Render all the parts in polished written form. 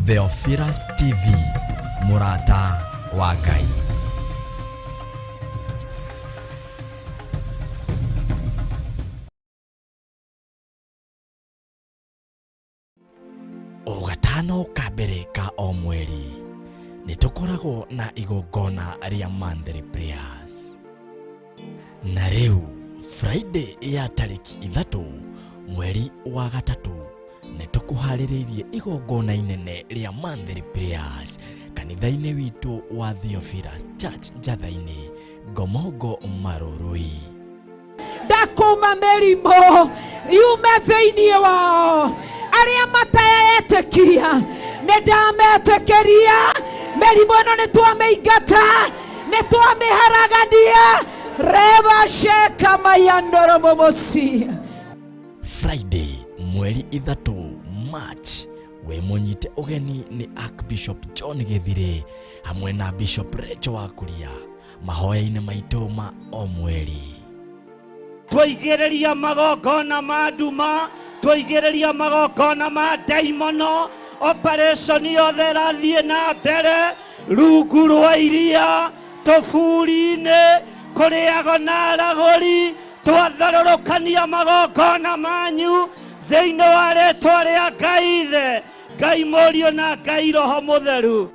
Theophilus TV, mũrata wa Ngai. O gatano ka mbere ka o mweri nĩ tũkoragwo na igongona rĩa monthly prayers. Na rĩu Friday ya tarĩki 3 mweri wa 3 nĩ tũkũharĩrĩirie igongona inene rĩa monthly prayers kanitha-inĩ witũ wa Theophilus Church Njatha-inĩ, Ngomongo Marũrũi. Ndakũma mĩrimũ yume thĩinĩ wao, arĩa mataetĩkia nĩ ndametĩkĩria. Mĩrimũ ĩno nĩ twamĩingata, nĩ twamĩharagania. Reba sheka mayandoro momosi. Friday mweri 3 March we mũnyite ũgeni nĩ Archbishop John Gĩthirĩ hamwe na Bishop Rachel Wakuria mahoya-inĩ maitũ ma o mweri. Twaigĩrĩria magongona ma nduma, twaigĩrĩria magongona ma ndaimono, operation yothe ĩrathiĩ na mbere rungu rwa iria, tũburi-inĩ, kũrĩago na aragũri, twatharũrũkania magongona manyu thĩinĩ wa rĩtwa rĩa Ngai Ithe, Ngai Mũriũ na Ngai Roho Mũtheru.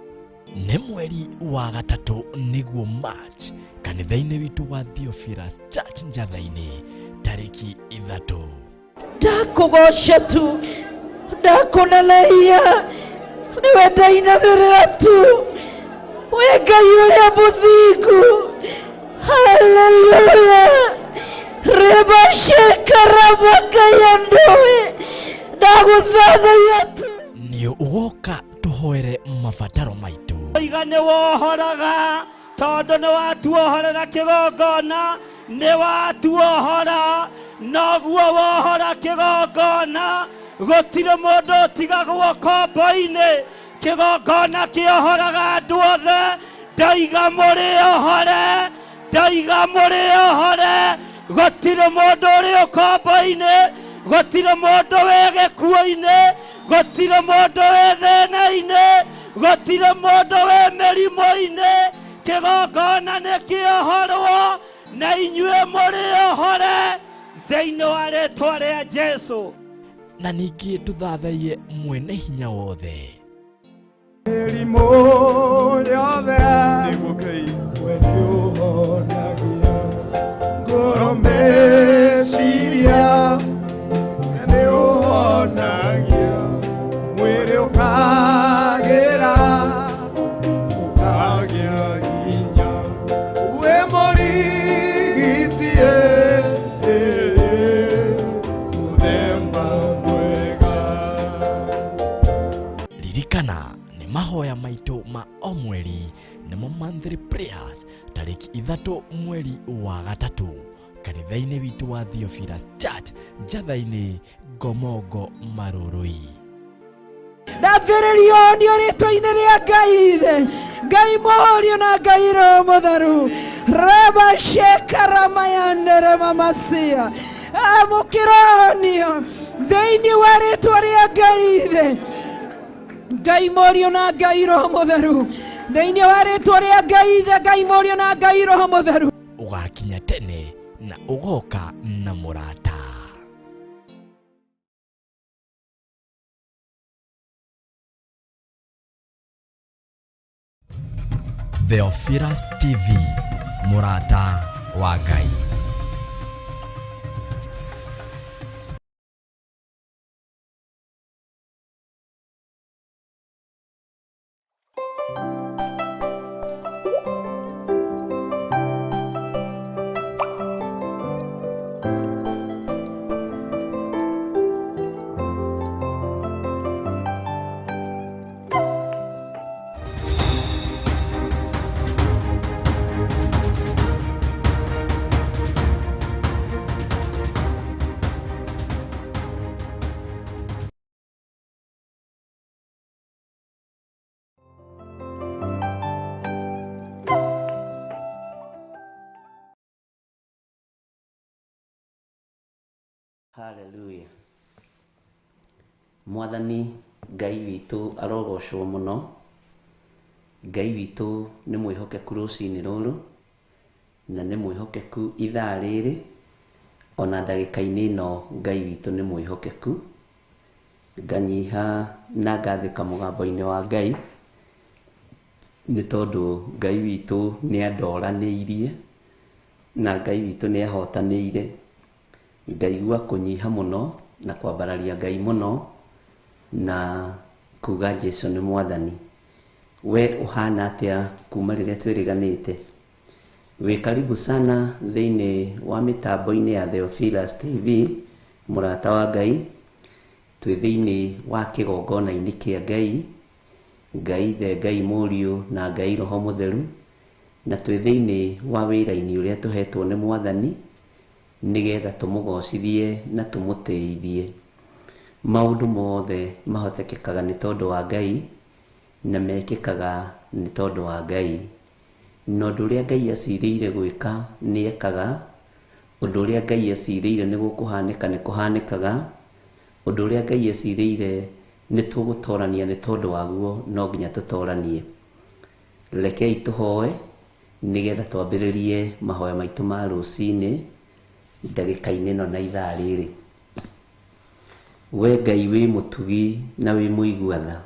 Nĩ mweri wa 3 nĩguo March kanitha-inĩ witũ wa Theophilus Church Njatha-inĩ tarĩki 3. Ndakũgoca tu, ndakũneneia, nĩwe ndainamĩrĩra tu, wĩ Ngai ũrĩa mũthingu. Haleluya. Reba shekara makayandoe, ndagũthathaiya tu. Nĩ ũgoka tũhoere mabataro maitũ. Iga nĩ wohoraga tondũ nĩ watuohorera kĩgongona, nĩ watuohora, noguo wohora kĩgongona, gũtirĩ mũndũ ũtigagwo kombo-inĩ. Kĩgongona kĩohoraga andũ othe. Ndaiga mũrĩohore, ndaiga mũrĩohore, gũtirĩ mũndũ ũrĩ ũkombo-inĩ, gũtirĩ mũndũ wĩ gĩkuũ-inĩ, gũtirĩ mũndũ wĩ thĩna-inĩ, gũtirĩ mũndũ wĩ mĩrimũ-inĩ. Kĩgongona nĩ kĩohorwo na inyuĩ mũrĩohore thĩinĩ wa rĩtwa rĩa Jesũ. Na ningĩ tũthathaiye mwene hinya wothe. Mĩrimũ yothe nĩguo Ngai we nĩũhonagia, ngoro meciria nĩũhonagia, mwĩrĩ ũkagĩra, ũkagĩa hinya, wĩ mũrigiti mũthemba mwega. Ririkana nĩ mahoya maitũ ma o mweri nĩmo monthly prayers tarĩki 3 mweri wa 3 kanitha-inĩ witũ wa Theophilus Church Njatha-inĩ, Ngomongo Marũrũi. Ndathĩrĩrio nĩ rĩtwa-inĩ rĩa Ngai Ithe, Ngai Mũriũ na Ngai Roho Mũtheru. Reba shekara mayandere mamasia. Amũkĩronio thĩinĩ wa rĩtwa rĩa Ngai Ithe, Ngai Mũriũ na Ngai Roho Mũtheru. Thĩinĩ wa rĩtwa rĩa Ngai Ithe, Ngai Mũriũ na Ngai Roho Mũtheru. Ũgakinya tene na ũgoka na mũrata. Theophilus TV, mũrata wa Ngai. Hallelujah. Mwathani Ngai witũ arogocwo mũno. Ngai witũ nĩ mwĩhokeku rũcinĩ rũrũ, na nĩ mwĩhokeku ithaa rĩrĩ, ona ndagĩka-inĩ ĩno Ngai witũ nĩ mwĩhokeku. Nganyiha na ngathĩka mũgambo-inĩ wa Ngai, nĩ tondũ Ngai witũ nĩ andoranĩirie, na Ngai witũ nĩ ahotanĩire. Ngaigua kũnyiha mũno na kwambararia Ngai mũno, na kuga Jesu nĩ mwathani. We ũhana atĩa kuma rĩrĩa twĩrĩganĩte? Wĩ karibu sana thĩinĩ wa mĩtambo-inĩ ya Theophilus TV, mũrata wa Ngai. Twĩ thĩinĩ wa kĩgongona-inĩ kĩa Ngai, Ngai Ithe, Ngai Mũriũ na Ngai Roho Mũtheru, na twĩ thĩinĩ wa wĩra-inĩ ũrĩa tũhetwo nĩ Mwathani, nĩgetha tũmũgocithie na tũmũtĩithie. Maũndũ mothe mahotekekaga nĩ tondũ wa Ngai, na mekĩkaga nĩ tondũ wa Ngai. Na ũndũ ũrĩa Ngai acirĩire gwĩka nĩ ekaga, ũndũ ũrĩa Ngai acirĩire nĩ gũkũhanĩka nĩ kũhanĩkaga, ũndũ ũrĩa Ngai acirĩire nĩ tũgũtorania nĩ tondũ waguo no nginya tũtoranie. Rekei tũhoe nĩgetha twambĩrĩrie mahoya maitũ ma rũcinĩ ndagĩka-inĩ ĩno na ithaa rĩrĩ. We Ngai wĩ mũtugi na wĩ mũigua tha,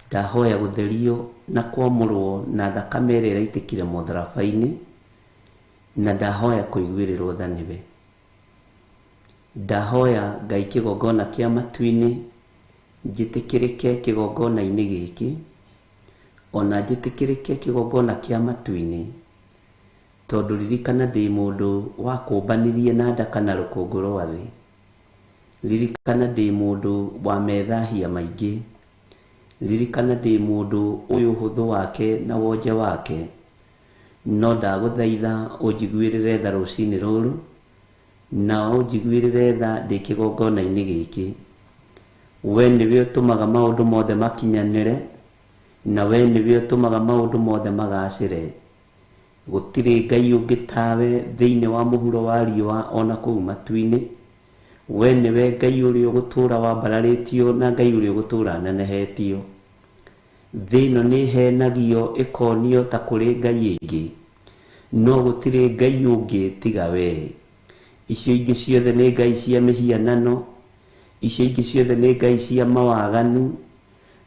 ndahoya gũtherio na kwamũrwo na thakame ĩrĩa ĩraitĩkire mũtharaba-inĩ, na ndahoya kũiguĩrĩrwo tha nĩwe. Ndahoya Ngai kĩgongona kĩa matu-inĩ njĩtĩkĩrĩke kĩgongona-inĩ gĩkĩ, ona njĩtĩkĩrĩke kĩgongona kĩa matu-inĩ, tondũ ririkana ndĩ mũndũ wakũmbanirie na ndaka na rũkũngũ rwa thĩ. Ririkana ndĩ mũndũ wa methahia maingĩ. Ririkana ndĩ mũndũ ũyũ ũhũthũ wake na wonje wake. No ndagũthaitha ũnjiguĩrĩre tha rũcinĩ rũrũ, na ũnjiguĩrĩre tha ndĩ kĩgongona-inĩ gĩkĩ. We nĩwe ũtũmaga maũndũ mothe makinyanĩre, na we nĩwe ũtũmaga maũndũ mothe magacĩre. Gũtirĩ Ngai ũngĩ tawe thĩinĩ wa mũhuro wa riũa ona kũu matu-inĩ. We nĩwe Ngai ũrĩa ũgũtũũra wambararĩtio na Ngai ũrĩa ũgũtũũra anenehetio. Thĩ ĩno nĩ ĩhenagio ĩkonio ta kũrĩ Ngai ĩngĩ, no gũtirĩ Ngai ũngĩ tiga we. Icio ingĩ ciothe nĩ ngai cia mĩhianano, icio ingĩ ciothe nĩ ngai cia mawaganu,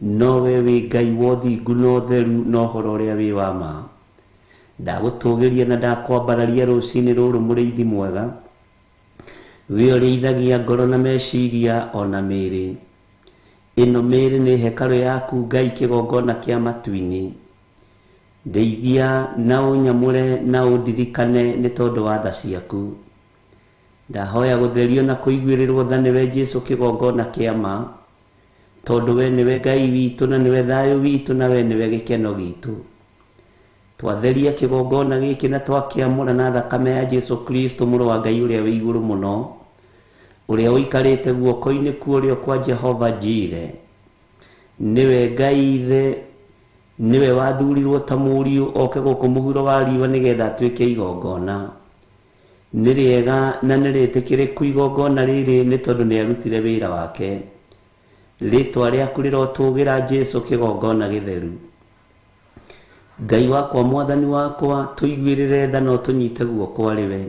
no we wĩ Ngai wa ũthingu na ũtheru na ũhoro ũrĩa wĩ wa ma. Ndagũtũgĩria na ndakwambararia rũcinĩ rũrũ mũrĩithi mwega, wĩ ũrĩithagia ngoro na meciria ona mĩĩrĩ. Ĩno mĩĩrĩ nĩ hekarũ yaku Ngai kĩgongona kĩa matu-inĩ. Ndeithia na ũnyamũre na ũndirikane nĩ tondũ wa tha ciaku. Ndahoya gũtherio na kũiguĩrĩrwo tha nĩwe Jesu kĩgongona kĩa ma, tondũ we nĩwe Ngai witũ na nĩwe thayũ witũ na we nĩwe gĩkeno gitũ. Twatheria kĩgongona gĩkĩ na twakĩamũra na thakame ya Jesu Kristo mũrũ wa Ngai ũrĩa wĩ igũrũ mũno, ũrĩa ũikarĩte guoko-inĩ kwa ũrĩo kwa Jehova Jire. Nĩwe Ngai Ithe, nĩwe wathurirwo ta mũriũ oke gũkũ mũhuro wa riũa nĩgetha atuĩke igongona. Nĩ rĩega na nĩ rĩtĩkĩrĩku igongona rĩrĩ nĩ tondũ nĩ arutire wĩra wake. Rĩtwa rĩaku rĩrotũgĩra Jesu kĩgongona gĩtheru. Ngai wakwa mwathani wakwa, tũiguĩrĩre tha na ũtũnyite guoko arĩ we.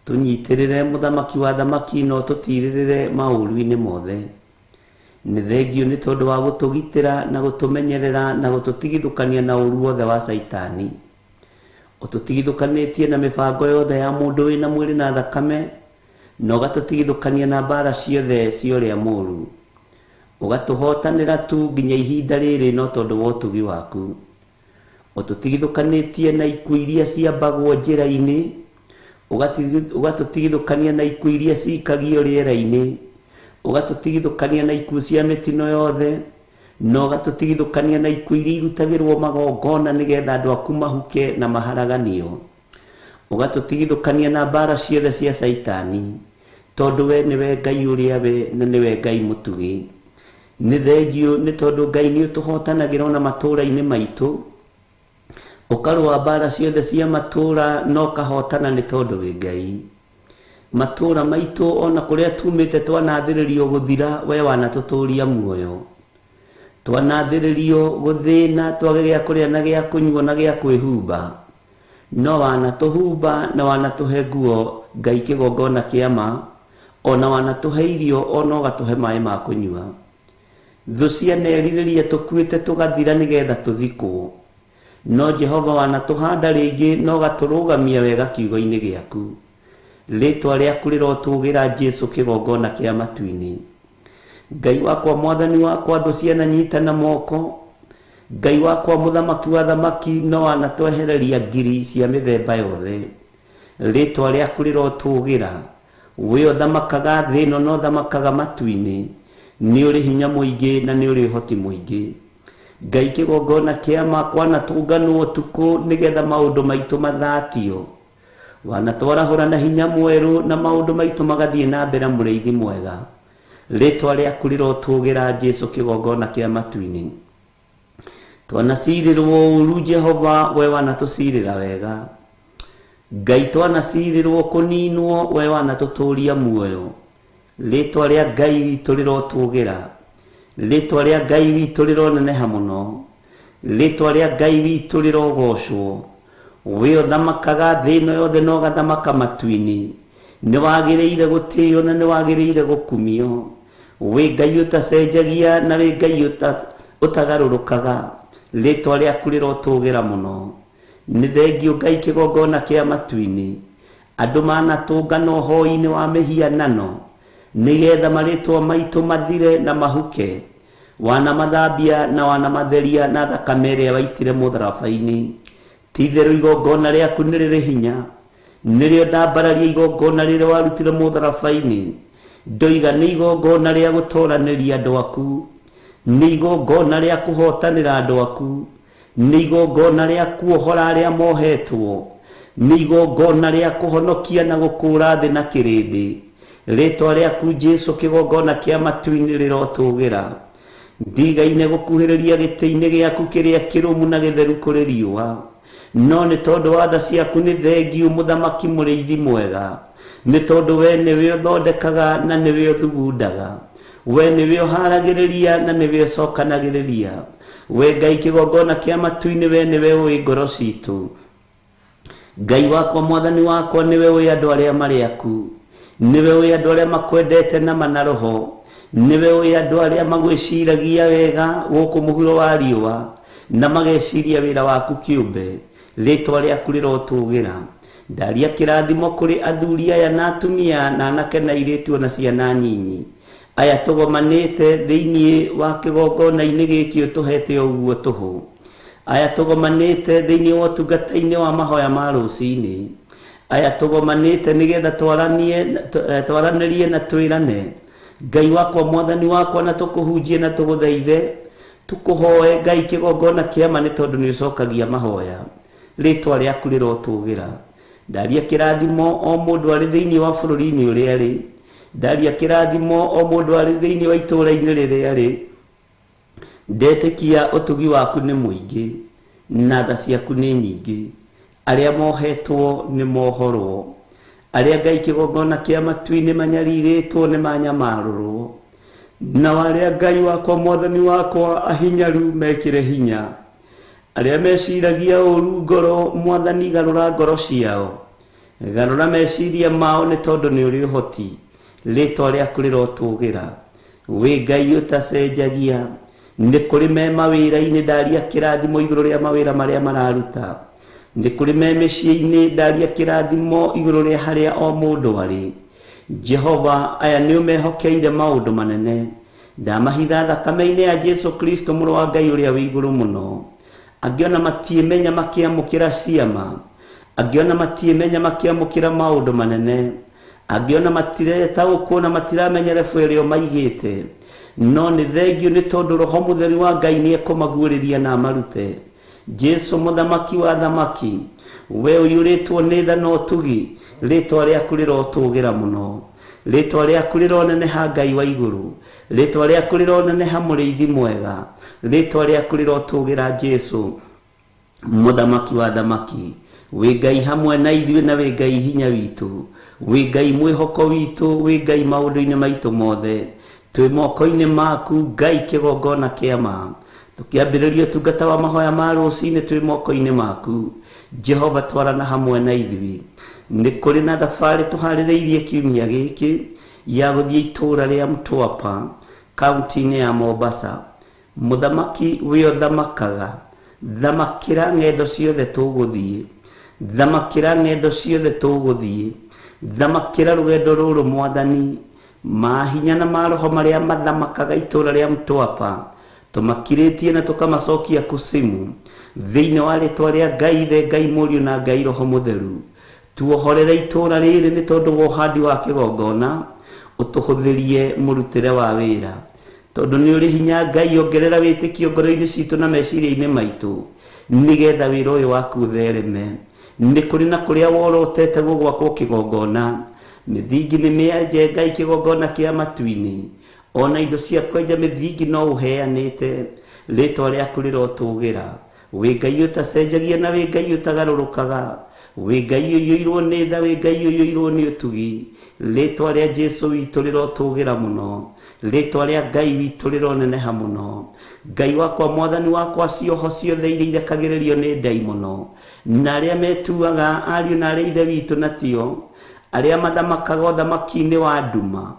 Tũnyitĩrĩre mũthamaki wa thamaki na ũtũtirĩrĩre maũru-inĩ mothe. Nĩ thengio nĩ tondũ wa gũtũgitĩra na gũtũmenyerera na gũtũtigithũkania na ũru wothe wa Caitani. Ũtũtigithũkanĩtie na mĩbango yothe ya mũndũ wĩna mwĩrĩ na thakame, na ũgatũtigithũkania na mbara ciothe cia ũrĩa mũũru. Ũgatũhotanĩra tu nginya ihinda rĩrĩ no tondũ wa ũtugi waku. Ũtũtigithũkanĩtie na ikuũ iria ciambagwo njĩra-inĩ, ũgatũtigithũkania na ikuũ iria cikagio rĩera-inĩ, ũgatũtigithũkania na ikuũ cia mĩtino yothe, na ũgatũtigithũkania na ikuũ iria irutagĩrwo magongona nĩgetha andũ aku mahuke na maharaganio. Ũgatũtigithũkania na mbara ciothe cia Caitani, tondũ we nĩwe Ngai ũrĩa we na nĩwe Ngai mũtugi. Nĩ thengio nĩ tondũ Ngai nĩ ũtũhotanagĩra ona matũũra-inĩ maitũ, ũkarũa mbara ciothe cia matũũra na ũkahotana nĩ tondũ wĩ Ngai. Matũũra maitũ ona kũrĩa tumĩte twanathĩrĩrio gũthira, we wanatũtũria muoyo. Twanathĩrĩrio gũthĩna, twage gĩa kũrĩa na gĩa kũnyua na gĩa kwĩhumba, no wanatũhumba na wanatũhe nguo, Ngai kĩgongona kĩa ma, ona wanatũhe irio, ona ũgatũhe maĩ ma kũnyua. Thũ cianerirĩria tũkuĩte tũgathira nĩgetha tũthikwo, no Jehova wanatũhanda rĩngĩ na ũgatũrũgamia wega kiugo-inĩ gĩaku. Rĩtwa rĩaku rĩrotũgĩra, Jesu kĩgongona kĩa matu-inĩ. Ngai wakwa, mwathani wakwa, thũ ciananyitana moko. Ngai wakwa, mũthamaki wa thamaki, no wanatwehereria ngiri cia mĩthemba yothe. Rĩtwa rĩaku rĩrotũgĩra. We ũthamakaga thĩ ĩno na ũthamakaga matu-inĩ, nĩ ũrĩ hinya mũingĩ na nĩ ũrĩ ũhoti mũingĩ. Ngai kĩgongona kĩa ma, kwanatũnganwo ũtukũ nĩgetha maũndũ maitũ mathatio, wanatwarahũra na hinya mwerũ na maũndũ maitũ magathiĩ na mbere, mũrĩithi mwega. Rĩtwa rĩaku rĩrotũgĩra, Jesu kĩgongona kĩa matu-inĩ. Twanacirĩrwo ũru, Jehova, we wanatũcirĩra wega. Ngai, twanacirĩrwo kũninwo, we wanatũtũria muoyo. Rĩtwa rĩa Ngai witũ rĩrotũgĩra. Rĩtwa rĩa Ngai witũ rĩroneneha mũno. Rĩtwa rĩa Ngai witũ rĩrogocwo. We ũthamakaga thĩ ĩno yothe na ũgathamaka matu-inĩ, nĩ wagĩrĩire gũtĩo na nĩ wagĩrĩire gũkumio. Wĩ Ngai ũtacenjagia na wĩ Ngai ũtagarũrũkaga. Rĩtwa rĩaku rĩrotũgĩra mũno. Nĩ thengio, Ngai kĩgongona kĩa matu-inĩ. Andũ manatũngana ũhoi-inĩ wa mĩhianano nĩgetha marĩtwa maitũ mathire na mahuke, wanamathambia na wanamatheria na thakame ĩrĩa waitire mũtharaba-inĩ. Ti-itherũ igongona rĩaku nĩ rĩrĩ hinya. Nĩrĩo ndambararia igongona rĩrĩa warutire mũtharaba-inĩ. Ndoiga nĩ igongona rĩa gũtoranĩria andũ aku, nĩ igongona rĩa kũhotanĩra andũ aku, nĩ igongona rĩa kuohora arĩa mohetwo, nĩ igongona rĩa kũhonokia na gũkũũra thĩ na kĩrĩndĩ. Rĩtwa rĩaku, Jesu kĩgongona kĩa matu-inĩ, rĩrotũgĩra. Ndigaine gũkuhĩrĩria gĩtĩ-inĩ gĩaku kĩrĩa kĩrũmu na gĩtheru kũrĩ riũa, no nĩ tondũ wa tha ciaku nĩ thengiũ, mũthamaki mũrĩithi mwega, nĩ tondũ we nĩwe ũthondekaga na nĩwe ũthugundaga, we nĩwe ũharagĩrĩria na nĩwe ũcokanagĩrĩria. We Ngai kĩgongona kĩa matu-inĩ, we nĩwe ũĩ ngoro citũ. Ngai wakwa, mwathani wakwa, nĩwe ũĩ andũ arĩa marĩ aku, nĩwe ũĩ andũ arĩa makwendete na mana roho, nĩwe ũĩ andũ arĩa magwĩciragia wega gũkũ mũhuro wa riũa na mageciria wĩra waku kĩũmbe. Rĩtwa rĩaku rĩrotũgĩra. Ndaria kĩrathimo kũrĩ athuri aya na atumia na anake na airĩtu na ciana nyinyi aya tũgomanĩte thĩinĩ wa kĩgongona-inĩ gĩkĩ ũtũhete o ũguo tũhũ, aya tũgomanĩte thĩinĩ wa ũtungata-inĩ wa mahoya ma rũcinĩ, aya tũgomanĩte nĩgetha twaranĩrie na twĩrane, Ngai wakwa, mwathani wakwa, na tũkũhunjie na tũgũthaithe, tũkũhoe, Ngai kĩgongona kĩa ma, nĩ tondũ nĩ ũcokagia mahoya. Rĩtwa rĩaku rĩrotũgĩra. Ndaria kĩrathimo o mũndũ arĩ thĩinĩ wa bũrũri-inĩ ũrĩa arĩ. Ndaria kĩrathimo o mũndũ arĩ thĩinĩ wa itũũra-inĩ rĩrĩa arĩ. Ndetĩkia ũtugi waku nĩ mũingĩ na tha ciaku nĩ nyingĩ. Arĩa mohetwo nĩ mohorwo, arĩa, Ngai kĩgongona kĩa matu-inĩ, manyarirĩtwo nĩ manyamarũrwo, nao arĩa, Ngai wakwa, mwathani wakwa, ahinyaru mekĩre hinya. Arĩa meciragia ũru ngoro, mwathani, garũra ngoro ciao, garũra meciria mao, nĩ tondũ nĩ ũrĩ ũhoti. Rĩtwa rĩaku rĩrotũgĩra. Wĩ Ngai ũtacenjagia. Nĩ kũrĩ me mawĩra-inĩ, ndaria kĩrathimo igũrũ rĩa mawĩra marĩa mararuta. Nĩ kũrĩ me mĩciĩ-inĩ, ndaria kĩrathimo igũrũ rĩa harĩa o mũndũ arĩ. Jehova, aya nĩ ũmehokeire maũndũ manene. Ndamahitha thakame-inĩ ya Jesu Kristo, mũrũ wa Ngai ũrĩa wĩ igũrũ mũno. Angĩona matiĩmenya makĩamũkĩra ciama, angĩona matiĩmenya makĩamũkĩra maũndũ manene, angĩona matiretaũkwo na matiramenya rebu ĩrĩa maigĩte, no nĩ thengio nĩ tondũ Roho Mũtheru wa Ngai nĩ ekũmaguũrĩria na amarute. Jesu mũthamaki wa thamaki, we ũiyũrĩtwo nĩ tha na ũtugi, rĩtwa rĩaku rĩrotũgĩra mũno. Rĩtwa rĩaku rĩroneneha, Ngai wa igũrũ. Rĩtwa rĩaku rĩroneneha, mũrĩithi mwega. Rĩtwa rĩaku rĩrotũgĩra, Jesu mũthamaki wa thamaki. Wĩ Ngai hamwe na ithuĩ na wĩ Ngai hinya witũ. Wĩ Ngai mwĩhoko witũ, wĩ Ngai maũndũ-inĩ maitũ mothe. Twĩ moko-inĩ maku Ngai kĩgongona kĩa ma. Tũkĩambĩrĩria ũtungata wa mahoya ma rũcinĩ twĩ moko-inĩ maku. Jehova twarana hamwe na ithuĩ. Nĩ kũrĩ na thabarĩ tũharĩrĩirie kiumia gĩkĩ ya gũthiĩ itũũra rĩa Mtwapa kaunti-inĩ ya Mombasa. Mũthamaki wĩ ũthamakaga, thamakĩra ng'endo ciothe tũgũthiĩ, thamakĩra ng'endo ciothe tũgũthiĩ, thamakĩra rũgendo rũrũ Mwathani. Mahinya na maroho marĩa mathamakaga itũũra rĩa Mtwapa tũmakirĩtie na tũkamacokia kusimu thĩinĩ wa rĩtwa rĩa Ngai Ithe, Ngai Mũriũ na Ngai Roho Mũtheru. Tuohorere itũũra rĩrĩ nĩ tondũ wa ũhandi wa kĩgongona, ũtũhũthĩrie mũrutĩre wa wĩra. Tondũ nĩ ũrĩ hinya Ngai, ongerera wĩtĩkio ngoro-inĩ citũ na meciria-inĩ maitũ nĩgetha wĩra ũyũ waku ũthereme. Nĩ kũrĩ na kũrĩa worotete gũgwakwo kĩgongona, mĩthingi nĩ mĩenje Ngai kĩgongona kĩa matu-inĩ, ona indo cia kwenja mĩthingi no ũheanĩte. Rĩtwa rĩaku rĩrotũgĩra. Wĩ Ngai ũtacenjagia na wĩ Ngai ũtagarũrũkaga, wĩ Ngai ũiyũirwo nĩ tha, wĩ Ngai ũiyũirwo nĩ ũtugi. Rĩtwa rĩa Jesu witũ rĩrotũgĩra mũno, rĩtwa rĩa Ngai witũ rĩroneneha mũno. Ngai wakwa, Mwathani wakwa, cioho ciothe iria irekagĩrĩrio nĩ ndaimono na arĩa metuaga ariũ na arĩa ithe witũ natio, arĩa mathamakaga ũthamaki-inĩ wa nduma,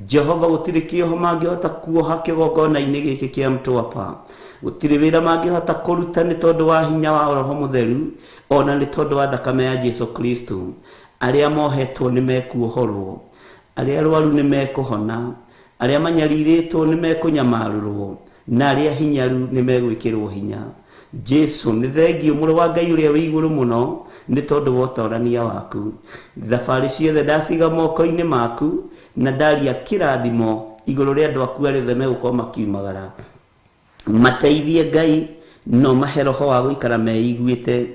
Jehova gũtirĩ kĩoho mangĩhota kuoha kĩgongona-inĩ gĩkĩ kĩa Mtwapa. Gũtirĩ wĩra mangĩhota kũruta nĩ tondũ wa hinya wa Roho Mũtheru, ona nĩ tondũ wa thakame ya Jesu Kristo. Arĩa mohetwo nĩ mekuohorwo, arĩa arwaru nĩ mekũhona, arĩa manyarirĩtwo nĩ mekũnyamarũrwo, na arĩa hinyaru nĩ megwĩkĩrwo hinya. Jesu nĩ thengio mũrũ wa Ngai ũrĩa wĩ igũrũ mũno nĩ tondũ wa ũtorania waku. Thabarĩ ciothe ndaciga moko-inĩ maku na ndaria kĩrathimo igũrũ rĩa andũ aku arĩa othe megũkorwo makiumagara. Mateithie Ngai, no mahe roho wa gũikara meiguĩte.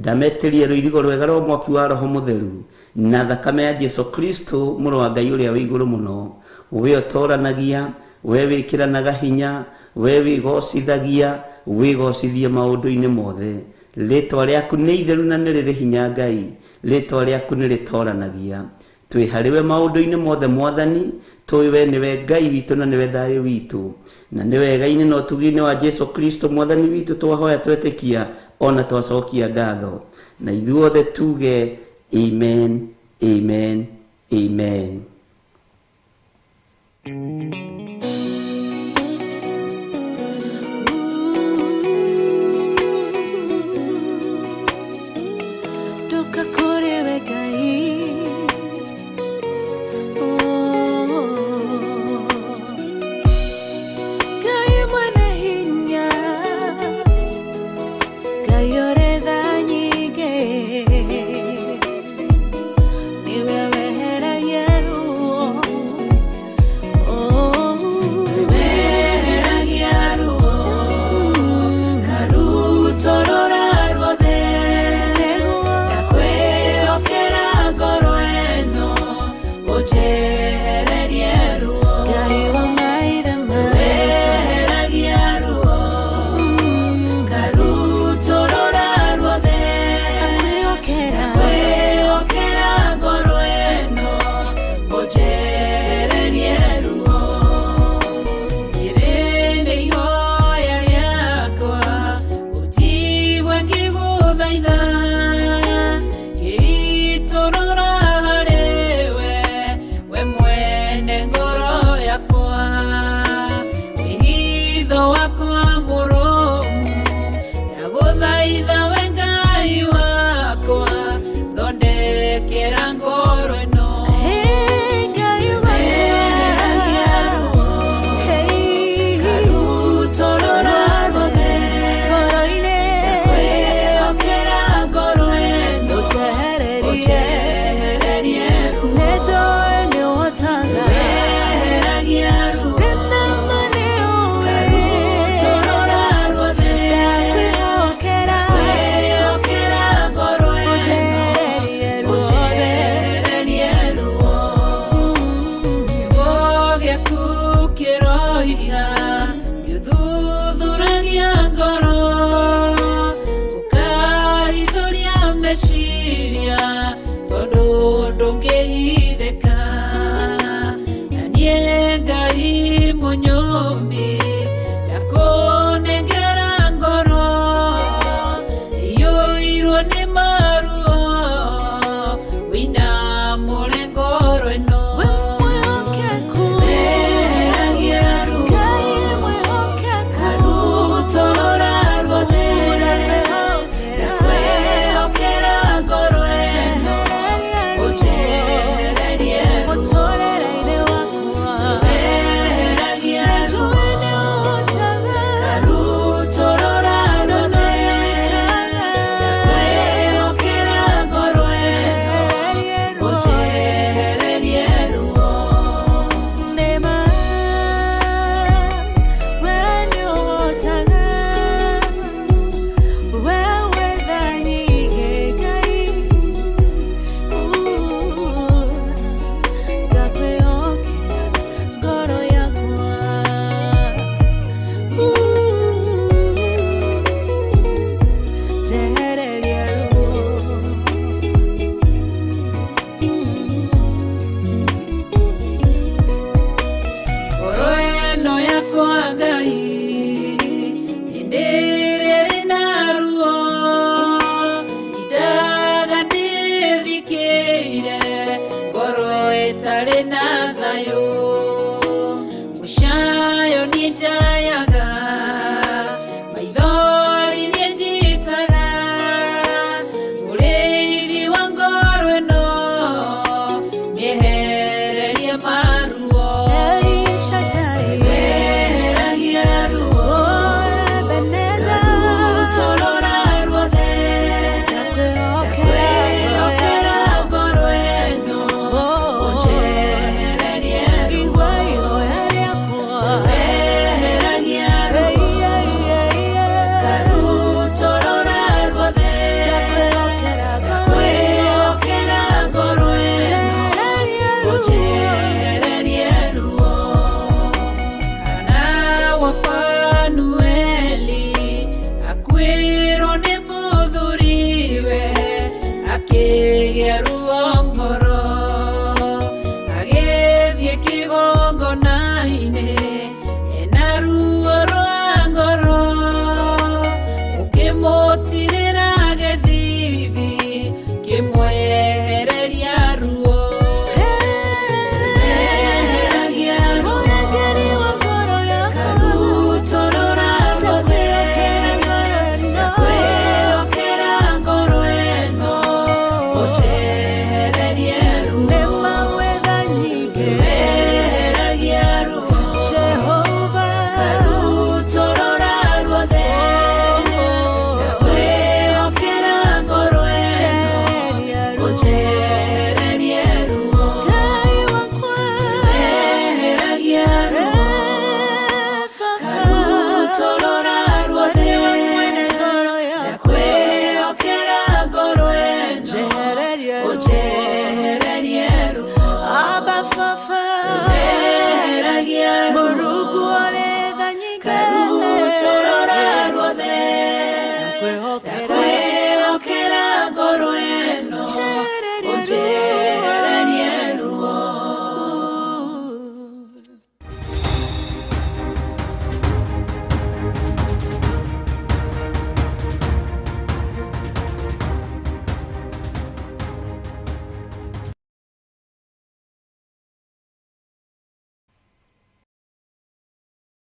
Ndametĩrie rũirigo rwega rwa mwaki wa Roho Mũtheru na thakame ya Jesu Kristo mũrũ wa Ngai ũrĩa wĩ igũrũ mũno. We ũtoranagia, we wĩkĩranaga hinya, we wĩgocithagia, wĩgocithie maũndũ-inĩ mothe. Rĩtwa rĩaku nĩ itheru na nĩ rĩrĩ hinya Ngai, rĩtwa rĩaku nĩ rĩtoranagia. Twĩ harĩwe maũndũ-inĩ mothe Mwathani, tũĩ we nĩwe Ngai witũ na nĩwe thayũ witũ, na nĩ wega-inĩ na ũtugi-inĩ wa Jesu Kristo Mwathani witũ twahoya twetĩkia ona twacokia ngatho. Na ithuothe tuge amen, amen, amen. Meciria tondu ndũngĩhi Mũmbi ndakũnengera ngoro iyũirwo nĩ maruo wĩna mũrengoro ĩno Weheragia ruo karutorora ruothe ndakwĩhokera ngoro ĩno ũnjehererie ruo Weheragia ruo karutorora ruothe ndakwĩhokera ngoro ĩno ũnjehererie ruo. Ngoro ĩno yakwa Ngai hĩndĩ ĩrĩa ĩrĩ na ruo indaga ndĩthikĩire ngoro ĩtarĩ na thayũ mũcayo niĩ njayaga maithori niĩ njitaga mũrĩithi wa ngoro ĩno mĩehererie maruo. Weheragia ruo karutorora ruothe ndakwĩhokera ngoro ĩno ũnjehererie ruo. Weheragia ruo karutorora ruothe ndakwĩhokera ngoro ĩno ũnjehererie ruo. Hana wa Fanueli akuĩrwo nĩ mũthuriwe akĩgĩa ruo ngoro agĩthiĩ kĩgongona-inĩ ena ruo rwa ngoro ũkĩmũtirĩra gĩthithi kĩmwehereria ruo. Weheragia ruo karutorora ruothe ndakwĩhokera ngoro ĩno ũnjehererie ruo. Weheragia ruo karutorora ruothe ndakwĩhokera ngoro ĩno ũnjehererie ruo. Weheragia ruo karutorora ruothe ndakwĩhokera ngoro ĩno ũnjehererie ruo. Weheragia ruo karutorora ruothe ndakwĩhokera ngoro ĩno ũnjehererie ruo.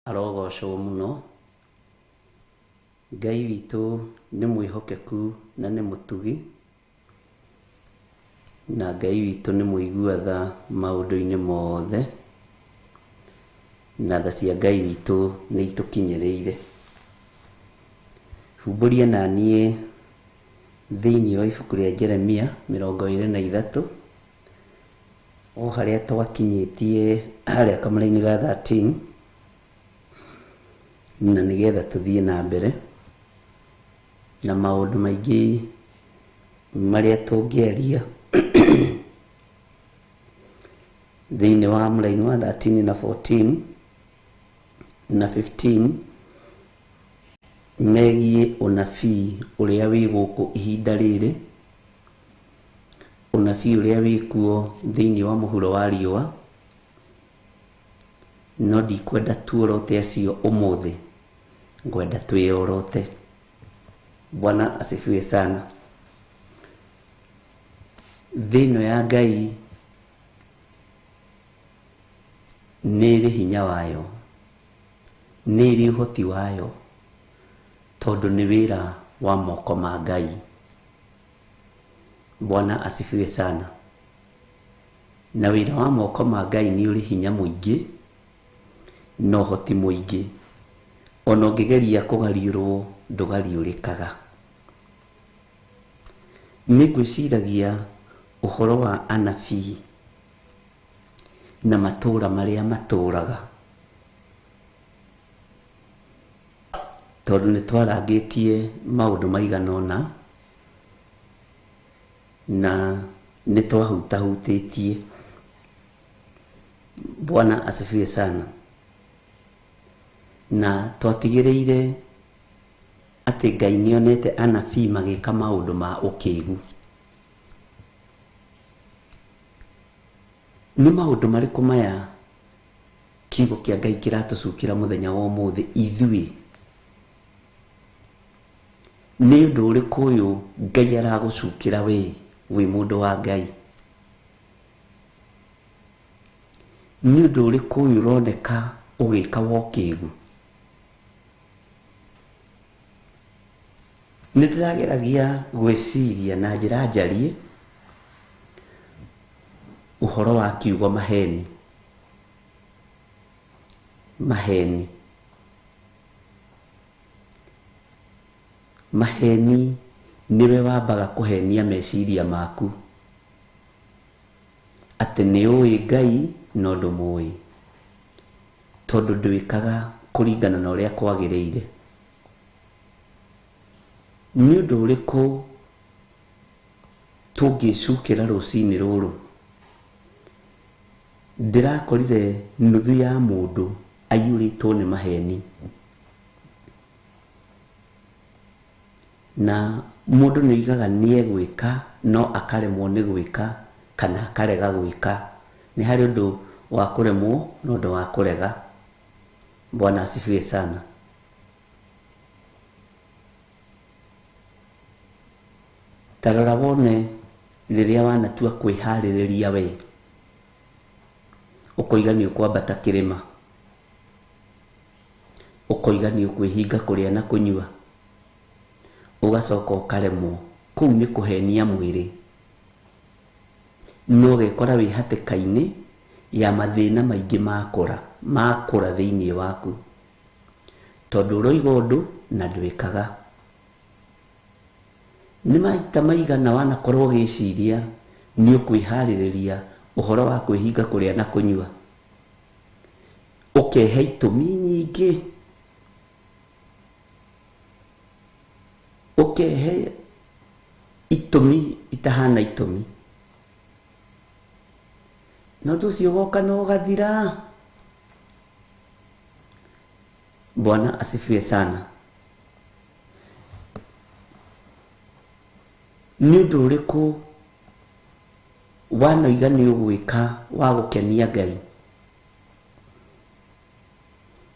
Arogocwo mũno. Ngai witũ nĩ mwĩhokeku na nĩ mũtugi, na Ngai witũ nĩ mũigua tha maũndũ-inĩ mothe, na tha cia Ngai witũ nĩ itũkinyĩrĩire. Humbũria na niĩ thĩinĩ wa ibuku rĩa Jeremia 23 o harĩa twakinyĩtie harĩa kamũra-inĩ ga 13 na nĩgetha tũthiĩ na mbere na maũndũ maingĩ marĩa tũngĩaria thĩinĩ wa mũraini wa 13 na 14 na 15 megiĩ ũnabii ũrĩa wĩ gũkũ ihinda rĩrĩ, ũnabii ũrĩa wĩ kuo thĩinĩ wa mũhuro wa riũa, No ndikwenda tuorote acio ũmũthĩ, ngwenda twĩyorote. Bwana asifiwe sana. Thĩ ĩno ya Ngai nĩ ĩrĩ hinya wayo, nĩ ĩrĩ ũhoti wayo, tondũ nĩ wĩra wa moko ma Ngai. Bwana asifiwe sana. Na wĩra wa moko ma Ngai nĩ ũrĩ hinya mũingĩ na ũhoti mũingĩ, ona ũngĩgeria kũgariũrwo ndũgariũrĩkaga. Nĩ ngwĩciragia ũhoro wa anabii na matũũra marĩa matũũraga, tondũ nĩ twarangĩtie maũndũ maigana ũna na nĩ twahutahutĩtie. Bwana asifiwe sana. Na twatigĩrĩire atĩ Ngai nĩonete anabii magĩka maũndũ ma ũkĩgu. Nĩ maũndũ marĩkũ maya kiugo kĩa Ngai kĩratũcukĩra mũthenya wa ũmũthĩ ithuĩ? Nĩ ũndũ ũrĩkũ ũyũ Ngai aragũcukĩra we wĩ mũndũ wa Ngai? Nĩ ũndũ ũrĩkũ ũyũ ũroneka ũgĩka wa ũkĩgu? Nĩ ndĩrageragia gwĩciria na njĩra njarie ũhoro wa kiugo maheni. Maheni. Maheni nĩwe wambaga kũhenia meciria maku atĩ nĩ ũĩ Ngai no ndũmũĩ, tondũ ndwĩkaga kũringana na ũrĩa kwagĩrĩire. Nĩ ũndũ ũrĩkũ tũngĩcukĩra rũcinĩ rũrũ? Ndĩrakorire nuthu ya mũndũ aiyũrĩtwo nĩ maheni, na mũndũ nĩ oigaga nĩ egwĩka no akaremwo nĩ gwĩka kana akarega gwĩka. Nĩ harĩ ũndũ wa kũremwo na ũndũ wa kũrega. Bwana asifiwe sana. Ta rora wone rĩrĩa wanatua kwĩharĩrĩria we, ũkoiga nĩ ũkwambata kĩrĩma, ũkoiga nĩ ũkwĩhinga kũrĩa na kũnyua, ũgacoka ũkaremwo. Kũu nĩ kũhenia mwĩrĩ, no ũgekora wĩ hatĩka-inĩ ya mathĩna maingĩ makũra thĩinĩ waku, tondũ ũroiga ũndũ na ndwĩkaga. Nĩ maita maigana wanakorwo ũgĩciria nĩ ũkwĩharĩrĩria ũhoro wa kwĩhinga kũrĩa na kũnyua, ũkehe itũmi nyingĩ, ũkehe itũmi itahana itũmi, na ũndũ ũcio ũgoka na ũgathira. Bwana asifiwe sana. Nĩ ũndũ ũrĩkũ wanoiga nĩ ũgwĩka wa gũkenia Ngai?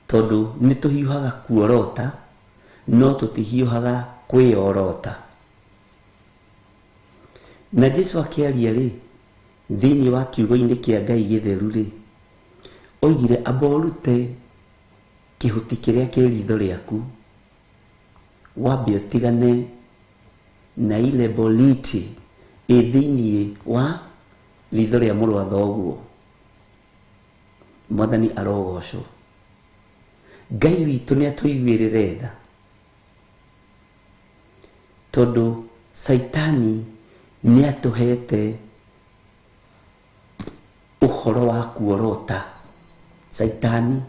Tondũ nĩ tũhiũhaga kuorota no tũtihiũhaga kwĩyorota. Na Jesu akĩaria rĩ, thĩinĩ wa kiugo-inĩ kĩa Ngai gĩtheru rĩ, oigire amba ũrute kĩhuti kĩrĩa kĩ ritho rĩaku, wambe ũtigane na ile boliti ĩ thĩinĩ wa ritho rĩa mũrũ wa thoguo. Mwathani arogocwo. Ngai witũ nĩ atũiguĩrĩre tha, tondũ Saitani nĩ atũhete ũhoro wa kuorota. Saitani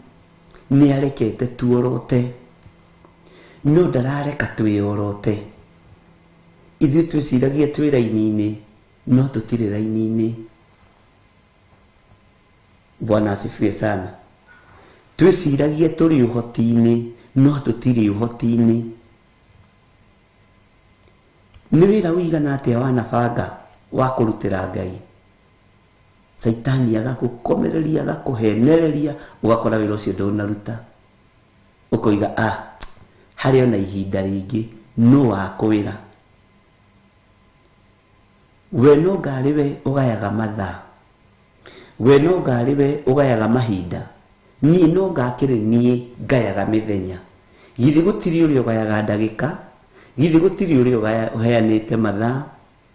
nĩ arekete tuorote, no ndarareka twĩyorote. Ithuĩ twĩciragia twĩ raini-inĩ, no tũtirĩ raini-inĩ. Bwana asifiwe sana. Twĩciragia tũrĩ ũhoti-inĩ, no tũtirĩ ũhoti-inĩ. Nĩ wĩra ũigana atĩa wanabanga wa kũrutĩra Ngai? Caitani agagũkomereria agakũhenereria ũgakora wĩra ũcio ndũnaruta. Ũkoiga ah, harĩ ona ihinda rĩngĩ nũ wakwĩra. We no ngarĩ we ũgayaga mathaa, we no ngarĩ we ũgayaga mahinda, niĩ no ngakĩrĩ niĩ ngayaga mĩthenya. Githĩ gũtirĩ ũrĩa ũgayaga ndagĩka, githĩ gũtirĩ ũrĩa ũheanĩte mathaa,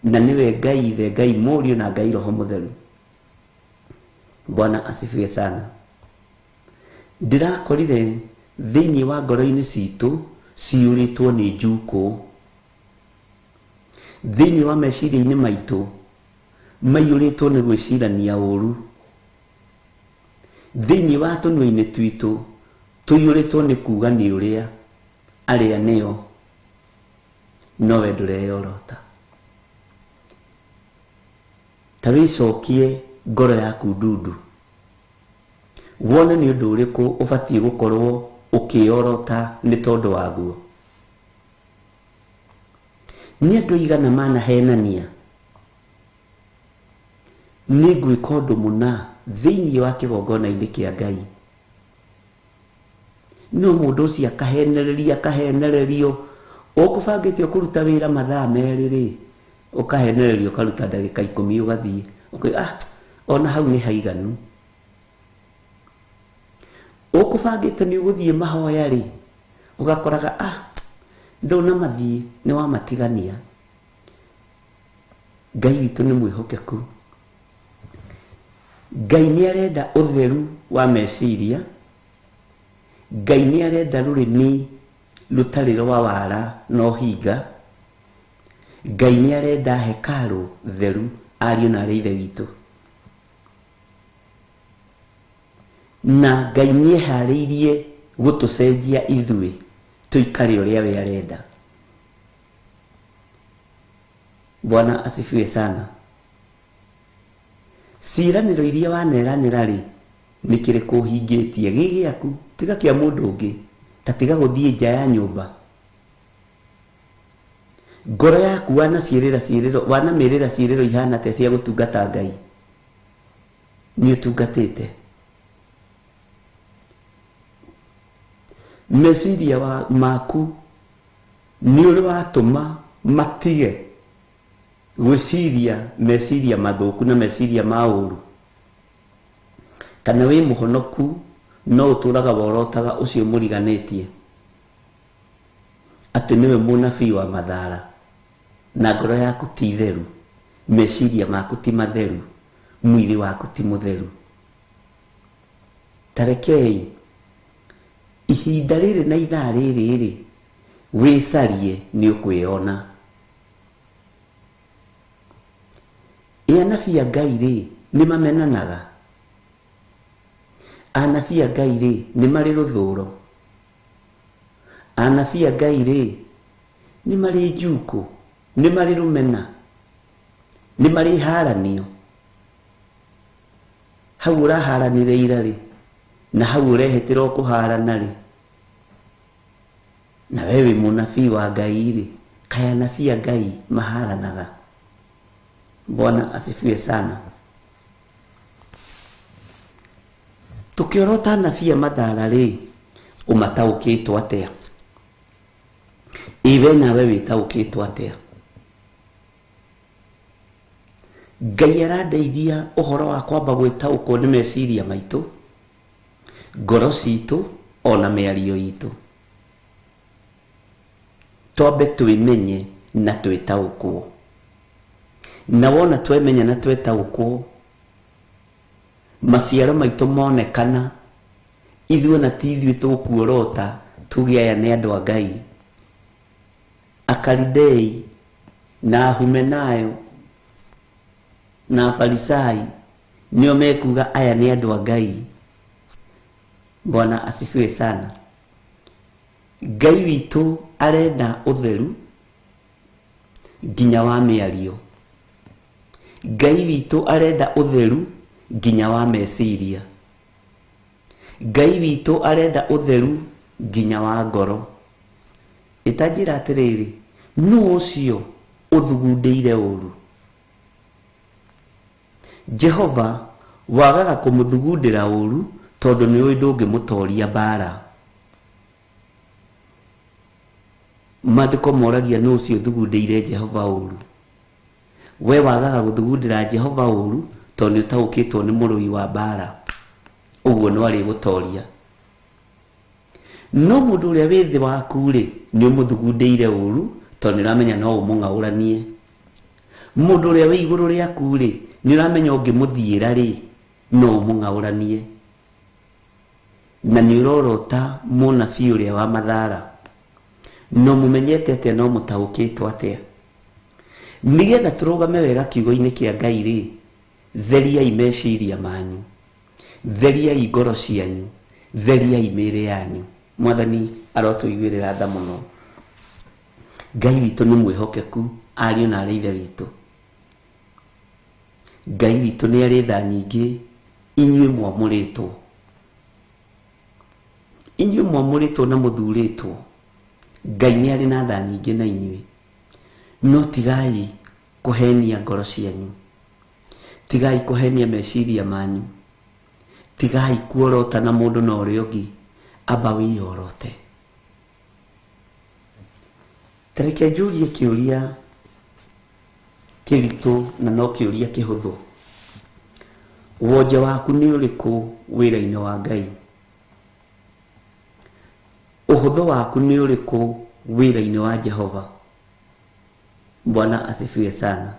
na nĩwe Ngai Ithe, Ngai Mũriũ na Ngai Roho Mũtheru. Bwana asifiwe sana. Ndĩrakorire thĩinĩ wa ngoro-inĩ citũ ciyũrĩtwo nĩ njukũ, thĩinĩ wa meciria-inĩ maitũ maiyũrĩtwo nĩ gwĩcirania ũru, thĩinĩ wa tũnua-inĩ twitũ tũiyũrĩtwo nĩ kuga nĩ ũrĩa arĩa nĩo, nowe ndũreyorota. Ta wĩcokie ngoro yaku ndundu, wone nĩ ũndũ ũrĩkũ ũbatiĩ gũkorwo ũkĩyorota nĩ tondũ waguo. Nĩ andũ aigana manahenania nĩ ngwĩka ũndũ mũna thĩinĩ wa kĩgongona-inĩ kĩa Ngai, no mũndũ ũcio akahenereria akahenererio. Ũkũbangĩte ũkũruta wĩra mathaa merĩ rĩ, ũkahenererio ũkaruta ndagĩka 10 ũgathiĩ ũkoiga ah, ona hau nĩ haiganu. Ũkũbangĩte nĩ ũgũthiĩ mahoya rĩ, ũgakoraga ah, ndũnamathiĩ nĩ wamatigania. Ngai witũ nĩ mwĩhokeku. Ngai nĩ arenda ũtheru wa meciria, Ngai nĩ arenda rũrĩmĩ rũtarĩ rwa wara na ũhinga, Ngai nĩ arenda hekarũ theru ariũ na arĩ Ithe witũ, na Ngai nĩ eharĩirie gũtũcenjia ithuĩ tũikare ũrĩa we arenda. Bwana asifiwe sana. Ciĩranĩro iria waneranĩra rĩ, nĩ kĩrĩkũ ũhingĩtie gĩ gĩaku, tiga kĩa mũndũ ũngĩ, ta tiga gũthiĩ nja ya nyũmba. Ngoro yaku wanaciĩrĩra ciĩrĩro, wanamĩrĩra ciĩrĩro ihana atĩa cia gũtungata Ngai? Nĩ ũtungatĩte. Meciria maku nĩ ũrĩ watũma matige gwĩciria meciria mathũku na meciria ma ũru. Kana wĩ mũhonoku no ũtũraga worotaga ũcio mũriganĩtie atĩ nĩwe mũnabii wa mathara, na ngoro yaku ti theru, meciria maku ti matheru, mwĩrĩ waku ti mũtheru. Ta rekei ihinda rĩrĩ na ithaa rĩrĩ rĩ, wĩcarie nĩ ũkwĩona. Ĩ anabii a Ngai rĩ, nĩ mamenanaga? Anabii a Ngai rĩ, nĩ marĩ rũthũro? Anabii a Ngai rĩ, nĩ marĩ njukũ? Nĩ marĩ rũmena? Nĩ marĩ haranio? Hau ũraharanire ira rĩ, na hau ũrehetera ũkũharana rĩ, na we wĩ mũnabii wa Ngai rĩ, kaĩ anabii a Ngai maharanaga? Bwana asifiwe sana. Tũkĩorota anabii a mathara rĩ, ũmataũkĩtwo atĩa? Ĩ we nawe wĩtaũkĩtwo atĩa? Ngai arandeithia ũhoro wa kwamba gwĩtaũkwo nĩ meciria maitũ, ngoro citũ, ona mĩario itũ. Twambe twĩmenye na twĩtaũkwo. Na wona twemenya na twetaũkwo, maciaro maitũ monekana, ithuĩ na ti ithuĩ tũkuorota tuge aya nĩ andũ a Ngai. Akaridei na Ahumenayo na Afarisai nĩo mekuga aya nĩ andũ a Ngai. Bwana asifiwe sana. Ngai witũ arenda ũtheru nginya wa mĩario. Ngai witũ arenda ũtheru nginya wa meciria. Ngai witũ arenda ũtheru nginya wa ngoro. Ĩtanjĩra atĩrĩrĩ, nũ ũcio ũthugundĩire ũru? Jehova Wagaga kũmũthugundĩra ũru tondũ nĩ ũĩ ndũngĩmũtoria mbara. Maandĩko moragia nũ ũcio ũthugundĩire Jehova ũru. We wagaga gũthugundĩra Jehova ũru tondũ nĩ ũtaũkĩtwo nĩ mũrũi wa mbara, ũguo no arĩgũtoria. No mũndũ ũrĩa wĩ thĩ waku rĩ, nĩ ũmũthugundĩire ũru tondũ nĩ ũramenya no ũmũng'aũranie. Mũndũ ũrĩa wĩ igũrũ rĩaku rĩ, nĩ ũramenya ũngĩmũthiĩra rĩ, no ũmũng'aũranie. Na nĩ ũrorota mũnabii ũrĩa wa Mathara. No mũmenyete atĩa, no mũtaũkĩtwo atĩa? Nĩgetha tũrũgame wega kiugo-inĩ kĩa Ngai rĩ, theriai meciria manyu, theriai ngoro cianyu, theriai mĩĩrĩ yanyu. Mwathani arotũiguĩrĩra tha mũno. Ngai witũ nĩ mwĩhokeku, ariũ na arĩ ithe witũ. Ngai witũ nĩ arĩ tha nyingĩ, inyuĩ mwamũrĩtwo. Inyuĩ mwamũrĩtwo na mũthurĩtwo. Ngai nĩ arĩ na tha nyingĩ na inyuĩ. No tigai kũhenia ngoro cianyu, tigai kũhenia meciria manyu, tigai kuorota na mũndũ na ũrĩa ũngĩ, amba wĩyorote. Ta reke njũrie kĩũria kĩritũ na no kĩũria kĩhũthũ. Wonje waku nĩ ũrĩkũ wĩra-inĩ wa Ngai? Ũhũthũ waku nĩ ũrĩkũ wĩra-inĩ wa Jehova? Bwana asifiwe sana.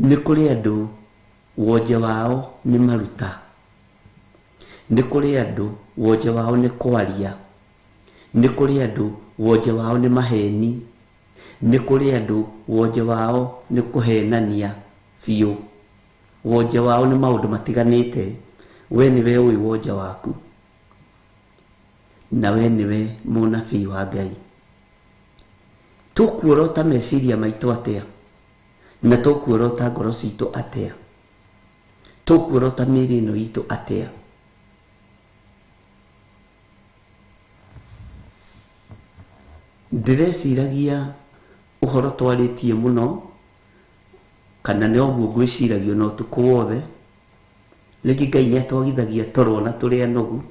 Nĩ kũrĩ andũ wonje wao nĩ maruta, nĩ kũrĩ andũ wonje wao nĩ kwaria, nĩ kũrĩ andũ wonje wao nĩ maheni, nĩ kũrĩ andũ wonje wao nĩ kũhenania biũ, wonje wao nĩ maũndũ matiganĩte. We nĩwe ũĩ wonje waku, na we nĩwe mũnabii wa Ngai. Tũkuorota meciria maitũ atĩa, na tũkuorota ngoro citũ atĩa, tũkuorota mĩĩrĩ ĩno itũ atĩa? Ndĩreciragia ũhoro twarĩtie mũno, kana nĩ ũguo ngwĩciragia na ũtukũ wothe. Rĩngĩ Ngai nĩ atwagithagia toro na tũrĩ anogu,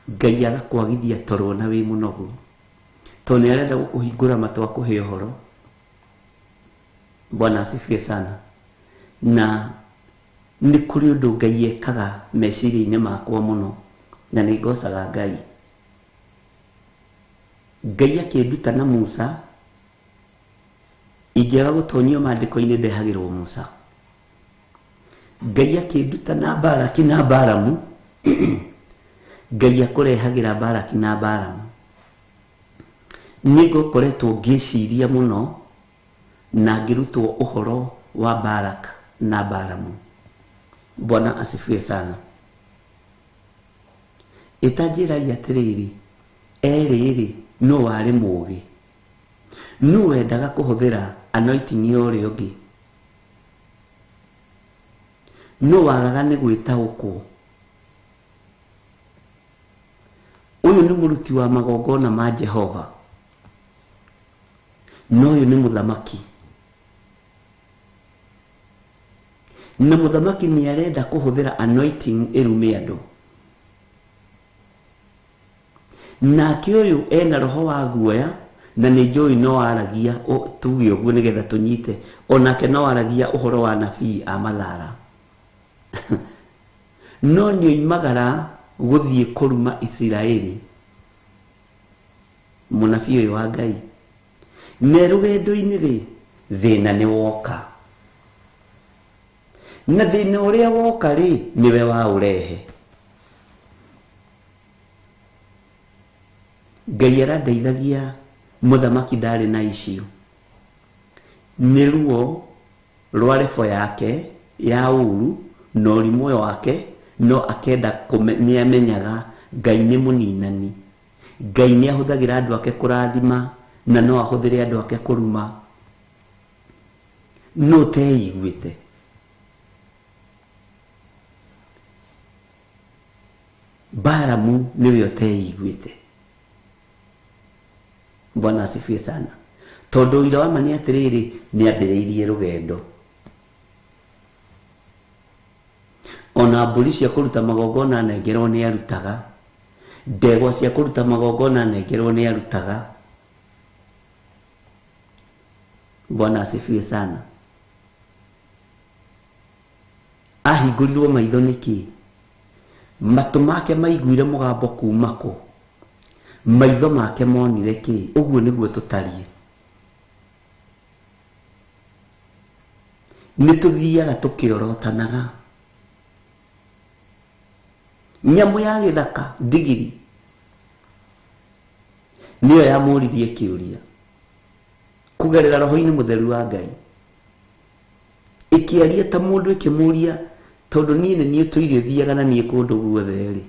Ngai agakwagithia toro na wĩ mũnogu, tondũ nĩ arenda gũkũhingũra matũ akũhe ũhoro. Bwana asifiwe sana. Na nĩ kũrĩ ũndũ Ngai ekaga meciria-inĩ makwa mũno, na nĩ ngocaga Ngai. Ngai akĩnduta na Musa, ingĩaga gũtonyio maandĩko-inĩ ndehagĩrwo Musa. Ngai akĩnduta na Baraki na Balamu, Ngai akũrehagĩra Baraki na Balamu. Nĩ ngũkoretwo ngĩciria mũno na ngĩrutwo ũhoro wa Barak na Balamu. Bwana asifiwe sana. Ĩtanjĩrai atĩrĩrĩ, erĩ-rĩ, nũ warĩ mũũgĩ? Nũ wendaga kũhũthĩra anointing ya ũrĩa ũngĩ? Nũ wagaga nĩ gwĩtaũkwo? Ũyũ nĩ mũruti wa magongona ma Jehova, no ũyũ nĩ mũthamaki. Na mũthamaki nĩ arenda kũhũthĩra anointing ĩrume andũ. Nake ũyũ ena roho wa guoya, na nĩ njũĩ no aragia, tuge ũguo nĩgetha tũnyite, onake no aragia ũhoro wa nabii a Mathara. No nĩ oimagara gũthiĩ kũruma Isiraeli, mũnabii ũyũ wa Ngai. Me rũgendo-inĩ rĩ, thĩna nĩ woka. Na thĩna ũrĩa woka rĩ, nĩwe waũrehe. Ngai arandeithagia mũthamaki ndarĩ na icio. Nĩ ruo rwa rebo yake ya ũru na ũrimũ wake, no akenda nĩ amenyaga Ngai nĩ mũninani. Ngai nĩ ahũthagĩra andũ ake kũrathima na no ahũthĩre andũ ake kũruma. No teiguĩte. Balamu nĩwe ũteiguĩte. Bwana asifiwe sana. Tondũ ũira wa ma nĩ atĩrĩrĩ, nĩ ambĩrĩirie rũgendo. Ona mbũri cia kũruta magongona nengerwo nĩ arutaga, ndegwa cia kũruta magongona nengerwo nĩ arutaga. Bwana asifiwe sana. Ahingũrirwo maitho nĩkĩ? Matũ make maiguire mũgambo kuma kũ? Maitho make monire kĩ? Ũguo nĩguo tũtariĩ. Nĩ tũthiaga tũkĩorotanaga. Nyamũ ya gĩthaka ndigiri nĩyo yamũririe kĩũria kũgerera roho-inĩ mũtheru wa Ngai, ĩkĩaria ta mũndũ, ĩkĩmũria tondũ niĩ nĩ niĩ tũire thiaga na niĩ kũndũ guothe rĩ,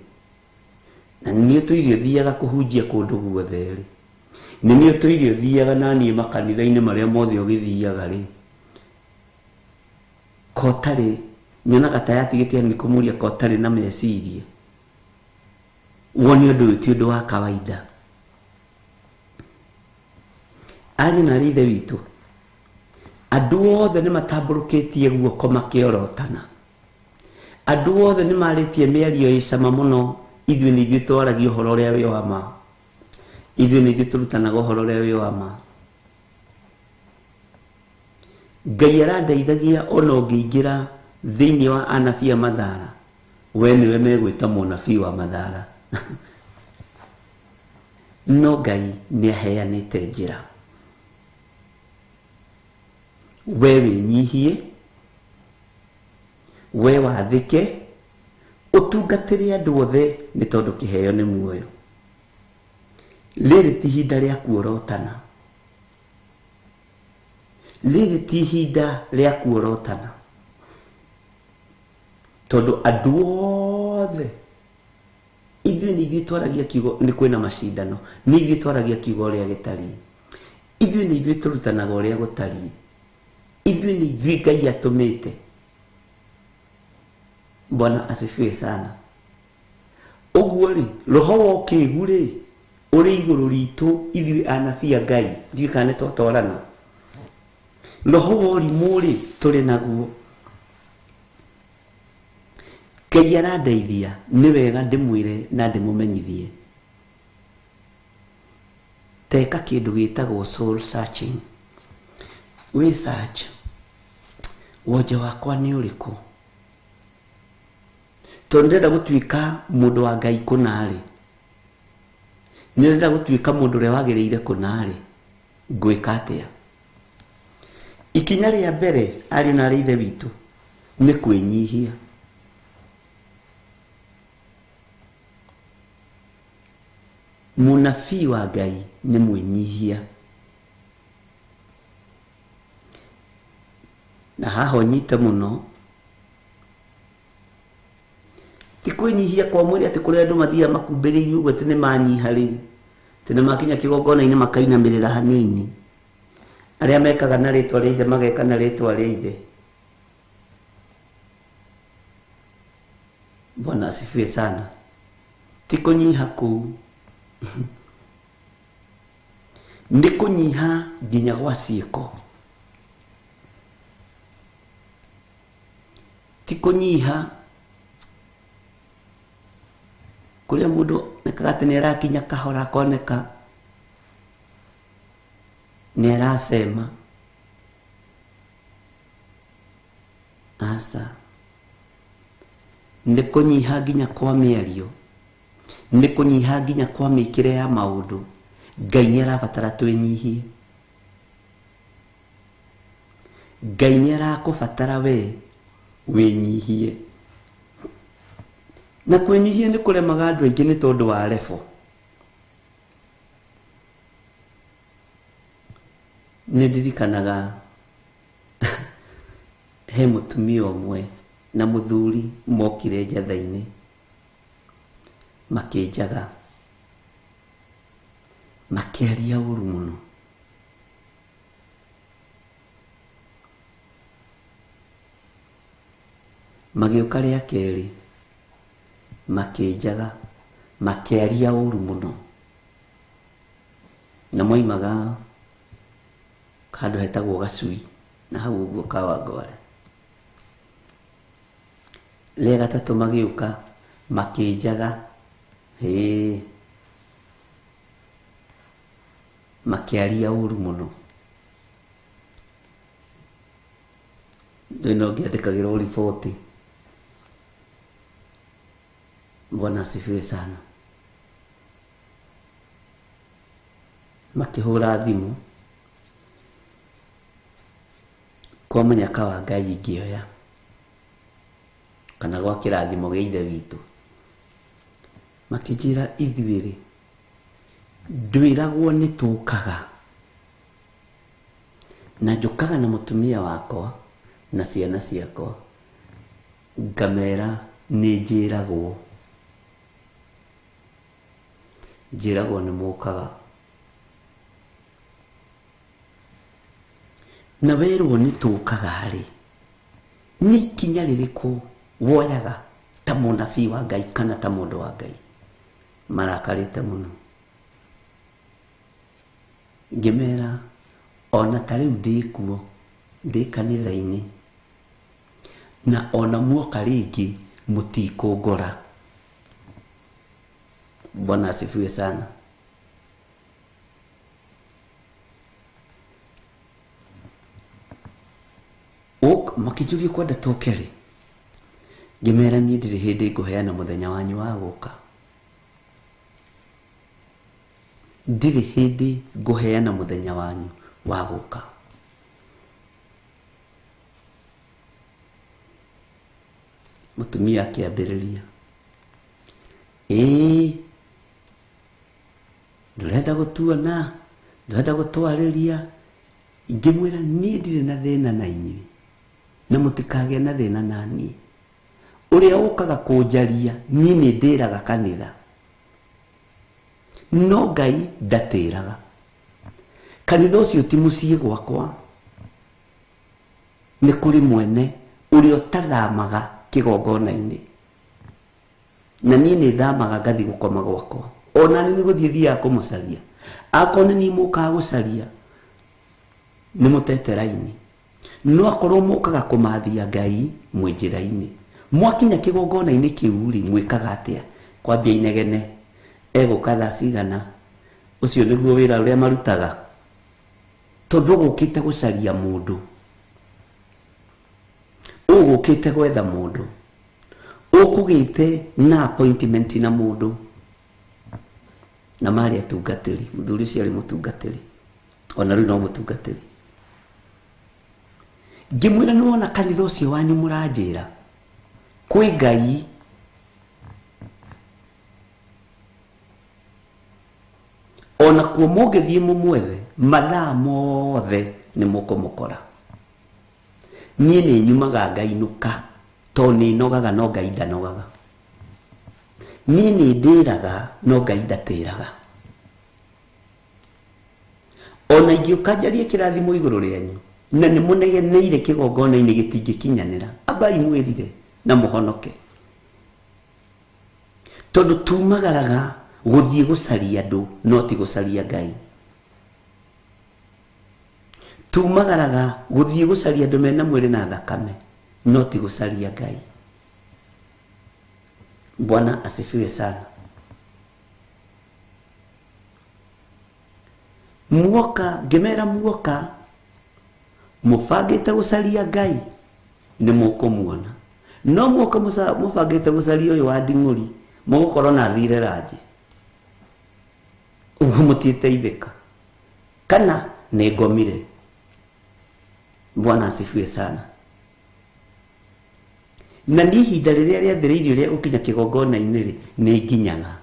na nĩ niĩ tũire thiaga kũhunjia kũndũ guothe rĩ, nĩ niĩ tũire thiaga na niĩ makanitha-inĩ marĩa mothe ũgĩthiaga rĩ, kotarĩ nyonaga ta yatigĩte nĩ kũmũria kotarĩ na meciria wone ũndũ ũyũ ti ũndũ wa kawaida. Ariũ na aarĩ a Ithe witũ, andũ othe nĩ matambũrũkĩtie guoko makĩorotana, andũ othe nĩ marĩtie mĩario ĩ cama mũno. Ithuĩ nĩ ithuĩ twaragia ũhoro ũrĩa wĩ wa ma, ithuĩ nĩ ithuĩ tũrutanaga ũhoro ũrĩa wĩ wa ma. Ngai arandeithagia ona ũngĩingĩra thĩinĩ wa anabii a Mathara, we nĩwe megwĩta mũnabii wa Mathara. No Ngai nĩ aheanĩte njĩra, we wĩnyihie, we wathĩke, ũtungatĩre andũ othe, nĩ tondũ kĩheo nĩ muoyo. Rĩrĩ ti ihinda rĩa kuorotana, rĩrĩ ti ihinda rĩa kuorotana, tondũ andũ othe ithuĩ nĩ ithuĩ twaragia kiugo, nĩ kwĩna macindano, nĩ ithuĩ twaragia kiugo ũrĩa gĩtariĩ, ithuĩ nĩ ithuĩ tũrutanaga ũrĩa gũtariĩ, ithuĩ nĩ ithuĩ Ngai atũmĩte. Bwana asifiwe sana. Ũguo rĩ, roho wa ũkĩgu rĩ ũrĩ igũrũ ritũ ithuĩ anabii a Ngai, ndiũĩ kana nĩ twatwarana. Roho wa ũrimũ rĩ tũrĩ naguo. Ngai arandeithia, nĩ wega ndĩmwĩre na ndĩmũmenyithie, teka kĩndũ gĩtagwo soul searching. Wĩ search wonje wakwa nĩ ũrĩkũ, tondũ ndĩrenda gũtuĩka mũndũ wa Ngai kũna rĩ, nĩ ndĩrenda gũtuĩka mũndũ ũrĩa wagĩrĩire kũna rĩ, ngwĩka atĩa? Ikinya rĩa mbere, ariũ na aarĩ a Ithe witũ, nĩ kwĩnyihia. Mũnabii wa Ngai nĩ mwĩnyihia. Na haha ũnyite mũno, ti kwĩnyihia kwa mwĩrĩ atĩ kũrĩa andũ mathiaga makumbĩrĩirio ũguo atĩ nĩ manyiha rĩu, atĩ nĩ makinya kĩgongona-inĩ makainamĩrĩra hanini. Arĩa mekaga na rĩtwa rĩa ithe mageka na rĩtwa rĩa ithe. Bwana asifiwe sana. Ti kũnyiha kũu, nĩ kũnyiha nginya gwa ciĩko. Ti kũnyiha kũrĩa mũndũ nekaga atĩ nĩ arakinya kahora akoneka nĩ aracema. Aca, nĩ kũnyiha nginya kwa mĩario, nĩ kũnyiha nginya kwa mĩkĩre ya maũndũ. Ngai nĩ arabatara twĩnyihie. Ngai nĩ arakũbatara we wĩnyihie. Na kwĩnyihia nĩ kũremaga andũ aingĩ nĩ tondũ wa rebo. Nĩ ndirikanaga he mũtumia ũmwe na mũthuri mokire njatha-inĩ makĩnjaga, makĩaria ũru mũno. Magĩũka rĩa kerĩ makĩnjaga, makĩaria ũru mũno. Na moimaga handũ hetagwo Gacui, na hau ũguo Kawangware. Rĩa gatatũ magĩũka makĩnjaga, hĩ, makĩaria ũru mũno. Ndĩ no ngĩandĩkagĩrwo riboti. Bwana asifiwe sana. Makĩhũra thimũ kwa mũnyaka wa Ngai ngĩoya, kana gwa kĩrathimo gĩa ithe witũ, makĩnjĩra ithuĩ rĩ, ndwĩragwo nĩ tũkaga, na njũkaga na mũtumia wakwa na ciana ciakwa, ngamera nĩ njĩragwo, njĩragwo nĩ mũkaga. Na werwo nĩ tũkaga rĩ, nĩ ikinya rĩrĩkũ woyaga ta mũnabii wa Ngai kana ta mũndũ wa Ngai? Marakarĩte mũno. Ngĩmera ona ta rĩu ndĩkuo, ndĩ kanitha-inĩ, na ona muoka rĩngĩ mũtikũngora. Bwana asifiwe sana. Makĩnjũria kwenda tũke rĩ, ngĩmera niĩ ndirĩ hĩndĩ ngũheana mũthenya wanyu wa gũka. Ndirĩ hĩndĩ ngũheana mũthenya wanyu wa gũka. Mũtumia akĩambĩrĩria, ĩĩ, ndũrenda gũtuona, ndũrenda gũtwarĩria. Ngĩmwĩra niĩ ndirĩ na thĩna na inyuĩ, na mũtikagĩe na thĩna na niĩ. Ũrĩa ũkaga kũnjaria niĩ nĩ ndĩraga kanitha, no Ngai ndatĩraga. Kanitha ũcio ti mũciĩ gwakwa, nĩ kũrĩ mwene ũrĩa ũtathamaga kĩgongona-inĩ, na niĩ nĩ thamaga ngathiĩ gũkoma gwakwa. Ona nĩ gũthiĩ thiaga kũmũcaria, akorwo nĩ niĩ mũkaga gũcaria nĩ mũtete raini, no akorwo mũkaga kũmathia Ngai mwĩ njĩra-inĩ. Mwakinya kĩgongona-inĩ kĩu rĩ, mwĩkaga atĩa? Kwambia inegene, egũka thaa cigana? Ũcio nĩguo wĩra ũrĩa marutaga, tondũ ũgũkĩte gũcaria mũndũ, ũgũkĩte gwetha mũndũ, ũkũgĩte na appointment na mũndũ. Na marĩ atungatĩri, mũthuri ũcio arĩ mũtungatĩri, ona rĩu no mũtungatĩri. Ngĩmwĩra nĩ wona kanitha ũcio wanyu mũranjĩra kwĩ Ngai, ona kuo mũngĩthiĩ mũmwethe mathaa mothe nĩ mũkũmũkora. Niĩ nĩ nyumaga ngainũka, tondũ nĩ nogaga no Ngai ndanogaga. Niĩ nĩ ndĩraga no Ngai ndatĩraga. Ona ingĩũka njarie kĩrathimo igũrũ rĩanyu, na nĩ mũnegeneire kĩgongona-inĩ gĩtingĩkinyanĩra, ambai mwĩrire na mũhonoke. Tondũ tumagaraga gũthiĩ gũcaria andũ no ti gũcaria Ngai. Tumagaraga gũthiĩ gũcaria andũ mena mwĩrĩ na thakame no ti gũcaria Ngai. Bwana asifiwe sana. Muoka, ngĩmera muoka mũbangĩte gũcaria Ngai nĩ mũkũmuona, no muoka mũbangĩte gũcaria ũyũ wa nding'ũri mũgũkorwo na athire ranji, ũguo mũtiĩteithĩka. Kana nĩ ngomire. Bwana asifiwe sana. Na niĩ ihinda rĩrĩa rĩathĩrĩirio rĩa gũkinya kĩgongona-inĩ rĩ, nĩ nginyaga.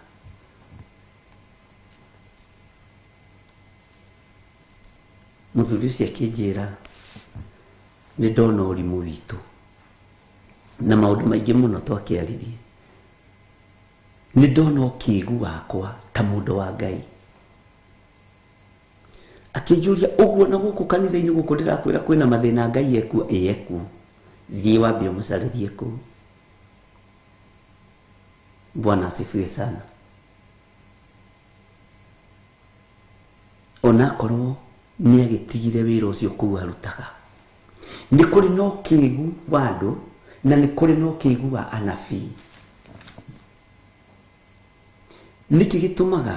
Mũthuri ũcio akĩnjĩra nĩ ndona ũrimũ witũ na maũndũ maingĩ mũno twakĩaririe. Nĩ ndona ũkĩgu wakwa ta mũndũ wa Ngai. Akĩnjũria ũguo na gũkũ kanitha-inĩ gũkũ ndĩrakwĩra kwĩna mathĩna Ngai ekuo, ĩ ekuo, thiĩ wambe ũmũcarĩrie kũu. Bwana asifiwe sana. Onakorwo nĩ agĩtigire wĩra ũcio kũu arutaga, nĩ kũrĩ na ũkĩgu wa andũ Na nĩ kũrĩ na ũkĩgu wa anabii. Nĩkĩ gĩtũmaga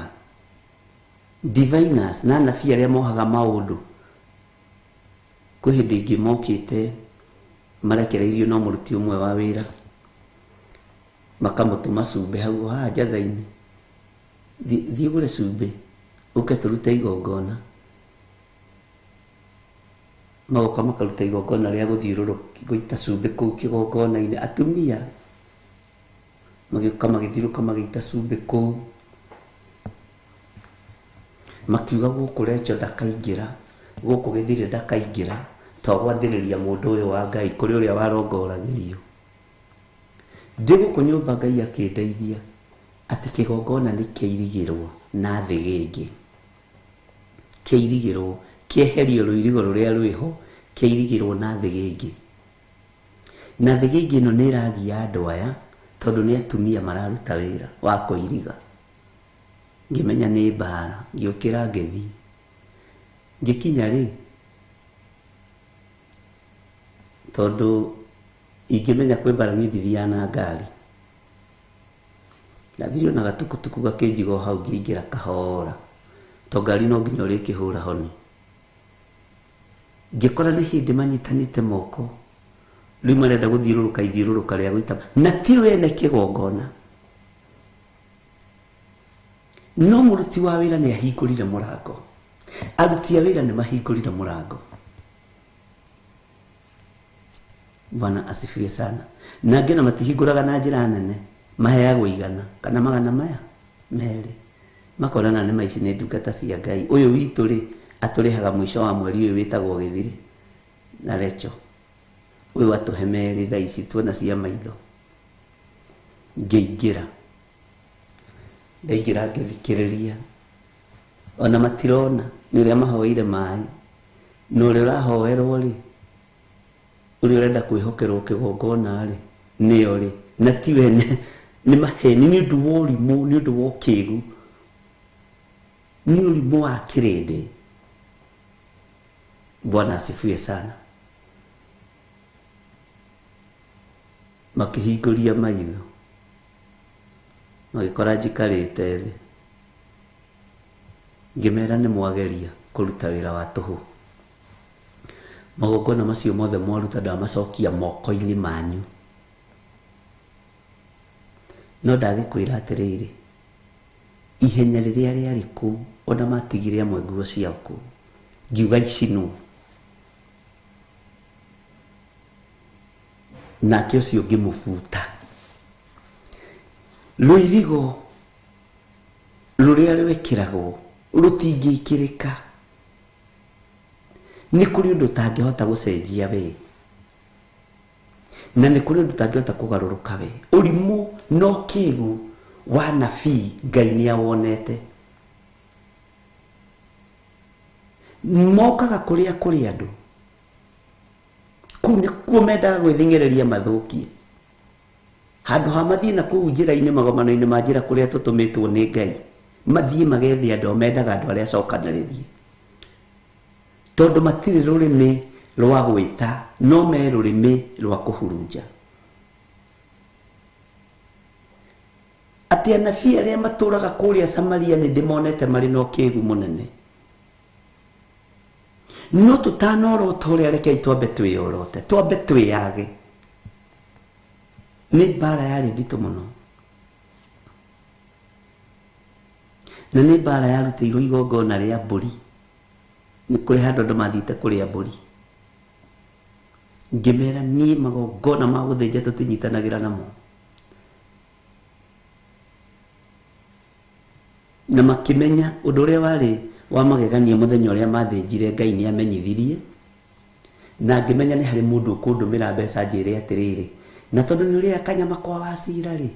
diviners na anabii arĩa mohaga maũndũ kwĩ hĩndĩ ĩngĩ mokĩte marekereirio no mũruti ũmwe wa wĩra makamũtũma cumbĩ hau haha njatha-inĩ, thiĩ ũgũre cumbĩ ũke tũrute igongona. Magoka makaruta igongona rĩa gũthiũrũrũka gũita cumbĩ kũu kĩgongona-inĩ. Atumia magĩũka magĩthiũrũrũka magĩita cumbĩ kũu, makiuga gũkũ Recho ndakaingĩra, gũkũ gĩthirĩ ndakaingĩra, twagwathĩrĩria mũndũ ũyũ wa Ngai kũrĩ ũrĩa warongoragĩrio. Ndĩ gũkũ nyũmba Ngai akĩndeithia atĩ kĩgongona nĩ kĩirigĩrwo na thĩgĩngĩ, kĩirigĩrwo kĩeherio rũirigo rũrĩa rwĩho, kĩirigĩrwo na thĩgĩngĩ. Na thĩgĩngĩ ĩno nĩ ĩragia andũ aya tondũ nĩ atumia mararuta wĩra wa kũiriga. Ngĩmenya nĩ mbara, ngĩũkĩra ngĩthiĩ. Ngĩkinya rĩ, tondũ ingĩmenya kwĩ mbara niĩ ndithiaga na ngari, ndathire ona gatukutuku gakĩnjiga o hau ngĩingĩra kahora, to ngari no nginya ũrĩkĩhũra honi. Ngĩkora nĩ hĩndĩ manyitanĩte moko, rĩu marenda gũthiũrũrũka ithiũrũrũka rĩa gũita, na ti wene kĩgongona. No mũruti wa wĩra nĩ ahingũrire mũrango, aruti a wĩra nĩ mahingũrire mũrango. Bwana asifiwe sana. Na angĩ ona matihingũraga na njĩra nene, maheagwo 100 kana 200, makorana nĩ maici nĩ ndungata cia Ngai. Ũyũ witũ rĩ atũrĩhaga mũico wa mweri ũyũ wĩtagwo gĩthirĩ na Recho, ũyũ atũhe 2 thaa ici tuona cia maitho. Ngĩingĩra, ndaingĩra ngĩthikĩrĩria, ona matirona nĩ ũrĩa mahoeire maĩ, na ũrĩa ũrahoerwo rĩ, ũrĩa ũrenda kwĩhokerwo kĩgongona rĩ, nĩo rĩ, na ti wene, nĩ maheni, nĩ ũndũ wa ũrimũ, nĩ ũndũ wa ũkĩgu, nĩ ũrimũ wa kĩrĩndĩ. Bwana asifiwe sana. Makĩhingũria maitho, magĩkora njikarĩte thĩ. Ngĩmera nĩ mwageria kũruta wĩra wa tũhũ. Magongona macio mothe mwaruta ndamacokia moko-inĩ manyu. No ndagĩkwĩra atĩrĩrĩ, ihenya rĩrĩa rĩarĩ kũu, ona matigire amwe nguo ciao kũu, ngiuga icinwo. Nake ũcio ngĩmũbuta. Rũirigo rũrĩa rwĩkĩragwo rũtingĩkĩrĩka. Nĩ kũrĩ ũndũ ũtangĩhota gũcenjia we, na nĩ kũrĩ ũndũ ũtangĩhota kũgarũrũka we. Ũrimũ no kĩgu wa nabii Ngai nĩ awonete. Mokaga kũrĩa kũrĩ andũ, kũu nĩkuo mendaga gwĩthing'ĩrĩria mathũkie. Handũ ha mathiĩ na kũu njĩra-inĩ, magomano-inĩ ma njĩra kũrĩa tũtũmĩtwo nĩ Ngai, mathiĩ magethe andũ, mendaga andũ arĩa acokanĩrĩrie, tondũ matirĩ rũrĩmĩ rwa gwĩta, no me rũrĩmĩ rwa kũhurunja. Atĩ anabii arĩa matũraga kũrĩa Samaria nĩ ndĩmonete marĩ na ũkĩgu mũnene. No tũtanorota ũrĩa, rekei twambe twĩyorote, twambe twĩyage. Nĩ mbara yarĩ nditũ mũno, na nĩ mbara yarutĩirwo igongona rĩa mbũri. Nĩ kũrĩ handũ andũ mathiĩte kũrĩa mbũri. Ngĩmera niĩ magongona ma gũthĩnja tũtinyitanagĩra namo. Na makĩmenya ũndũ ũrĩa warĩ wa magegania mũthenya ũrĩa mathĩnjire, Ngai nĩ amenyithirie. Na ngĩmenya nĩ harĩ mũndũ ũkũndũmĩra mbeca njĩre atĩrĩrĩ, na tondũ nĩ ũrĩa kanyama kwa wacira rĩ,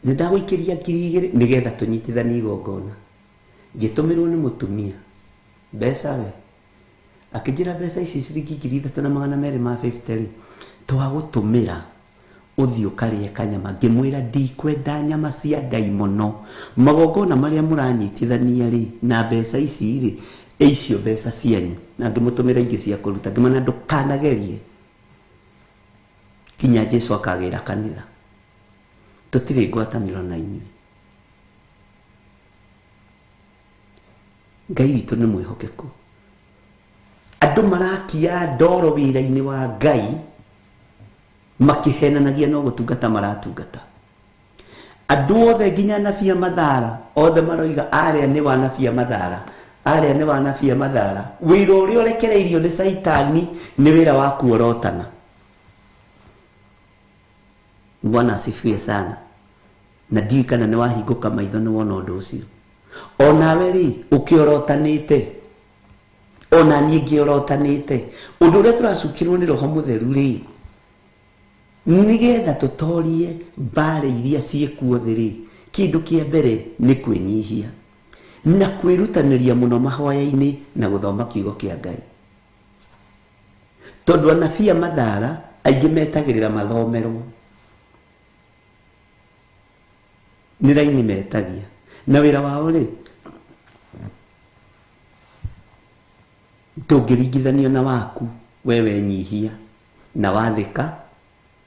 nĩ ndagũikĩria 2000 nĩgetha tũnyitithanie igongona. Ngĩtũmĩrwo nĩ mũtumia mbeca we, akĩnjĩra mbeca ici ciringi 3250 rĩ, twagũtũmĩra ũthiĩ ũkarĩe kanyama. Ngĩmwĩra ndikwenda nyama cia ndaimono, magongona marĩa mũranyitithania rĩ na mbeca ici rĩ, icio mbeca cianyu. Na ngĩmũtũmĩra ingĩ cia kũruta, ngĩmwĩra ndũkanagerie. Kinya Jesu akagĩra kanitha. Tũtirĩ ngwatanĩro na inyuĩ. Ngai witũ nĩ mwĩhokeku. Andũ marakia ndoro wĩra-inĩ wa Ngai makĩhenanagia no gũtungata maratungata. Andũ othe nginya anabii a Mathara othe maroiga arĩa nĩ wa anabii a Mathara, arĩa nĩ wa anabii a Mathara. Wĩra ũrĩa ũrekereirio nĩ Caitani nĩ wĩra wa kuorotana. Bwana asifiwe sana. Na ndiũĩ kana nĩ wahingũka maitho nĩ wona ũndũ ũcio. Onawe rĩ ũkĩorotanĩte, ona niĩ ngĩorotanĩte, ũndũ ũrĩa tũracukĩrwo nĩ Roho Mũtheru rĩ, nĩgetha tũtorie mbara iria ciĩkuo thĩ rĩ, kĩndũ kĩa mbere nĩ kwĩnyihia na kwĩrutanĩria mũno mahoya-inĩ na gũthoma kiugo kĩa Ngai. Tondũ anabii a Mathara aingĩ metagĩrĩra mathomerwo, nĩ raini metagia, na wĩra wao rĩ ndũngĩringithanio na waku. We wenyihia na wathĩka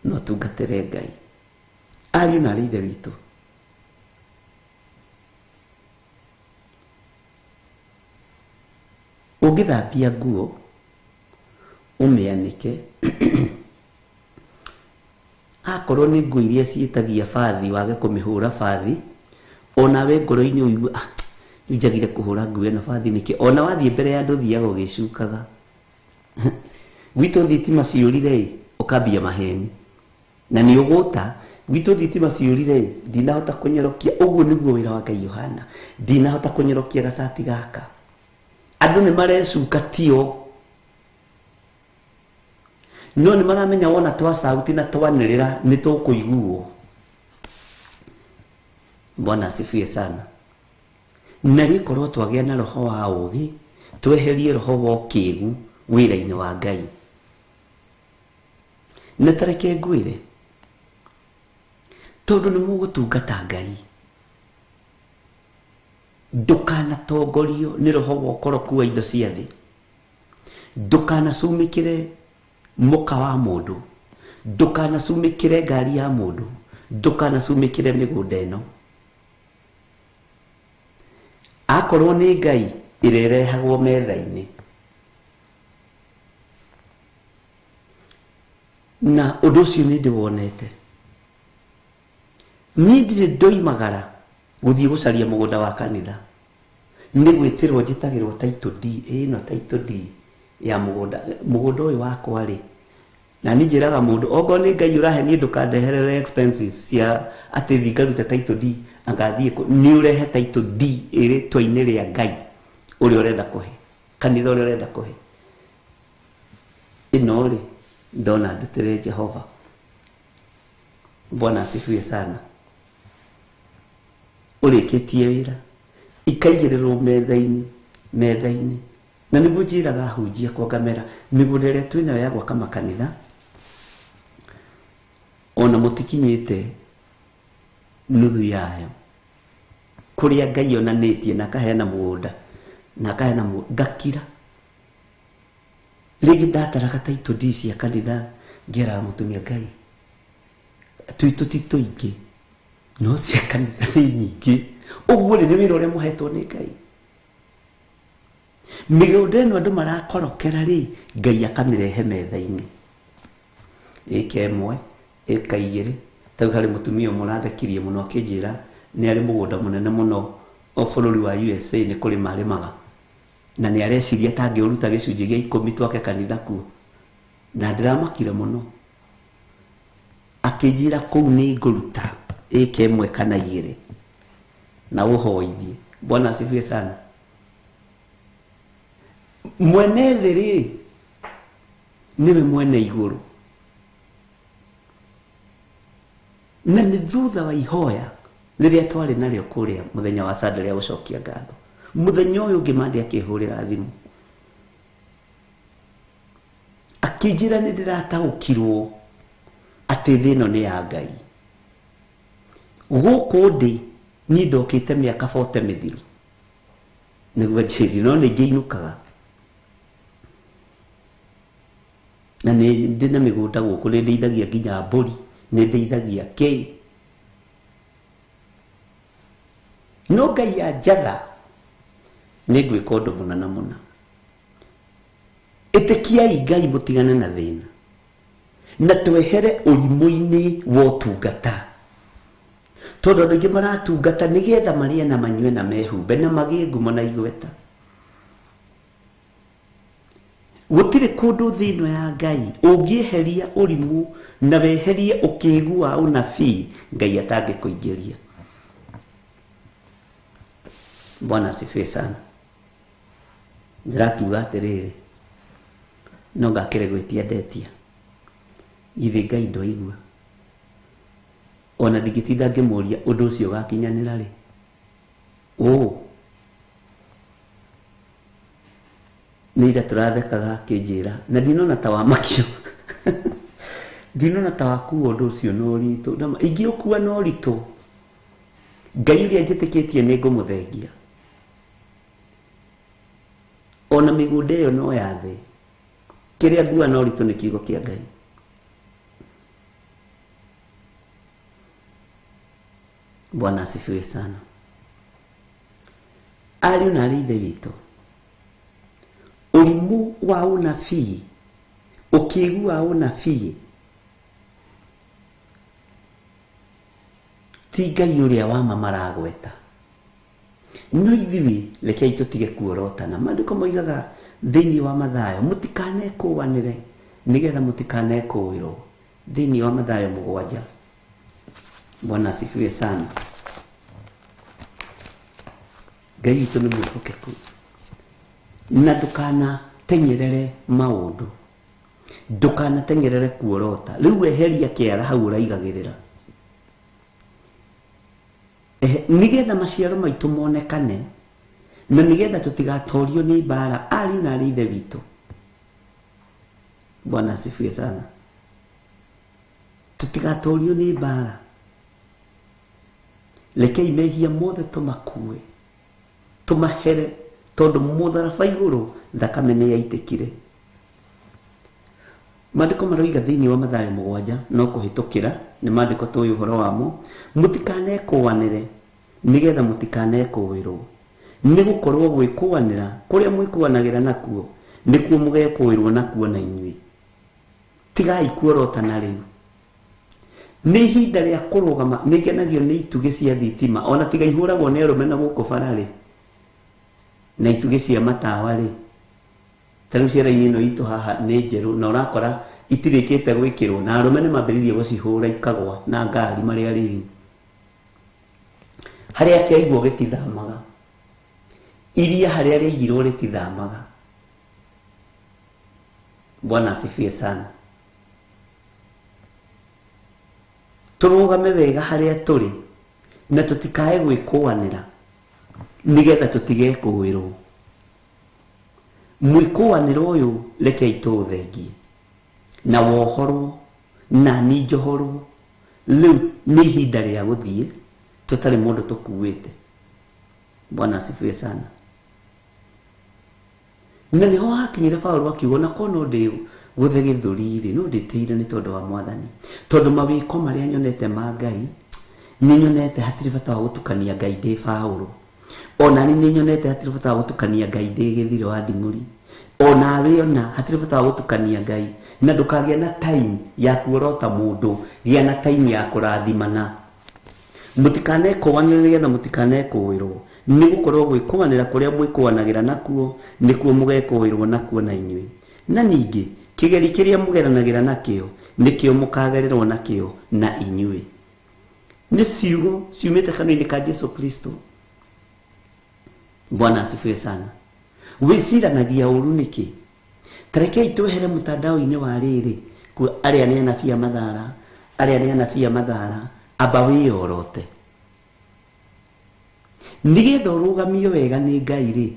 na ũtungatĩre Ngai. Ariũ na aarĩ a Ithe witũ, ũngĩthambia nguo ũmĩanĩke, akorwo nĩ nguo iria ciĩtagia bathi wage kũmĩhũra bathi, onawe ngoro-inĩ ũigue, ah, rĩu njagire kũhũra nguo ĩno bathi nĩkĩ? Ona wathiĩ mbere ya andũ thiaga ũgĩcukaga. Gwitũ thitima ciũrire ĩ, ũkambia maheni na nĩ ũgũta. Gwitũ thitima ciũrire ĩ, ndinahota kũnyorokia. Ũguo nĩguo wĩra wa Ngai ũhana, ndinahota kũnyorokia gacati gaka. Andũ nĩ marecuka tio, no nĩ maramenya wona twa sauti na twanĩrĩra nĩ tũkũiguo. Bwana asifiwe sana. Na rĩkorwo twagĩa na roho wa ũũgĩ, tweherie roho wa ũkĩgu wĩra-inĩ wa Ngai. Na ta reke ngwĩre, tondũ nĩ mũgũtungata Ngai, ndũkanatongorio nĩ roho wa ũkoroku wa indo cia thĩ, ndũkanacumĩkĩre mũka wa mũndũ, ndũkanacumĩkĩre ngari ya mũndũ, ndũkanacumĩkĩre mĩgũnda ĩno. Akorwo nĩ Ngai ĩrĩa ĩrehagwo metha-inĩ. Na ũndũ ũcio nĩ ndĩwonete. Niĩ ndirĩ ndoimagara gũthiĩ gũcaria mũgũnda wa kanitha, nĩ gwĩtĩrwo njĩtagĩrwo title deed, ĩno title deed ya mũgũnda. Mũgũnda ũyũ wakwa rĩ, na niĩ njĩraga mũndũ okorwo nĩ Ngai ũrahe niĩ ndũkandeherere expenses cia atĩ thiĩ ngarute title deed angathiĩ kũ, nĩ ũrehe title deed ĩrĩtwa-inĩ rĩa Ngai ũrĩa ũrenda kũhe, kanitha ũrĩa ũrenda kũhe. Ĩno rĩ ndona ndutĩre Jehova. Bwana asifiwe sana. Ũrĩkĩtie wĩra ikaigĩrĩrwo metha-inĩ, metha-inĩ. Na nĩguo njĩraga ahunjia kwa ngamera, mĩgũnda ĩrĩa twĩnayo ya gwaka makanitha ona mũtikinyĩte nuthu yayo, kũrĩa Ngai onanĩtie na akaheana mũgũnda na akaheana mũgũnda, ngakira. Rĩngĩ ndataraga title deed cia kanitha, ngeraga mũtumia Ngai, twitũ ti tũingĩ no cia kanitha nĩ nyingĩ. Ũguo rĩ nĩ wĩra ũrĩa mũhetwo nĩ Ngai. Mĩgũnda ĩno andũ marakorokera rĩ, Ngai akamĩrehe metha-inĩ, ĩka ĩmwe, ĩka igĩrĩ. Ta rĩu harĩ mũtumia ũmwe ũrathekirie mũno akĩnjĩra nĩ arĩ mũgũnda mũnene mũno o bũrũri wa USA nĩ kũrĩma arĩmaga, na nĩ areciria ta angĩũruta gĩcunjĩ gĩa 10 twake kanitha kuo, na ndĩramakire mũno. Akĩnjĩra kũu nĩ ngũruta ĩka ĩmwe kana igĩrĩ na ũhoithie. Bwana asifiwe sana. Mwene thĩ rĩ nĩwe mwene igũrũ, na nĩ thutha wa ihoya rĩrĩa twarĩ narĩo kũrĩa mũthenya wa Sunday rĩa gũcokia ngatho, mũthenya ũyũ ũngĩ Mande akĩhũrĩra thimũ akĩnjĩra nĩ ndĩrataũkirwo atĩ thĩ ĩno nĩ ya Ngai. Gũkũ ndĩ niĩ ndokĩte mĩaka 40 mĩthiru nĩguo njĩri, no nĩ ingĩinũkaga. Na nĩ ndĩ na mĩgũnda gũkũ, nĩ ndĩithagia nginya mbũri, nĩ ndĩithagia kĩ. No Ngai anjatha nĩ ngwĩka ũndũ mũna na mũna. Ĩtĩkiai Ngai mũtigane na thĩna, na twehere ũrimũ-inĩ wa ũtungata, tondũ andũ aingĩ maratungata nĩgetha marĩe na manyue na mehumbe na magĩe ngumo na igweta. Gũtirĩ kũndũ thĩ ĩno ya Ngai ũngĩeheria ũrimũ na weherie ũkĩgu wa ũnabii Ngai atangĩkũingĩria. Bwana asifiwe sana. Ndĩrakiuga atĩrĩrĩ, no ngakĩre gwĩtia ndetia, githĩ Ngai ndoigua? Ona ndingĩtinda ngĩmũria ũndũ ũcio ũgakinyanĩra rĩ. Ũ nĩ ira tũrathekaga akĩnjĩra, na ndinona ta wamakio, ndinona ta wakuo ũndũ ũcio na ũritũ. Na ingĩũkua na ũritũ, Ngai ũrĩa njĩtĩkĩtie nĩ ngũmũthengia. Ona mĩgũnda ĩyo no ya thĩ, kĩrĩa ngua na ũritũ nĩ kiugo kĩa Ngai. Bwana asifiwe sana. Ariũ na arĩ ithe witũ, ũrimũ wa ũnabii, ũkĩgu wa ũnabii ti Ngai ũrĩa wa ma maragweta. No ithuĩ rekei tũtige kuorotana. Maandĩko moigaga thĩinĩ wa Mathayo, mũtikanekũanĩre nĩgetha mũtikanekũĩrwo. Thĩinĩ wa Mathayo 7. Bwana asifiwe sana. Ngai witũ nĩ mwĩhokeku, na ndũkanatenyerere maũndũ, ndũkanatenyerere kuorota. Rĩu weheria kĩara hau ũraigagĩrĩra, nĩgetha maciaro maitũ monekane, na nĩgetha tũtigatorio nĩ mbara. Ariũ na arĩ ithe witũ, Bwana asifiwe sana. Tũtigatorio nĩ mbara. Rekei mehia mothe tũmakue, tũmahere, tondũ mũtharaba igũrũ thakame nĩ yaitĩkire. Maandĩko maroiga thĩinĩ wa Mathayo 7, no kũhĩtũkĩra nĩ maandĩko tũĩ ũhoro wamo, mũtikanekũanĩre nĩgetha mũtikanekũĩrwo, nĩ gũkorwo gwĩkũanĩra kũrĩa mwĩkũanagĩra nakuo nĩkuo mũgekũĩrwo nakuo na inyuĩ. Tigai kuorotana rĩu. Nĩ ihinda rĩa kũrũgama. Nĩ ngenagio nĩ itugĩ cia thitima, ona tiga ihũragwo nĩ arũme na gũkũ bara rĩ, na itugĩ cia matawa rĩ. Ta rĩu ciara-inĩ ĩno itũ haha nĩ njerũ, na ũrakora itirĩkĩte gwĩkĩrwo, na arũme nĩ mambĩrĩirie gũcihũra ikagwa na ngari marĩa rĩu. Harĩa kĩaigwo gĩtithamaga, iria harĩa rĩaigirwo rĩtithamaga. Bwana asifiwe sana. Tũrũgame wega harĩa tũrĩ, na tũtikae gwĩkũanĩra nĩgetha tũtigekũĩrwo. Mwĩkũanĩro ũyũ rekei tũũthengie, na wohorwo na niĩ njohorwo. Rĩu nĩ ihinda rĩa gũthiĩ tũtarĩ mũndũ tũkuĩte. Bwana asifiwe sana. Na nĩho hakinyire Paũlũ akiuga, na korwo no ndĩ gũthe gĩthũri rĩ, no ndĩtĩire nĩ tondũ wa Mwathani, tondũ mawĩko marĩa nyonete ma Ngai nĩ nyonete hatirĩ bata wa gũtukania Ngai ndĩ Paũlũ. Ona nĩ nyonete hatirĩ bata wa gũtukania Ngai ndĩ Gĩthiro wa Nding'ũri. Ona we ona hatirĩ bata wa gũtukania Ngai. Na ndũkagĩa na time ya kuorota mũndũ, gĩa na time ya kũrathimana. Mũtikanekũanĩre nĩgetha mũtikanekũĩrwo, nĩ gũkorwo gwĩkũanĩra kũrĩa mwĩkũanagĩra nakuo nĩkuo mũgekũĩrwo nakuo na inyuĩ. Na ningĩ kĩgeri kĩrĩa mũgeranagĩra nakĩo nĩkĩo mũkagererwo nakĩo na inyuĩ. Nĩ ciugo ciumĩte kanua-inĩ ka Jesu Kristo. Bwana asifiwe sana. Wĩciranagia ũru nĩkĩ? Ta rekei twehere mtandao-inĩ wa rĩrĩ, arĩa nĩ anabii a mathara, arĩa nĩ anabii a mathara, amba wĩyorote nĩgetha ũrũgamio wega nĩ Ngai rĩ,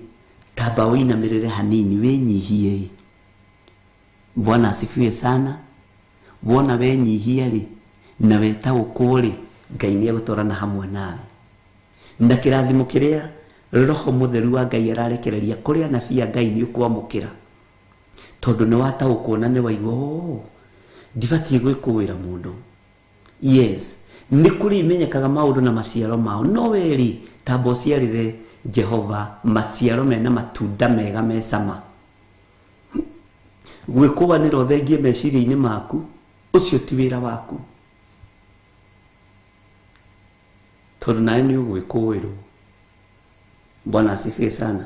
tamba ũinamĩrĩre hanini wĩnyihie. Bwana asifiwe sana. Wona wenyihia rĩ, na wetaũkwo rĩ, Ngai nĩ egũtwarana hamwe nawe. Na kĩrathimo kĩrĩa Roho Mũtheru wa Ngai ararekereria kũrĩ anabii a Ngai nĩ ũkwamũkĩra, Tondũ nĩ wataũkwo na nĩ waigua, oh, ndibatiĩ gwĩkũĩra mũndũ. Yes, nĩ kũrĩ imenyekaga maũndũ na maciaro mao. No weri tamba ũciarĩre Jehova maciaro mena matunda mega me cama. Gwĩkũanĩra ũthengie meciria-inĩ maku, ũcio ti wĩra waku. Tondũ nawe nĩ ũgwĩkũĩrwo. Bwana asifiwe sana.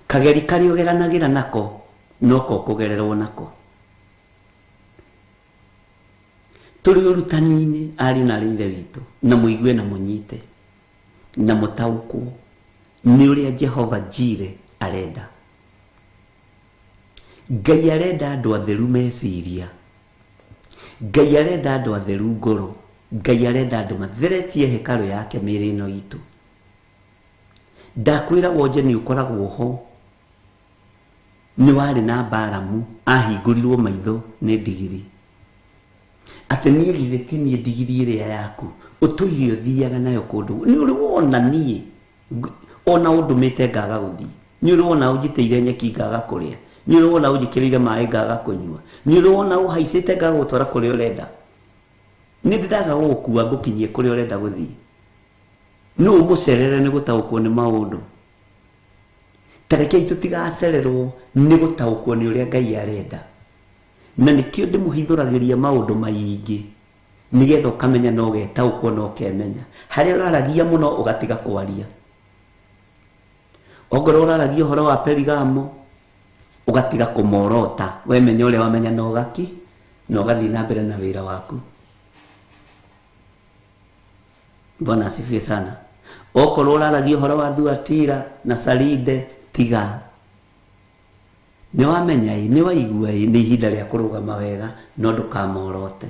Kageri karĩa ũgeranagĩra nako noko ũkũgererwo nako. Tũrĩ ũrutani-inĩ ariũ na arĩ ithe witũ, na mũigue na mũnyite na mũtaũkwo nĩ ũrĩa Jehova Jire arenda. Ngai arenda andũ atheru meciria. Ngai arenda andũ atheru ngoro. Ngai arenda andũ matheretie hekarũ yake mĩĩrĩ ĩno itũ. Ndakwĩra wonje nĩ ũkoragwo ho. Nĩ warĩ na Balamu ahingũrirwo maitho nĩ ndigiri. Atĩ niĩ githĩ ti niĩ ndigiri ĩrĩa yaku ũtũire ũthiaga nayo kũndũ. Nĩ ũrĩ wona niĩ ona ũndũmĩte ngaga gũthiĩ. Nĩ ũrĩ wona ũnjitĩire nyeki ngaga kũrĩa. Nĩ ũrĩ wona ũnjĩkĩrĩire maĩ ngaga kũnyua. Nĩ ũrĩ wona ũhaicĩte ngaga gũtwara kũrĩa ũrenda. Nĩ ndĩraga gũgũkua ngũkinyie kũrĩa ũrenda gũthiĩ. No ũmũcerere nĩ gũtaũkwo nĩ maũndũ. Ta rekei tũtigacererwo nĩ gũtaũkwo nĩ ũrĩa Ngai arenda. Na nĩkĩo ndĩmũhithũragĩria maũndũ maingĩ nĩgetha ũkamenya no ũgetaũkwo na ũkemenya. Harĩa ũraragia mũno ũgatiga kwaria. Ongorwo ũraragia ũhoro wa Perigamo ũgatiga kũmorota, wemenya ũrĩa wamenya na ũgaki na ũgathiĩ na mbere na wĩra waku. Bwana asifiwe sana. Okorwo ũraragia ũhoro wa Thuatira na Saride, tiga. Nĩ wamenya ĩ, nĩ waigua ĩ, nĩ ihinda rĩa kũrũgama wega no ndũkamorote.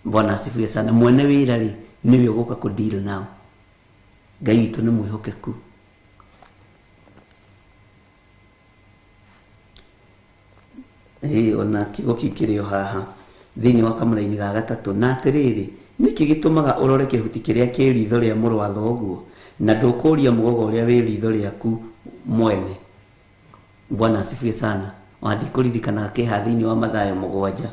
Bwana asifiwe sana. Mwene wĩra rĩ nĩwe ũgũka kũ deal nao. Ngai witũ nĩ mwĩhokeku. Ona kiugo kĩu kĩrĩ o haha thĩinĩ wa kamũraini ga gatatũ. Na atĩrĩrĩ, nĩkĩ gĩtũmaga ũrore kĩhuti kĩrĩa kĩ ritho rĩa mũrũ wa thoguo na ndũkũria mũgogo ũrĩa wĩ ritho rĩaku mwene? Bwana asifiwe sana. Ona ndikũririkanaga kĩha thĩinĩ wa Mathayo 7.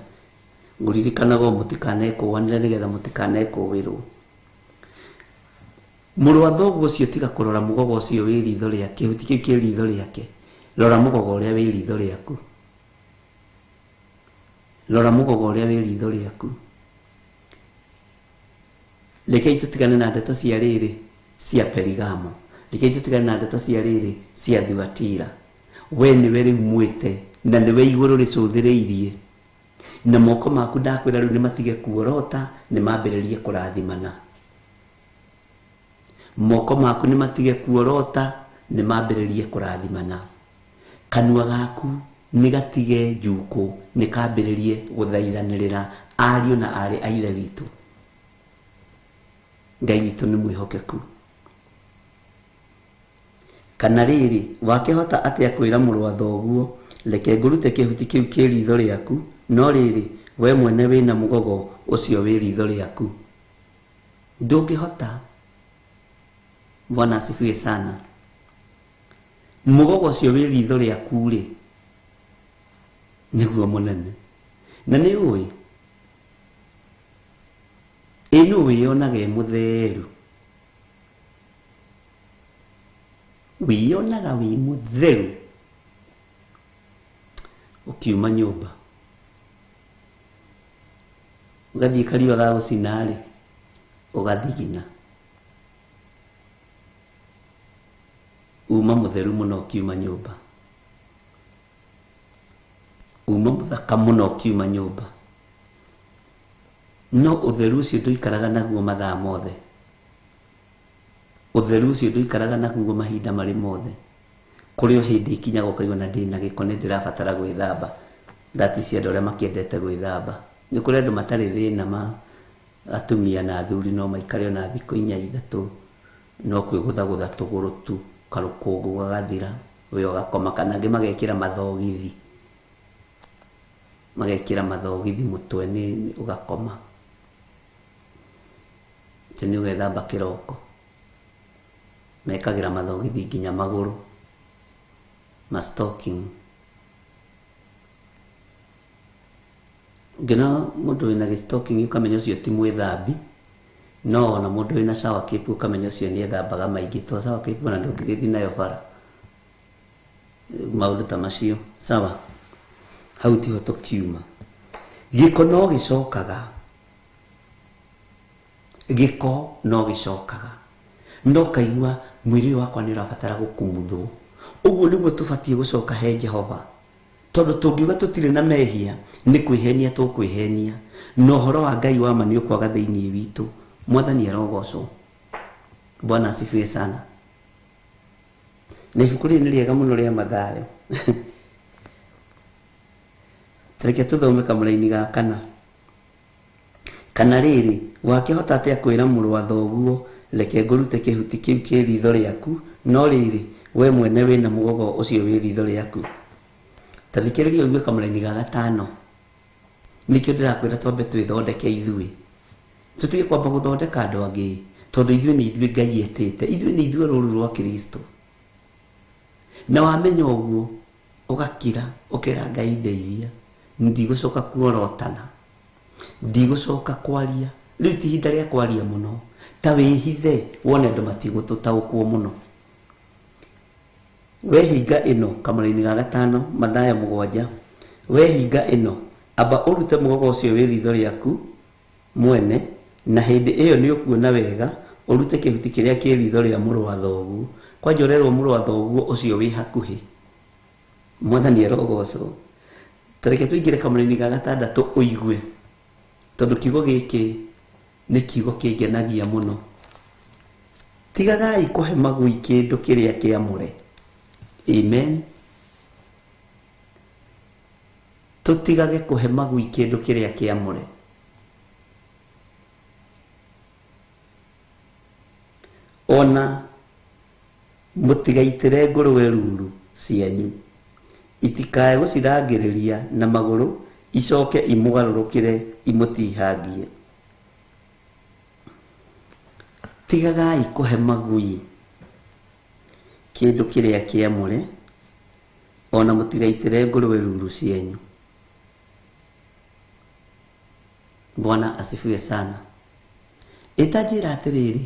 Ngũririkanaga o mũtikanekũanĩre nĩgetha mũtikanekũĩrwo. Mũrũ wa thoguo ũcio tiga kũrora mũgogo ũcio wĩ ritho rĩake, kĩhuti kĩu kĩ ritho rĩake. Rora mũgogo ũrĩa wĩ ritho rĩaku. Rora mũgogo ũrĩa wĩ ritho rĩaku. Rekei tũtigane na ndeto cia rĩrĩ cia Perigamo. Rekei tũtigane na ndeto cia rĩrĩ cia Thuatira. We nĩwe rĩu mwĩte na nĩwe igũrũ rĩcũthĩrĩirie. Na moko maku ndakwĩra rĩu nĩmatige kuorota, nĩmambĩrĩrie kũrathimana. Moko maku nĩmatige kuorota, nĩmambĩrĩrie kũrathimana. Kanua gaku nĩgatige njukũ, nĩkambĩrĩrie gũthaithanĩrĩra ariũ na aarĩ a Ithe witũ. Ngai witũ nĩ mwĩhokeku. Kana rĩrĩ, wakĩhota atĩa kwĩra mũrũ wa thoguo, reke ngũrute kĩhuti kĩu kĩ ritho rĩaku, no rĩrĩ, we mwene wĩna mũgogo ũcio wĩ ritho rĩaku? Ndũngĩhota. Bwana asifiwe sana. Mũgogo ũcio wĩ ritho rĩaku rĩ, nĩguo mũnene. Na nĩ ũĩ, ĩ nũ wĩyonaga e mũtheru? Wĩyonaga wĩ mũtheru ũkiuma nyũmba ũgathiĩ kariũa ga gũcina rĩ, ũgathigina. Uma mũtheru mũno ũkiuma nyũmba. Uma mũthaka mũno ũkiuma nyũmba. No ũtheru ũcio ndũikaraga naguo mathaa mothe. Ũtheru ũcio ndũikaraga naguo mahinda marĩ mothe. Kũrĩ o hĩndĩ ikinyaga ũkaigua na ndĩna gĩko nĩ ndĩrabatara gwĩthamba. That is andũ arĩa makĩendete gwĩthamba. Nĩ kũrĩ andũ matarĩ thĩna ma atumia na athuri no maikare ona thikũ 4 3 no kwĩgũthagũtha tũgũrũ tu, karũkũngũ gagathira, we ũgakoma. Kana angĩ magekĩra mathogithi. Magekĩra mathogithi mũtwe nĩ ũgakoma. Atĩ nĩ ũgethamba kĩroko. Mekagĩra mathogithi nginya magũrũ, ma stocking. Ũngĩona mũndũ wĩna gĩ-stocking ũkamenya ũcio ti mwĩthambi, no ona mũndũ wĩna shower cap ũkamenya ũcio nĩ ethambaga maingĩ, to shower cap ona ndũngĩgĩthiĩ nayo bara. Maũndũ ta macio, sawa? Hau tiho tũkiuma. Gĩko no gĩcokaga, gĩko no gĩcokaga, no kaigua mwĩrĩ ũyũ wakwa nĩ ũrabatara gũkumuthwo. Ũguo nĩguo tũbatiĩ gũcoka he Jehova, tondũ tũngiuga tũtirĩ na mehia nĩ kwĩhenia tũkwĩhenia, na ũhoro wa Ngai wa ma nĩ ũkwaga thĩinĩ witũ. Mwathani arogocwo. Bwana asifiwe sana. Na ibuku rĩrĩ nĩ rĩega mũno rĩa Mathayo. Reke tũthome kamũraini ga kana. Kana rĩrĩ, wakĩhota atĩa kwĩra mũrũ wa thoguo, reke ngũrute kĩhuti kĩu kĩ ritho rĩaku, no rĩrĩ, we mwene wĩna mũgogo ũcio wĩ ritho rĩaku? Ta thikĩrĩria ũigue kamũraini ga gatano. Nĩkĩo ndĩrakwĩra twambe twĩthondeke ithuĩ, tũtige kwamba gũthondeka andũ angĩ, tondũ ithuĩ nĩ ithuĩ Ngai etĩte, ithuĩ nĩ ithuĩ rũru rwa Kristo. Na wamenya ũguo ũgakira, ũkera Ngai ndeithia, ndigũcoka kuorotana, ndigũcoka kwaria. Rĩu ti ihinda rĩa kwaria mũno, ta wĩhithe wone andũ matigũtũtaũkwo mũno. Wehinga ĩno, kamũraini ga gatano, Mathayo 7, wehinga ĩno, amba ũrute mũgogo ũcio wĩ ritho rĩaku mwene, na hĩndĩ ĩyo nĩ ũkuona wega ũrute kĩhuti kĩrĩa kĩ ritho rĩa mũrũ wa thoguo. Kwanja ũrerwo mũrũ wa thoguo ũcio wĩ hakuhĩ. Mwathani arogocwo. Ta reke tũingĩre kamũraini ga gatandatũ ũigue, tondũ kiugo gĩkĩ nĩ kiugo kĩngenagia mũno. Tigagai kũhe magui kĩndũ kĩrĩa kĩamũre. Amen. Tũtigage kũhe magui kĩndũ kĩrĩa kĩamũre. Ona mũtigaitĩre ngũrwe ruru cianyu, itikae gũcirangĩrĩria na magũrũ, icoke imũgarũrũkĩre imũtihangie. Tigagai kũhe magui kĩndũ kĩrĩa kĩamũre, ona mũtigaitĩre ngũrwe ruru cianyu. Bwana asifiwe sana. Ĩtanjĩra atĩrĩrĩ,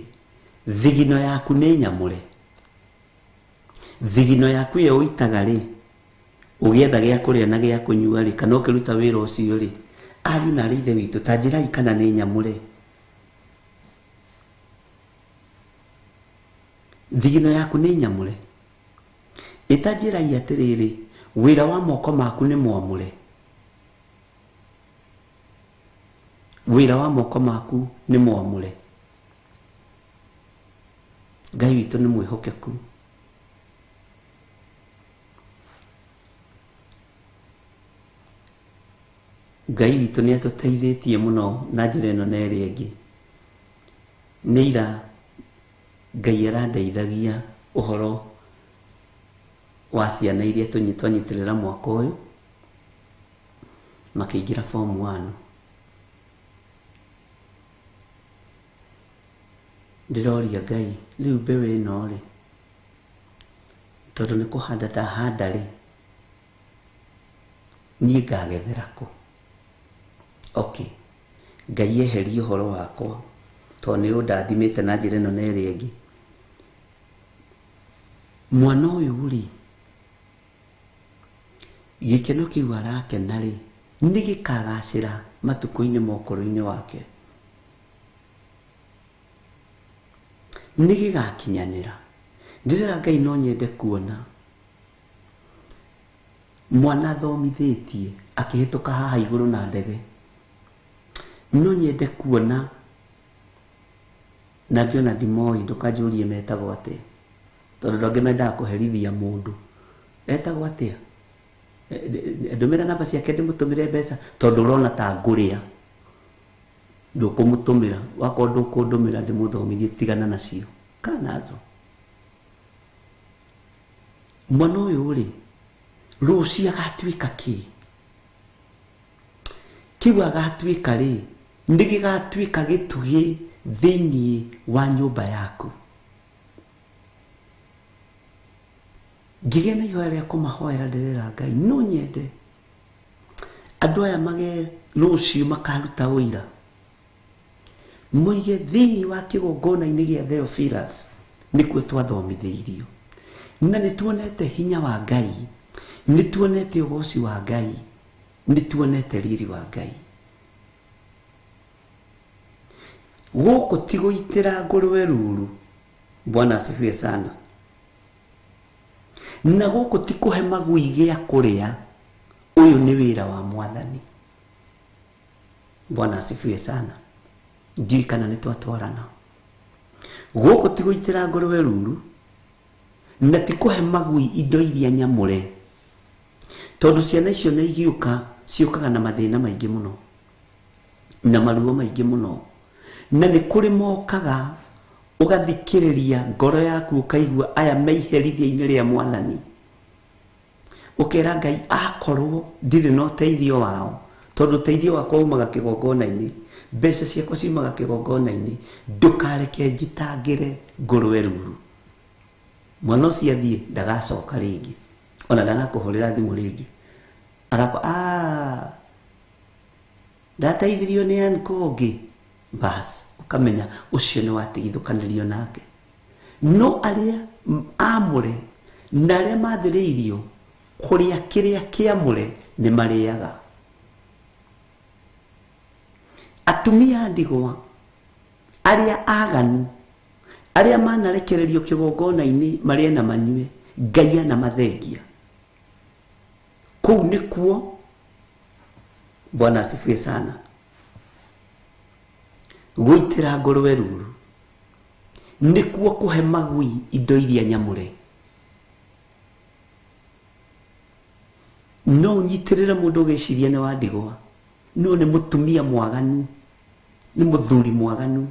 thigino yaku nĩ nyamũre. Thigino yaku ĩyo ũitaga rĩ, ũgĩetha gĩa kũrĩa na gĩa kũnyua rĩ, kana ũkĩruta wĩra ũcio rĩ, ariũ na arĩ ithe witũ, ta njĩrai kana nĩ nyamũre. Thigino yaku nĩ nyamũre. Ĩtanjĩrai atĩrĩrĩ, wĩra wa moko maku nĩ mwamũre. Wĩra wa moko maku nĩ mwamũre. Ngai witũ nĩ mwĩhokeku. Ngai witũ nĩ atũteithĩtie mũno na njĩra ĩno na ĩrĩa ĩngĩ. Nĩ ira Ngai arandeithagia ũhoro wa ciana iria twanyitĩrĩra mwaka ũyũ makĩingĩra form 1. Ndĩroria Ngai, rĩu mbeũ ĩno rĩ, tondũ nĩ kũhanda ndahanda rĩ, niĩ ngagethera kũ? Okay, Ngai eherie ũhoro wakwa, tondũ nĩ ũndathimĩte na njĩra ĩno na ĩrĩa ĩngĩ. Mwana ũyũ rĩ, gĩkeno kĩu arakena rĩ, nĩ gĩkagacĩra matukũ-inĩ ma ũkũrũ-inĩ wake. Nĩ gĩgakinyanĩra. Ndĩrera Ngai no nyende kuona mwana athomithĩtie akĩhĩtũka haha igũrũ na ndege. No nyende kuona na ngĩona ndimoĩ, ndũkanjũrie metagwo atĩa, tondũ andũ angĩ mendaga kũherithia mũndũ. Etagwo atĩa? Ndũmĩra namba ciake ndĩmũtũmĩre mbeca, tondũ ũrona ta ngũrĩa. Ndũkũmũtũmĩra, wakorwo ndũkũndũmĩra ndĩmũthomithie, tigana nacio. Kana nazo. Mwana ũyũ rĩ, rũciũ agatuĩka kĩ? Kĩu agatuĩka rĩ, nĩ gĩgatuĩka gĩtugĩ thĩinĩ wa nyũmba yaku. Ngĩgĩa na ihoya rĩa kũmahoera ndĩrera Ngai no nyende andũ aya mage rũciũ makaruta ũira moige thĩinĩ wa kĩgongona-inĩ gĩa Theophilus nĩkuo twathomithĩirio na nĩ tuonete hinya wa Ngai, nĩ tuonete ũgoci wa Ngai, nĩ tuonete riri wa Ngai. Gũkũ ti gũitĩra ngũrwe ruru. Bwana asifiwe sana. Na gũkũ ti kũhe magui gĩa kũrĩa, ũyũ nĩ wĩra wa Mwathani. Bwana asifiwe sana. Ndiũĩ kana nĩ twatwarana. Gũkũ ti gũitĩra ngũrwe ruru na ti kũhe magui indo iria nyamũre, tondũ ciana icio nĩ igiũka ciũkaga na mathĩna maingĩ mũno na maruo maingĩ mũno, na nĩ kũrĩ mokaga ũgathikĩrĩria ngoro yaku ũkaigua aya me iherithia-inĩ rĩa Mwathani, ũkera Ngai akorwo ndirĩ na ũteithio wao, tondũ ũteithio wakwa umaga kĩgongona-inĩ, mbeca ciakwa ciumaga kĩgongona-inĩ, ndũkareke njitangĩre ngũrwe ruru. Mwana ũcio athiĩ ndagacoka rĩngĩ, ona ndagakũhũrĩra thimũ rĩngĩ, arakwa ndateithirio nĩ uncle ũngĩ, bas ũkamenya ũcio nĩ watigithũkanĩrio nake. No arĩa amũre na arĩa mathĩrĩirio kũrĩa kĩrĩa kĩamũre nĩ marĩaga. Atumia a ndigwa arĩa aganu arĩa manarekererio kĩgongona-inĩ marĩe na manyue, Ngai anamathengia. Kũu nĩkuo Bwana asifiwe sana. Gũitĩra ngũrwe ruru nĩkuo kũhe magui indo iria nyamũre. No ũnyitĩrĩre mũndũ ũgĩciria nĩ wa ndigwa, no nĩ mũtumia mwaganu, nĩ mũthuri mwaganu.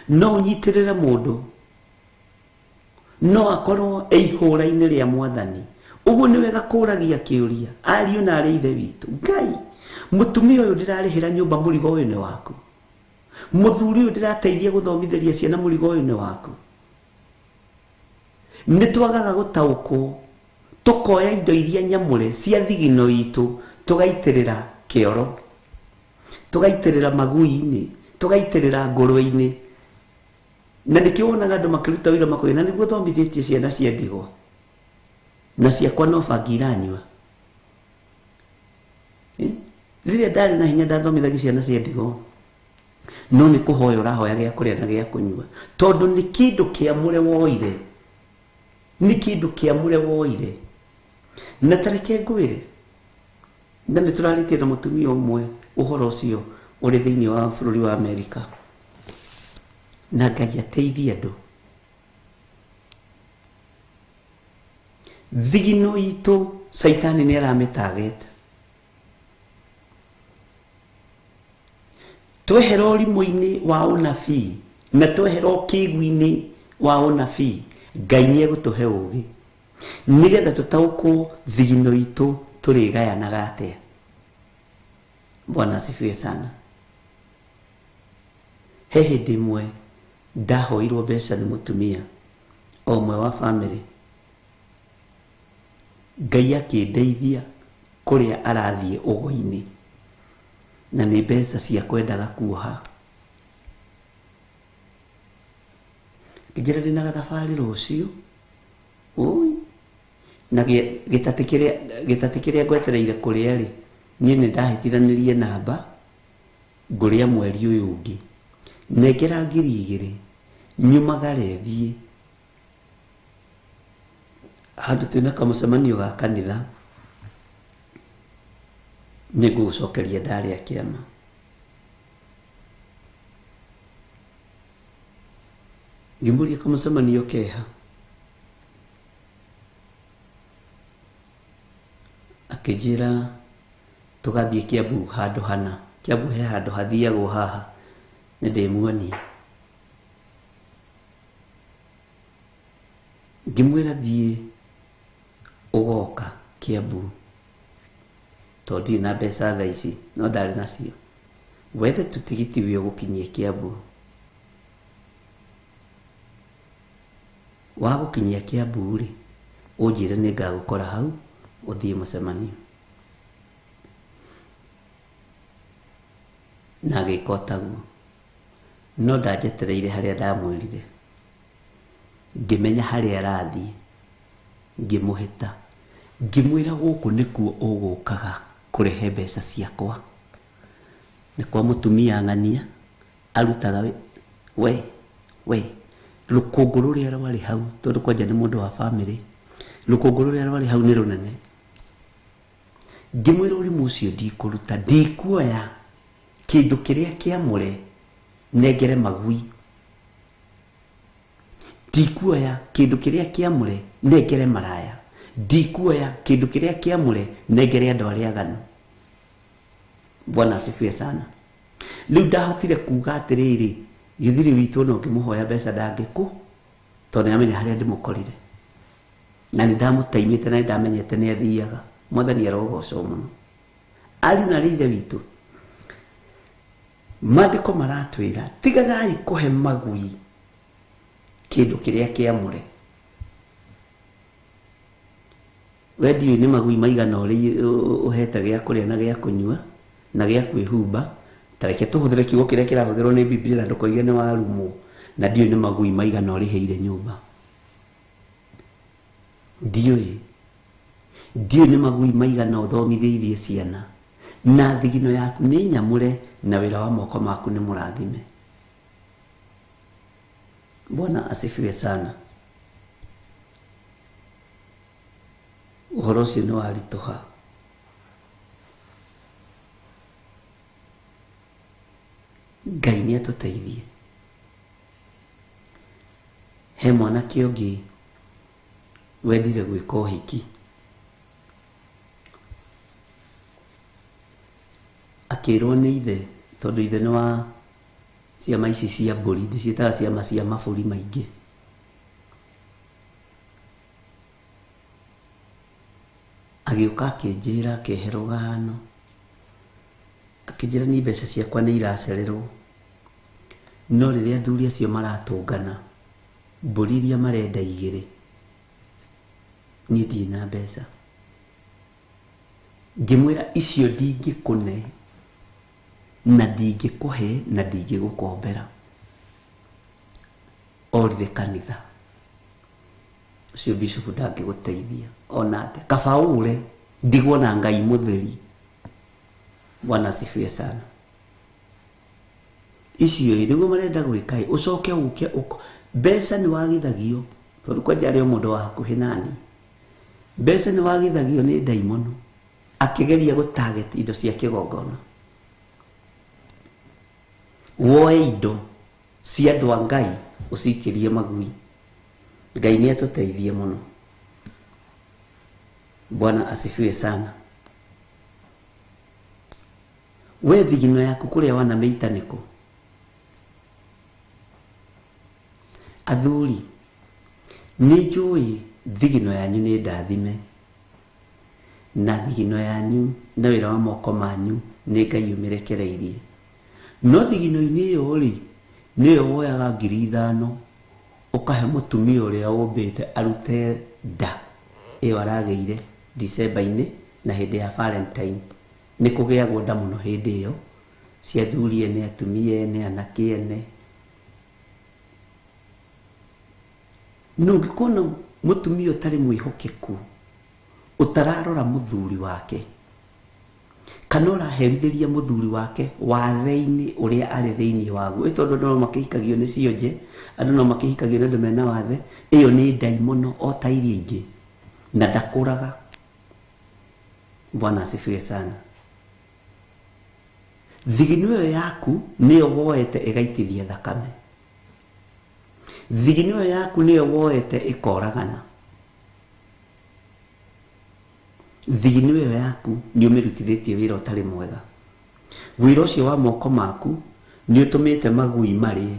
No ũnyitĩrĩre mũndũ no akorwo e ihũra-inĩ rĩa Mwathani. Ũguo nĩ wega kũragia kĩũria, ariũ na arĩ ithe witũ, Ngai, mũtumia ũyũ ndĩrarĩhĩra nyũmba mũrigo ũyũ nĩ waku, mũthuri ũyũ ndĩrateithia gũthomithĩria ciana mũrigo ũyũ nĩ waku. Nĩ twagaga gũtaũkwo, tũkoya indo iria nyamũre cia thigino itũ tũgaitĩrĩra kĩoro, tũgaitĩrĩra magui-inĩ, tũgaitĩrĩra ngũrwe-inĩ. Na nĩkĩo wonaga andũ makĩruta wĩra makoiga na nĩguo thomithĩtie ciana cia ndigwa na ciakwa no bangi iranyua. Rĩrĩa ndarĩ na hinya ndathomithagia ciana cia ndigwa, no nĩ kũhoya ũrahoya gĩa kũrĩa na gĩa kũnyua, tondũ nĩ kĩndũ kĩamũre woire, nĩ kĩndũ kĩamũre woire. Na ta reke ngwĩre, na nĩ tũrarĩtie na mũtumia ũmwe ũhoro ũcio ũrĩ thĩinĩ wa bũrũri wa Amerika, na Ngai ateithie andũ. Thigino itũ Caitani nĩ aramĩtagete. Twehera ũrimũ-inĩ wa ũnabii na twehera ũkĩgu-inĩ wa ũnabii, Ngai nĩ egũtũhe ũũgĩ nĩgetha tũtaũkwo thigino itũ tũrĩgayanaga atĩa. Bwana asifiwe sana. He hĩndĩ ĩmwe ndahoirwo mbeca nĩ mũtumia o ũmwe wa bamĩrĩ, Ngai akĩndeithia kũrĩa arathiĩ ũgo-inĩ, na nĩ mbeca cia kwendaga kuoha. Ngĩnjĩra ndĩna gathabarĩ rũciũ, ũi, na gĩtatĩ kĩrĩa ngwetereire kũrĩa rĩ, niĩ nĩ ndahĩtithanirie namba ngũrĩa mweri ũyũ ũngĩ, nengera 2,000 nyumagare thiĩ handũ twĩna kamũcemanio ga kanitha, nĩngũgũcokeria ndarĩa kĩama. Ngĩmũria kamũcemanio keha, akĩnjĩra tũgathiĩ Kiambu handũ hana. Kiambu he handũ hathiagwo haha, nĩ ndĩmuonia. Ngĩmwĩra thiĩ ũgoka Kiambu, tondũ ndirĩ na mbeca thaa ici, no ndarĩ nacio. Wethe tu tigiti wĩ ũgũkinyie Kiambu. Wagũkinyia Kiambu rĩ, Ũnjĩre nĩ ngagũkora hau ũthiĩ mũcemanio. Na agĩka o taguo. No ndanjetereire harĩa ndamwĩrire. Ngĩmenya harĩa arathiĩ. Ngĩmũhĩta. Ngĩmwĩra gũkũ nĩkuo ũgũkaga kũrehe mbeca ciakwa. Nĩ kwa mũtumia ng'ania arutaga we rũkũngũ rũrĩa rwarĩ hau, tondũ kwanja nĩ mũndũ wa bamĩrĩ, rũkũngũ rũrĩa rwarĩ hau nĩ rũnene. Ngĩmwĩra ũrimũ ũcio ndikũruta, ndikuoya kĩndũ kĩrĩa kĩamũre nengere magui, ndikuoya kĩndũ kĩrĩa kĩamũre nengere maraya, ndikuoya kĩndũ kĩrĩa kĩamũre nengere andũ arĩa aganu. Bwana asifiwe sana. Rĩu ndahotire kuga atĩrĩrĩ, gĩthiri witũ no ngĩmũhoya mbeca ndangĩkũ, tondũ nĩamenya harĩa ndĩmũkorire. Na nĩ ndamũtaimĩte na nĩ ndamenyete nĩ athiaga. Mwathani arogocwo mũno. Ariũ na ithe witũ, maandĩko maratwĩra tigagai kũhe magui kĩndũ kĩrĩa kĩamũre. We ndiũĩ nĩ magui maigana ũrĩa ũhete gĩa kũrĩa na gĩa kũnyua na gĩa kwĩhumba. Ta reke tũhũthĩre kiugo kĩrĩa kĩrahũthĩrwo nĩ Biblia na ndũkoige nĩ warumwo. Na ndiũĩ nĩ magui maigana ũrĩhĩire nyũmba. Ndiũĩ. Ndiũĩ nĩ magui maigana ũthomithĩirie ciana. Na thigino yaku nĩ nyamũre na wĩra wa moko maku nĩ mũrathime. Bwana asifiwe sana. Ũhoro ũcio nĩ waritũha. Ngai nĩ atũteithie. He mwanake ũngĩ wendire gwĩka ũhiki. Akĩrwo nĩ ithe, tondũ ithe nĩ wa ciama ici cia mbũri, ndĩciĩtaga ciama cia mabũri maingĩ. Agĩũka akĩnjĩra, akĩhe rũgano, akĩnjĩra niĩ mbeca ciakwa nĩ iracererwo, no rĩrĩa athuri acio maratũngana, mbũri iria marenda igĩrĩ, niĩ ndirĩ na mbeca. Ngĩmwĩra icio ndingĩkũne, na ndingĩkũhe, na ndingĩgũkombera. Orire kanitha. Ũcio bishop ndangĩgũteithia ona atĩa. Kaba ũre, ndigwo na Ngai mũtheri. Bwana asifiwe sana. Icio ĩ nĩguo marenda gwĩka ĩ, ũcoke ũke ũko. Mbeca nĩ wagithagio, tondũ kwanja arĩ o mũndũ wa hakuhĩ nani. Mbeca nĩ wagithagio nĩ ndaimono, akĩgeria gũ target indo cia kĩgongona. Woe indo cia andũ a Ngai ũcikĩrie magui. Ngai nĩ atũteithie mũno. Bwana asifiwe sana. We thigino yaku kũrĩa wanamĩita nĩkũ? Athuri, nĩ njũĩ thigino yanyu nĩ ndathime, na thigino yanyu na wĩra wa moko manyu nĩ Ngai ũmĩrekereirie. No thigino-inĩ ĩyo rĩ, nĩyo woyaga 5,000 ũkahe mũtumia ũrĩa ũmbĩte arute nda ĩyo aragĩire December-inĩ na hĩndĩ ya Valentine. Nĩ kũgĩagwo nda mũno hĩndĩ ĩyo, cia athuri ene, atumia ene, anake ene. No ũngĩkona mũtumia ũtarĩ mwĩhokeku, ũtararora mũthuri wake, kana ũraherithĩria mũthuri wake wathe-inĩ ũrĩa arĩ thĩinĩ waguo. Ĩ tondũ andũ no makĩhikagio nĩ cionje, andũ no makĩhikagio nĩ andũ mena wathe, ĩyo nĩ ndaimono o ta iria ingĩ, na ndakũraga. Bwana asifiwe sana. Thigino ĩyo yaku nĩyo woete ĩgaitithia thakame. Thigino ĩyo yaku nĩyo woete ĩkoragana. Thigino ĩyo yaku nĩ ũmĩrutithĩtie wĩra ũtarĩ mwega. Wĩra ũcio wa moko maku nĩ ũtũmĩte magui marĩe,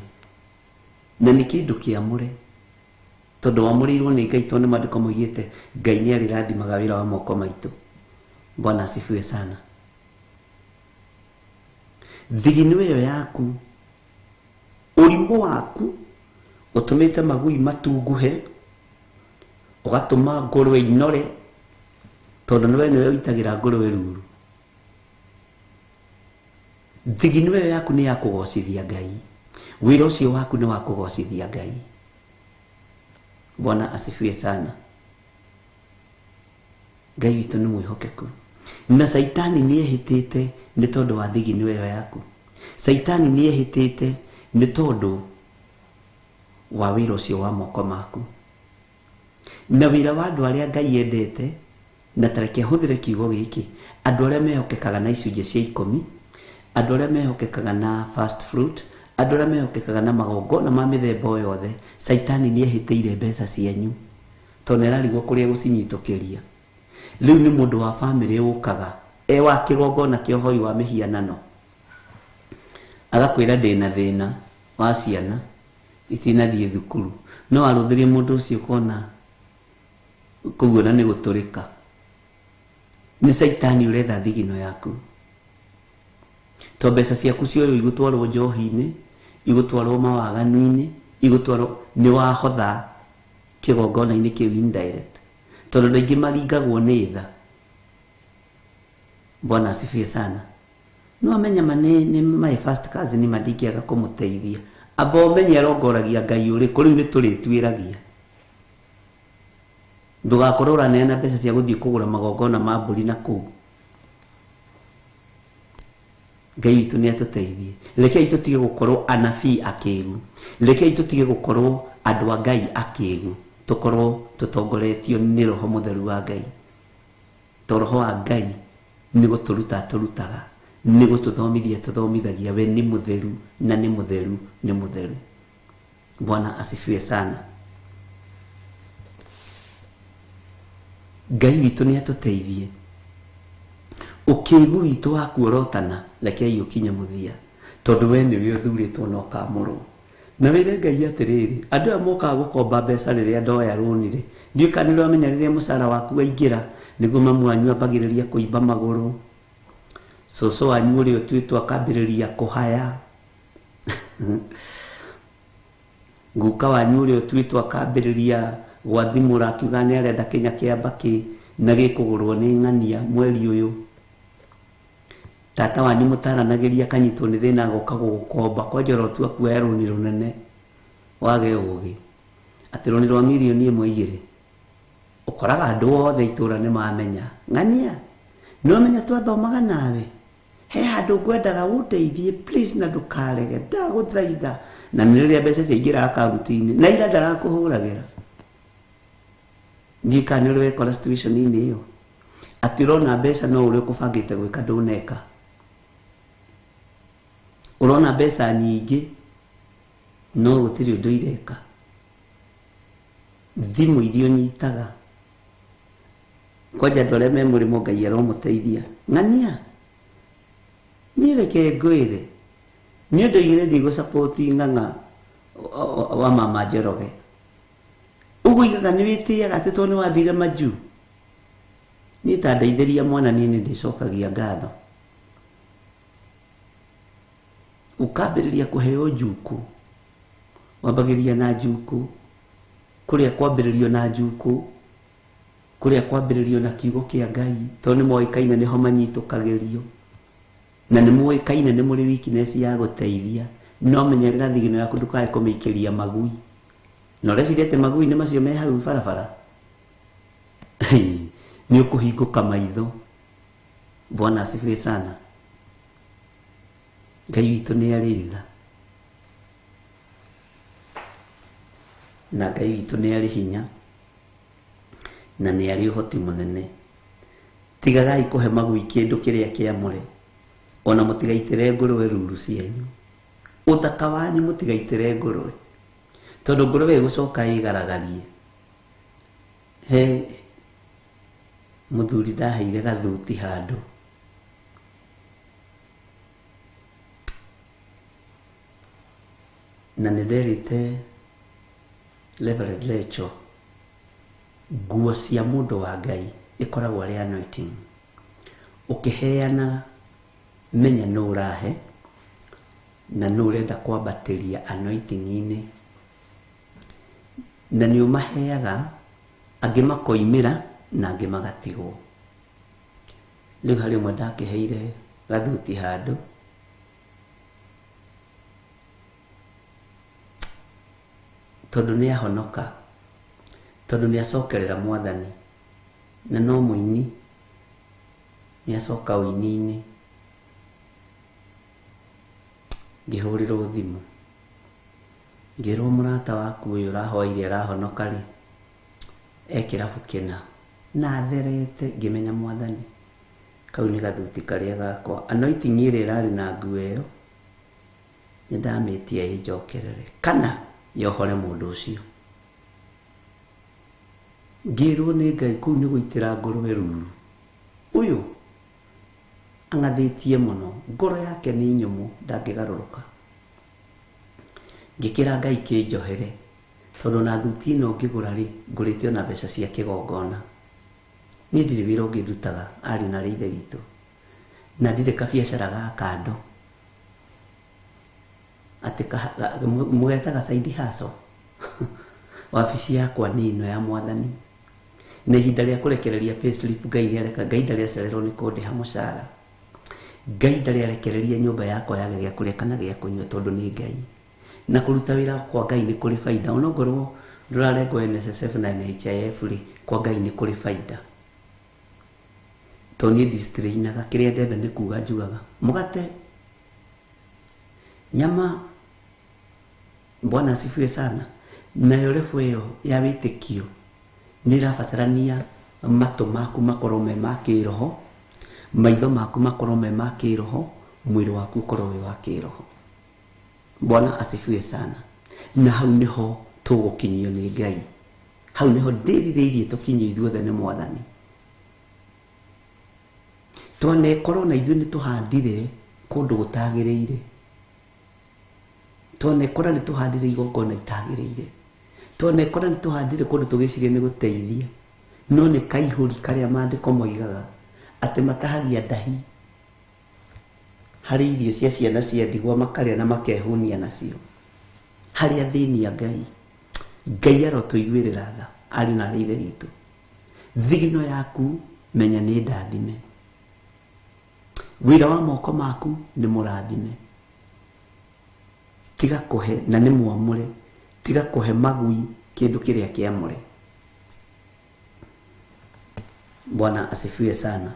na nĩ kĩndũ kĩamũre, tondũ wamũrĩirwo nĩ Ngai, tondũ maandĩko moigĩte Ngai nĩ arĩrathimaga wĩra wa moko maitũ. Bwana asifiwe sana. Thigino ĩyo yaku, ũrimũ waku ũtũmĩte magui matunguhe, Ũgatũma ngũrwe inore tondũ nĩwe nĩwe ũitagĩra ngũrwe ruru. Thigino ĩyo yaku nĩ ya kũgocithia Ngai. Wĩra ũcio waku nĩ wa kũgocithia Ngai. Bwana asifiwe sana. Ngai witũ nĩ mwĩhokeku. Na Saitani nĩ ehĩtĩte nĩ tondũ wa thigino ĩyo yaku. Saitani nĩ ehĩtĩte nĩ tondũ wa wĩra ũcio wa moko maku. Na wĩra wa andũ arĩa Ngai endete, na tareke hũthĩre kiugo gĩkĩ, andũ arĩa mehokekaga na icunjĩ cia 10, andũ arĩa mehokekaga na first fruit, andũ arĩa mehokekaga na magongona ma mĩthemba o yothe, Saitani nĩ ehĩtĩire mbeca cianyu tondũ nĩ ararigwo kũrĩa gũcinyitũkĩria. Rĩu nĩ mũndũ wa bamĩrĩ ũkaga e wa kĩgongona kĩa ũhoi wa mĩhianano, agakwĩra ndĩna thĩna wa ciana itinathiĩ thukuru, no arũthĩrie mũndũ ũcio ũkona kũguo na nĩ gũtũrĩka. Nĩ Saitani ũretha thigino yaku. To mbeca ciaku cioywo igũtwarwo njohi-inĩ, igũtwarwo mawaganu-inĩ, igũtwarwo nĩ wahotha kĩgongona-inĩ kĩu indirect. Tondũ andũ aingĩ maringagwo nĩ tha. Bwana asifiwe sana. No amenya ma nĩ my first cousin ma ndingĩaga kũmũteithia. Amba ũmenye arongoragia Ngai ũrĩkũ, rĩu nĩ tũrĩtuĩragia. Ndũgakorwo ũraneana mbeca cia gũthiĩ kũgũra magongona ma mbũri na kũu. Ngai witũ nĩ atũteithie. Rekei tũtige gũkorwo anabii akĩgu. Rekei tũtige gũkorwo andũ a Ngai akĩgu. Tũkorwo tũtongoretio nĩ Roho Mũtheru wa Ngai. To Roho wa Ngai nĩ gũtũruta atũrutaga, nĩ gũtũthomithia tũthomithagia. We nĩ mũtheru na nĩ mũtheru nĩ mũtheru. Bwana asifiwe sana. Ngai witũ nĩ atũteithie. Ũkĩgu witũ wa kuorotana rekei ũkinye mũthia, tondũ we nĩwe ũthurĩtwo na ũkamũrwo. Na wĩre Ngai atĩrĩrĩ, andũ aya mokaga gũkomba mbeca rĩrĩa ndoya rũni rĩ, ndiũĩ kana nĩ ũramenya rĩrĩa mũcara waku waingĩra nĩguo mamu wanyu ambagĩrĩria kũimba magũrũ, cũcũ wanyu ũrĩa ũtuĩtwo akambĩrĩria kũhaya, guka wanyu ũrĩa ũtuĩtwo akambĩrĩria gwathimũra akiuga nĩ arenda kĩnya kĩa mbakĩ na gĩkũgũrwo nĩ ng'ania mweri ũyũ. Tata wanyu mũtaranagĩria akanyitwo nĩ thĩna agoka gũgũkomba, kwanja ũrotua kuoya rũni rũnene wage ũgĩ, atĩ rũni rwa mirioni 1 2. Ũkoraga andũ othe itũra nĩ mamenya ng'ania nĩ wamenya twathomaga nawe, he handũ ngwendaga ũndeithie please na ndũkarege, ndagũthaitha. Na nĩ rĩrĩa mbeca ciaingĩra akaunti-inĩ na ira ndarakũhũragĩra. Ndiũĩ kana nĩ ũrĩ wekora situation-inĩ ĩyo, atĩ ũrona mbeca no ũrĩa ũkũbangĩte gwĩka ndũneka. Ũrona mbeca nyingĩ no gũtirĩ ũndũ ireka. Thimũ iria ũnyitaga kwanja andũ arĩa me mũrĩmo Ngai aromũteithia. Ng'ania niĩ reke ngwĩre, nĩ ũndũ igĩrĩ ndigũ-support ng'ang'a wa mama Njoroge. Ũguo igaga nĩ wĩtĩaga atĩ tondũ nĩ wathire majuu. Niĩ ta ndeithĩria mwana niĩ nĩ ndĩcokagia ngatho. Ũkambĩrĩria kũheo njukũ, wambagĩrĩria na njukũ, kũrĩa kwambĩrĩrio na njukũ, kũrĩa kwambĩrĩrio na kiugo kĩa Ngai, tondũ nĩ moĩkaine nĩho manyitũkagĩrio. Na nĩ moĩkaine nĩ mũrĩ weakness ya gũteithia. No menyerera thigino yaku ndũkae kũmĩikĩria magui. Na ũreciria atĩ magui nĩ macio me hau barabara? Nĩ ũkũhingũka maitho. Bwana asifiwe sana. Ngai witũ nĩ arĩ tha, na Ngai witũ nĩ arĩ hinya, na nĩ arĩ ũhoti mũnene. Tigagai kũhe magui kĩndũ kĩrĩa kĩamũre, ona mũtigaitĩre ngũrwe ruru cianyu. Ũthaka wanyu mũtigaitĩre ngũrwe, tondũ ngũrwe ĩgũcoka ĩgaragarie. He mũthuri ndaheire gathuti handũ, na nĩ nderĩte Reverend Lecho, nguo cia mũndũ wa Ngai ĩkoragwo arĩ anointing. Ũkĩheana menya nũ ũrahe na nũ ũrenda kwambatĩria anointing-inĩ, na nĩ ũmaheaga Angĩ makoimĩra na angĩ magatigwo. Rĩu harĩ ũmwe ndakĩheire gathuti handũ, tondũ nĩ ahonoka, tondũ nĩ acokerera mwathani, na no mũini, nĩ acoka ũini-inĩ. Ngĩhũrĩrwo thimũ, ngĩrwo mũrata waku ũyũ ũrahoire arahonoka rĩ, e kĩrabu kĩna, na atherete. Ngĩmenya mwathani, kau nĩ gathuti karĩa gakwa. Anointing ĩrĩa ĩrarĩ na nguo ĩyo nĩ ndamĩtia ĩnjokerere kana yohore mũndũ ũcio. Ngĩrwo nĩ Ngai kũu nĩ gũitĩra ngũrwe ruru. Ũyũ ang'athĩtie mũno, ngoro yake nĩ nyũmũ, ndangĩgarũrũka. Ngĩkĩra Ngai kĩnjohere, tondũ na thuti ĩno ngĩgũra rĩ, ngũrĩte ona mbeca cia kĩgongona. Niĩ ndirĩ wĩra ũngĩ ndutaga, ariũ na arĩ ithe witũ, na ndirĩ kabiacara ga kando atĩ mũgetaga side hustle. Wabici yakwa nĩ ĩno ya mwathani, na ihinda rĩa kũrekereria payslip Ngai nĩareka. Ngai ndarĩ acererwo nĩ kũndĩha mũcara. Ngai ndarĩ arekereria nyũmba yakwa yage gĩa kũrĩa kana gĩa kũnyua, tondũ nĩ Ngai. Na kũruta wĩra kwa Ngai nĩ kũrĩ baida. Onongorwo ndũrarengwo NSSF na NHIF rĩ, kwa Ngai nĩ kũrĩ baida. Tondũ niĩ ndistrainaga, kĩrĩa ndenda nĩ kuga njugaga mũgate, nyama. Bwana asifiwe sana. Nayo rebu ĩyo ya wĩtĩkio nĩ ĩrabatarania matũ maku makorwo me ma kĩroho, maitho maku makorwo me ma kĩroho, mwĩrĩ waku ũkorwo wĩ wa kĩroho. Bwana asifiwe sana. Na hau nĩho tũgũkinyio nĩ Ngai, hau nĩho ndĩrirĩirie tũkinyio ithuothe nĩ mwathani. Twanekorwo na ithuĩ nĩ tũhandire kũndũ gũtagĩrĩire, twanekora nĩ tũhandire igongona itagĩrĩire, twanekora nĩ tũhandire kũndũ tũgĩciria nĩ gũteithia, no nĩ kaihũri karĩa maandĩko moigaga atĩ matahagia ndahi harĩ irio cia ciana cia ndigwa, makarĩa na makehũnia nacio. Harĩ athĩni a Ngai, Ngai arotũiguĩrĩra tha, ariũ na arĩ ithe witũ. Thigino yaku menya nĩ ndathime, wĩra wa moko maku nĩ mũrathime. Tiga kũhe na nĩ mwamũre, tiga kũhe magui kĩndũ kĩrĩa kĩamũre. Bwana asifiwe sana.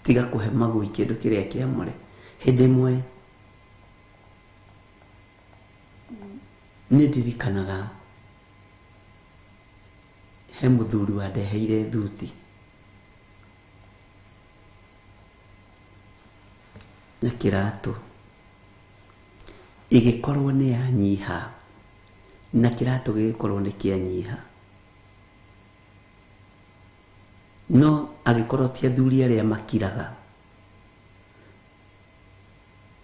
Tiga kũhe magui kĩndũ kĩrĩa kĩamũre. Hĩndĩ ĩmwe nĩ ndirikanaga he mũthuri wandeheire thuti na kĩratũ, ĩgĩkorwo nĩ yanyiha, na kĩratũ gĩgĩkorwo nĩ kĩanyiha, no agĩkorwo ti athuri arĩa makiraga.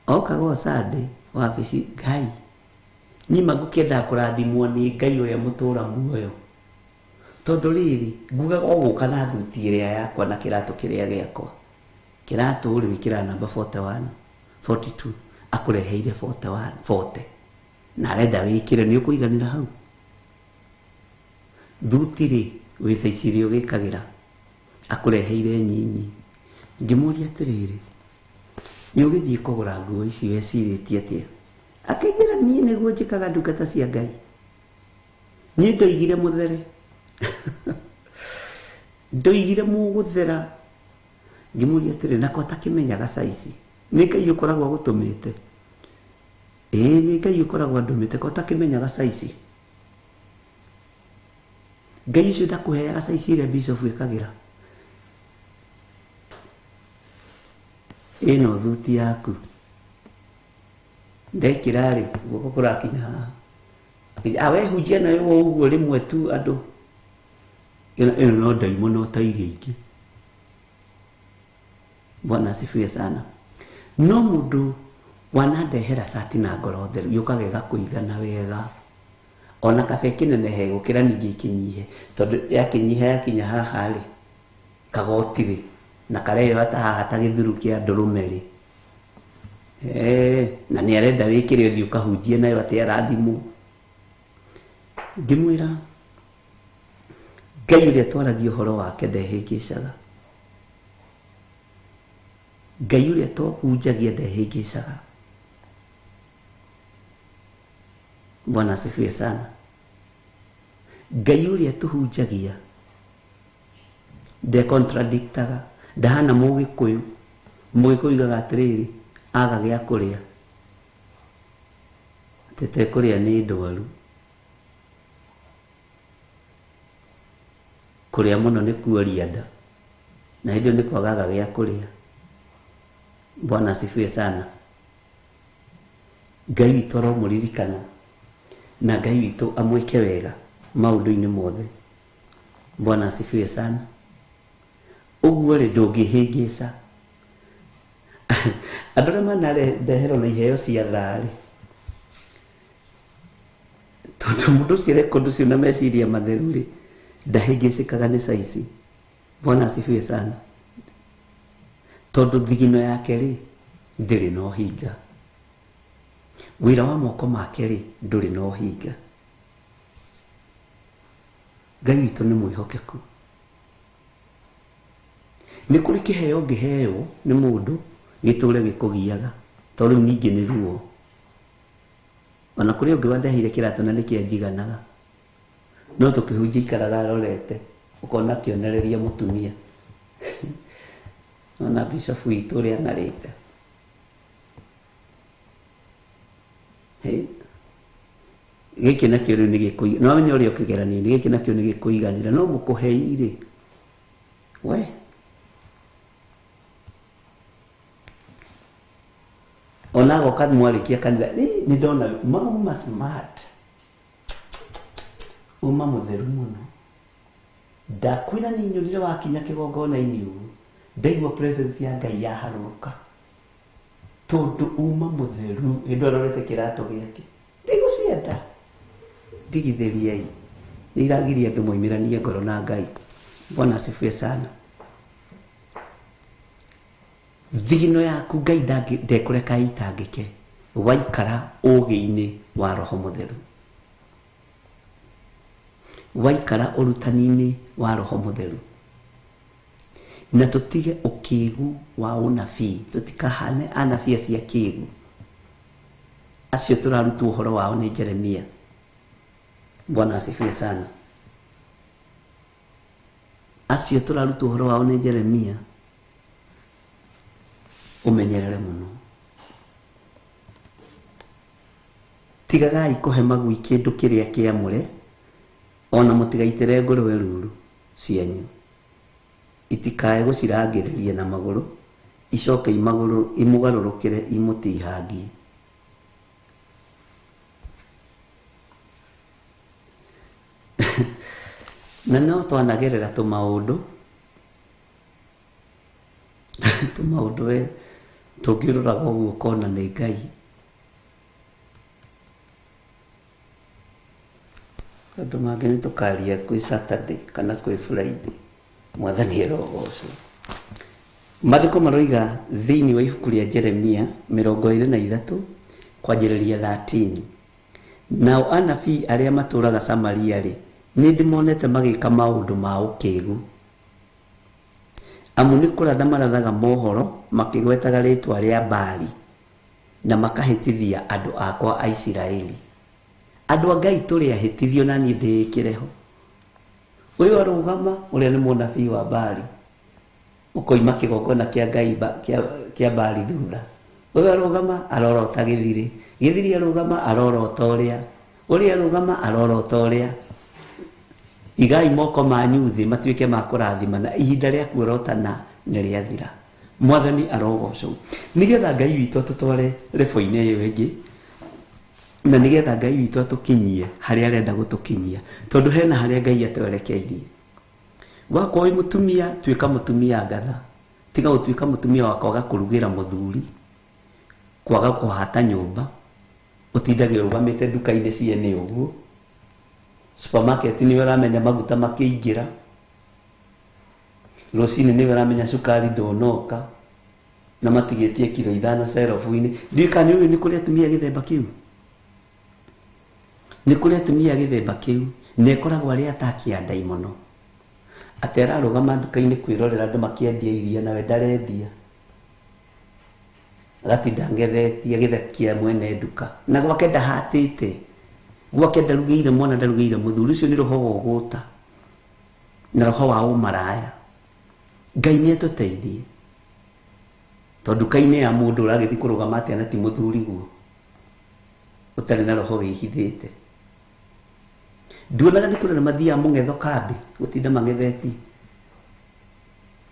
Okaga o Sunday wabici, Ngai niĩ ngũkĩendaga kũrathimwo nĩ Ngai ũrĩa mũtũra muoyo, tondũ rĩrĩ ngugaga o gũka na thuti ĩrĩa yakwa na kĩratũ kĩrĩa gĩakwa. Kĩratũ rĩ wĩkĩraga namba 41, 42, akũreheire 41, 40, na arenda wĩkĩre, nĩ ũkũiganĩra hau. Thuti rĩ wĩ size ĩrĩa ũgĩkagĩra, akũreheire nyinyi. Ngĩmũria atĩrĩrĩ, nĩ ũgĩthiĩ kũgũra nguo ici wecirĩtie atĩa? Akĩnjĩra niĩ nĩguo njĩkaga ndungata cia Ngai, niĩ ndoigire mũthere, ndoigire mũgũthera. Ngĩmũria atĩrĩ, nako atakĩmenyaga size, nĩ Ngai ũkoragwo agũtũmĩte? Ĩĩ nĩ Ngai ũkoragwo andũmĩte, ko atakĩmenyaga size. Ngai ũcio ndakũheaga size ĩrĩa bishop ĩkagĩra. Ĩno thuti yaku ndekĩra rĩ, guoko kũrakinya haha. Awe hunjia nayo ũguo rĩmwe tu andũ. Ĩno no ndaimono ta iria ingĩ. Bwana asifiwe sana. No mũndũ wanandehera cati na ngoro theru, yũkaga ĩgakũigana wega, ona kabe kĩnenehe gũkĩra ningĩ ĩkĩnyihe, tondũ yakinyiha yakinya haha rĩ, kagoti rĩ, na kareyoa ta haha ta gĩthuru kĩa ndũrũme rĩ, na nĩ arenda wĩkĩre ũthiĩ ũkahunjie nayo atĩ arathimwo. Ngĩmwĩra Ngai ũrĩa twaragia ũhoro wake ndehĩngĩcaga. Ngai ũrĩa tũhunjagia ndehĩngĩcaga. Bwana asifiwe sana. Ngai ũrĩa tũhunjagia ndekontradiktaga, ndahana mũgĩkũyũ. Mũgĩkũyũ ugaga atĩrĩrĩ, aga gĩa kũrĩa, atĩ tekũrĩa nĩ ndwaru, kũrĩa mũno nĩ kuoria nda, na hĩndĩ ĩyo nĩ kwagaga gĩa kũrĩa. Bwana asifiwe sana. Ngai witũ aromũririkana na Ngai witũ amwĩke wega maũndũ-inĩ mothe. Bwana asifiwe sana. Ũguo rĩ, ndũngĩhĩngĩca. Andũ arĩa manareherwo na iheo cia thaa-rĩ, tondũ mũndũ ũcio areka ũndũ ũcio na meciria matheru rĩ, ndahĩngĩcĩkaga nĩ caici. Bwana asifiwe sana. Tondũ thigino yake rĩ, ndĩrĩ na ũhinga. Wĩra wa moko make rĩ, ndũrĩ na ũhinga. Ngai witũ nĩ mwĩhokeku. Nĩ kũrĩ kĩheo ũngĩheo nĩ mũndũ gĩtũre gĩkũgiaga, to rĩu ningĩ nĩ ruo. Ona kũrĩ ũngĩ wandeheire kĩratũ na nĩkĩanjiganaga, no tũkĩhunjia ikaraga arorete, ũkona kĩonereria mũtumia. Ona bishop witũ ũrĩa ang'arĩte. Gĩkĩ nakĩo rĩu nĩ gĩkũiganĩra. No wamenye ũrĩa ũkĩgeranio-inĩ, gĩkĩ nakĩo nĩ gĩkũiganĩra. No mũkũhei rĩ, we ona agoka mwarĩkia kanitha, nĩ ndona mauma smart, uma mũtheru mũno. Ndakwĩra nĩ nyonire wakinya kĩgongona-inĩ ũguo, ndaigua presence ya Ngai yaharũrũka, tondũ uma mũtheru. Hĩndĩ ĩyo arorete kĩratũ gĩake, ndigũcienda. Ndigithĩriai, nĩ iragiria andũ moimĩranie ngoro na Ngai. Bwana asifiwe sana. Thigino yaku Ngai ndekũreka ĩitangĩke waikara ũũgĩ-inĩ wa Roho Mũtheru, waikara ũrutani-inĩ wa Roho Mũtheru. Na tũtige ũkĩgu wa ũnabii, tũtikahane anabii acio akĩgu acio tũrarutwo ũhoro wao nĩ Jeremia. Bwana asifiwe sana. Acio tũrarutwo ũhoro wao nĩ Jeremia, ũmenyerere mũno. Tigagai kũhe magui kĩndũ kĩrĩa kĩamũre, ona mũtigaitĩre ngũrwe ruru cianyu, itikae gũcirangĩrĩria na magũrũ, icoke imũgarũrũkĩre imũtihangie. Na no twanagerera tũmaũndũ tũmaũndũ we tũngĩroraga ũguo ũkona nĩ Ngai. Andũ mangĩ nĩ tũkaria kwĩ Saturday kana kwĩ Friday. Mwathani arogocwo. Maandĩko maroiga thĩinĩ wa ibuku rĩa Jeremia 23 kwanjĩrĩria 13, nao anabii arĩa matũraga Samaria rĩ, nĩ ndĩmonete magĩka maũndũ ma ũkĩgu. Amu nĩ kũratha marathaga mohoro makĩgwetaga rĩtwa rĩa Baali, na makahĩtithia andũ akwa a Isiraeli. Andũ a Ngai tũrĩ ahĩtithio, na niĩ ndĩĩkĩre ho. Ũyũ arũgama, ũrĩa nĩ mũnabii wa Baali, ũkoima kĩgongona kĩa Ngai kĩa Baali thutha. Ũyũ arũgama arorota gĩthirĩ, gĩthirĩ arũgama arorota ũrĩa, ũrĩa arũgama arorota ũrĩa. Igai moko manyu thĩ matuĩke ma kũrathimana, ihinda rĩa kuorotana nĩ rĩathira. Mwathani arogocwo. Nĩgetha Ngai witũ atũtware rebo-inĩ ĩyo ĩngĩ, na nĩgetha Ngai witũ atũkinyie harĩa arenda gũtũkinyia, tondũ hena harĩa Ngai atwerekeirie. Wakorwo wĩ mũtumia, tuĩka mũtumia ngatha. Tiga gũtuĩka mũtumia wa kwaga kũrugĩra mũthuri, kwaga kũhata nyũmba, ũtindage ũrũgamĩte nduka-inĩ ciene ũguo, supermarket nĩwe ũramenya maguta makĩingĩra, rũcinĩ nĩwe ũramenya cukari ndũnoka, na matigĩtie kiro 5 cerobu-inĩ. Ndiũĩ kana nĩ ũĩ nĩ kũrĩ atumia gĩthemba kĩu. Nĩ kũrĩ atumia gĩthemba kĩu, na ĩkoragwo arĩ ataki ya ndaimono. Atĩ ararũgama nduka-inĩ kwĩrorera andũ makĩendia iria nawe ndarendia. Agatinda ngethetie agĩthekia mwene nduka. Na gwake ndahatĩte. Gwake ndarugĩire mwana ndarugĩire mũthuri ũcio nĩ roho wa ũgũta. Na roho wa ũmaraya. Ngai nĩ atũteithie. Tondũ nduka-inĩ ya mũndũ ũragĩthiĩ kũrũgama atĩa na ti mũthuri guo. Ũtarĩ na roho wĩhithĩte. Nduonaga nĩ kũrĩ mathiaga mũng'etho kambĩ gũtinda mang'ethetie.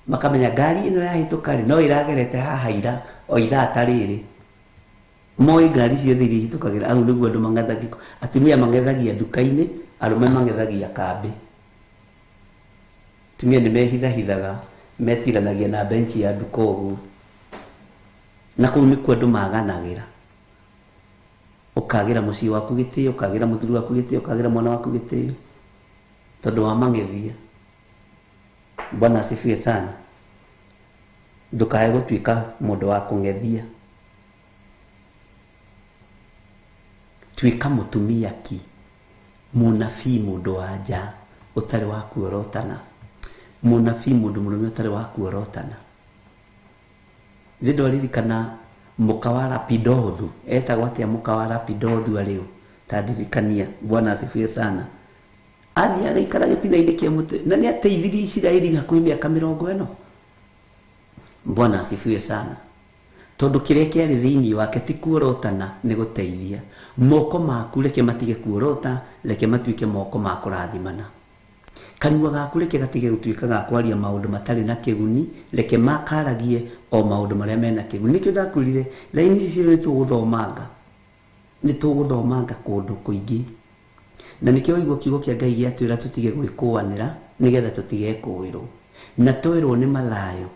Makamenya ngari ĩno yahĩtũka rĩ no ĩragerete haha ira o ithaa ta rĩrĩ. Moĩ ngari ciothe iria ihĩtũkagĩra hau nĩguo andũ mang'ethagia. Atumia mang'ethagia nduka-inĩ, arũme mang'ethagia kambĩ. Atumia nĩ mehithahithaga, metiranagia na benchi ya nduka ũguo. Na kũu nĩkuo andũ maganagĩra. Ũkagĩra mũciĩ waku gĩtĩo, ũkagĩra mũthuri waku gĩtĩo, ũkagĩra mwana waku gĩtĩo. Tondũ wa mang'ethia. Bwana asifiwe sana. Ndũkae gũtuĩka mũndũ wa kũng'ethia. Tuĩka mũtumia ki, mũnabii mũndũ wa nja ũtarĩ wa kuorotana. Mũnabii mũndũ mũrũme ũtarĩ wa kuorotana. Thĩ ndwaririkana mũka wa Lapidothu, etagwo atĩa mũka wa Lapidothu arĩ ũ? Ta ndirikania. Bwana asifiwe sana. Athiĩ agĩikara gĩtina-inĩ kĩa mũtĩ na nĩ ateithirie Isiraeli hakuhĩ mĩaka 40. Bwana asifiwe sana. Tondũ kĩrĩa kĩarĩ thĩinĩ wake ti kuorotana nĩ gũteithia. Moko maku reke matige kuorota, reke matuĩke moko ma kũrathimana. Kanua gaku reke gatige gũtuĩka ga kwaria maũndũ matarĩ na kĩguni, reke makaragie o maũndũ marĩa mena kĩguni. Nĩkĩo ndakwĩrire raini ici ciothe tũgũthomanga. Nĩ tũgũthomanga kũndũ kũingĩ. Na nĩkĩo waigua kiugo kĩa Ngai gĩatwĩra tũtige gwĩkũanĩra nĩgetha tũtigekũĩrwo. Na twerwo nĩ Mathayo.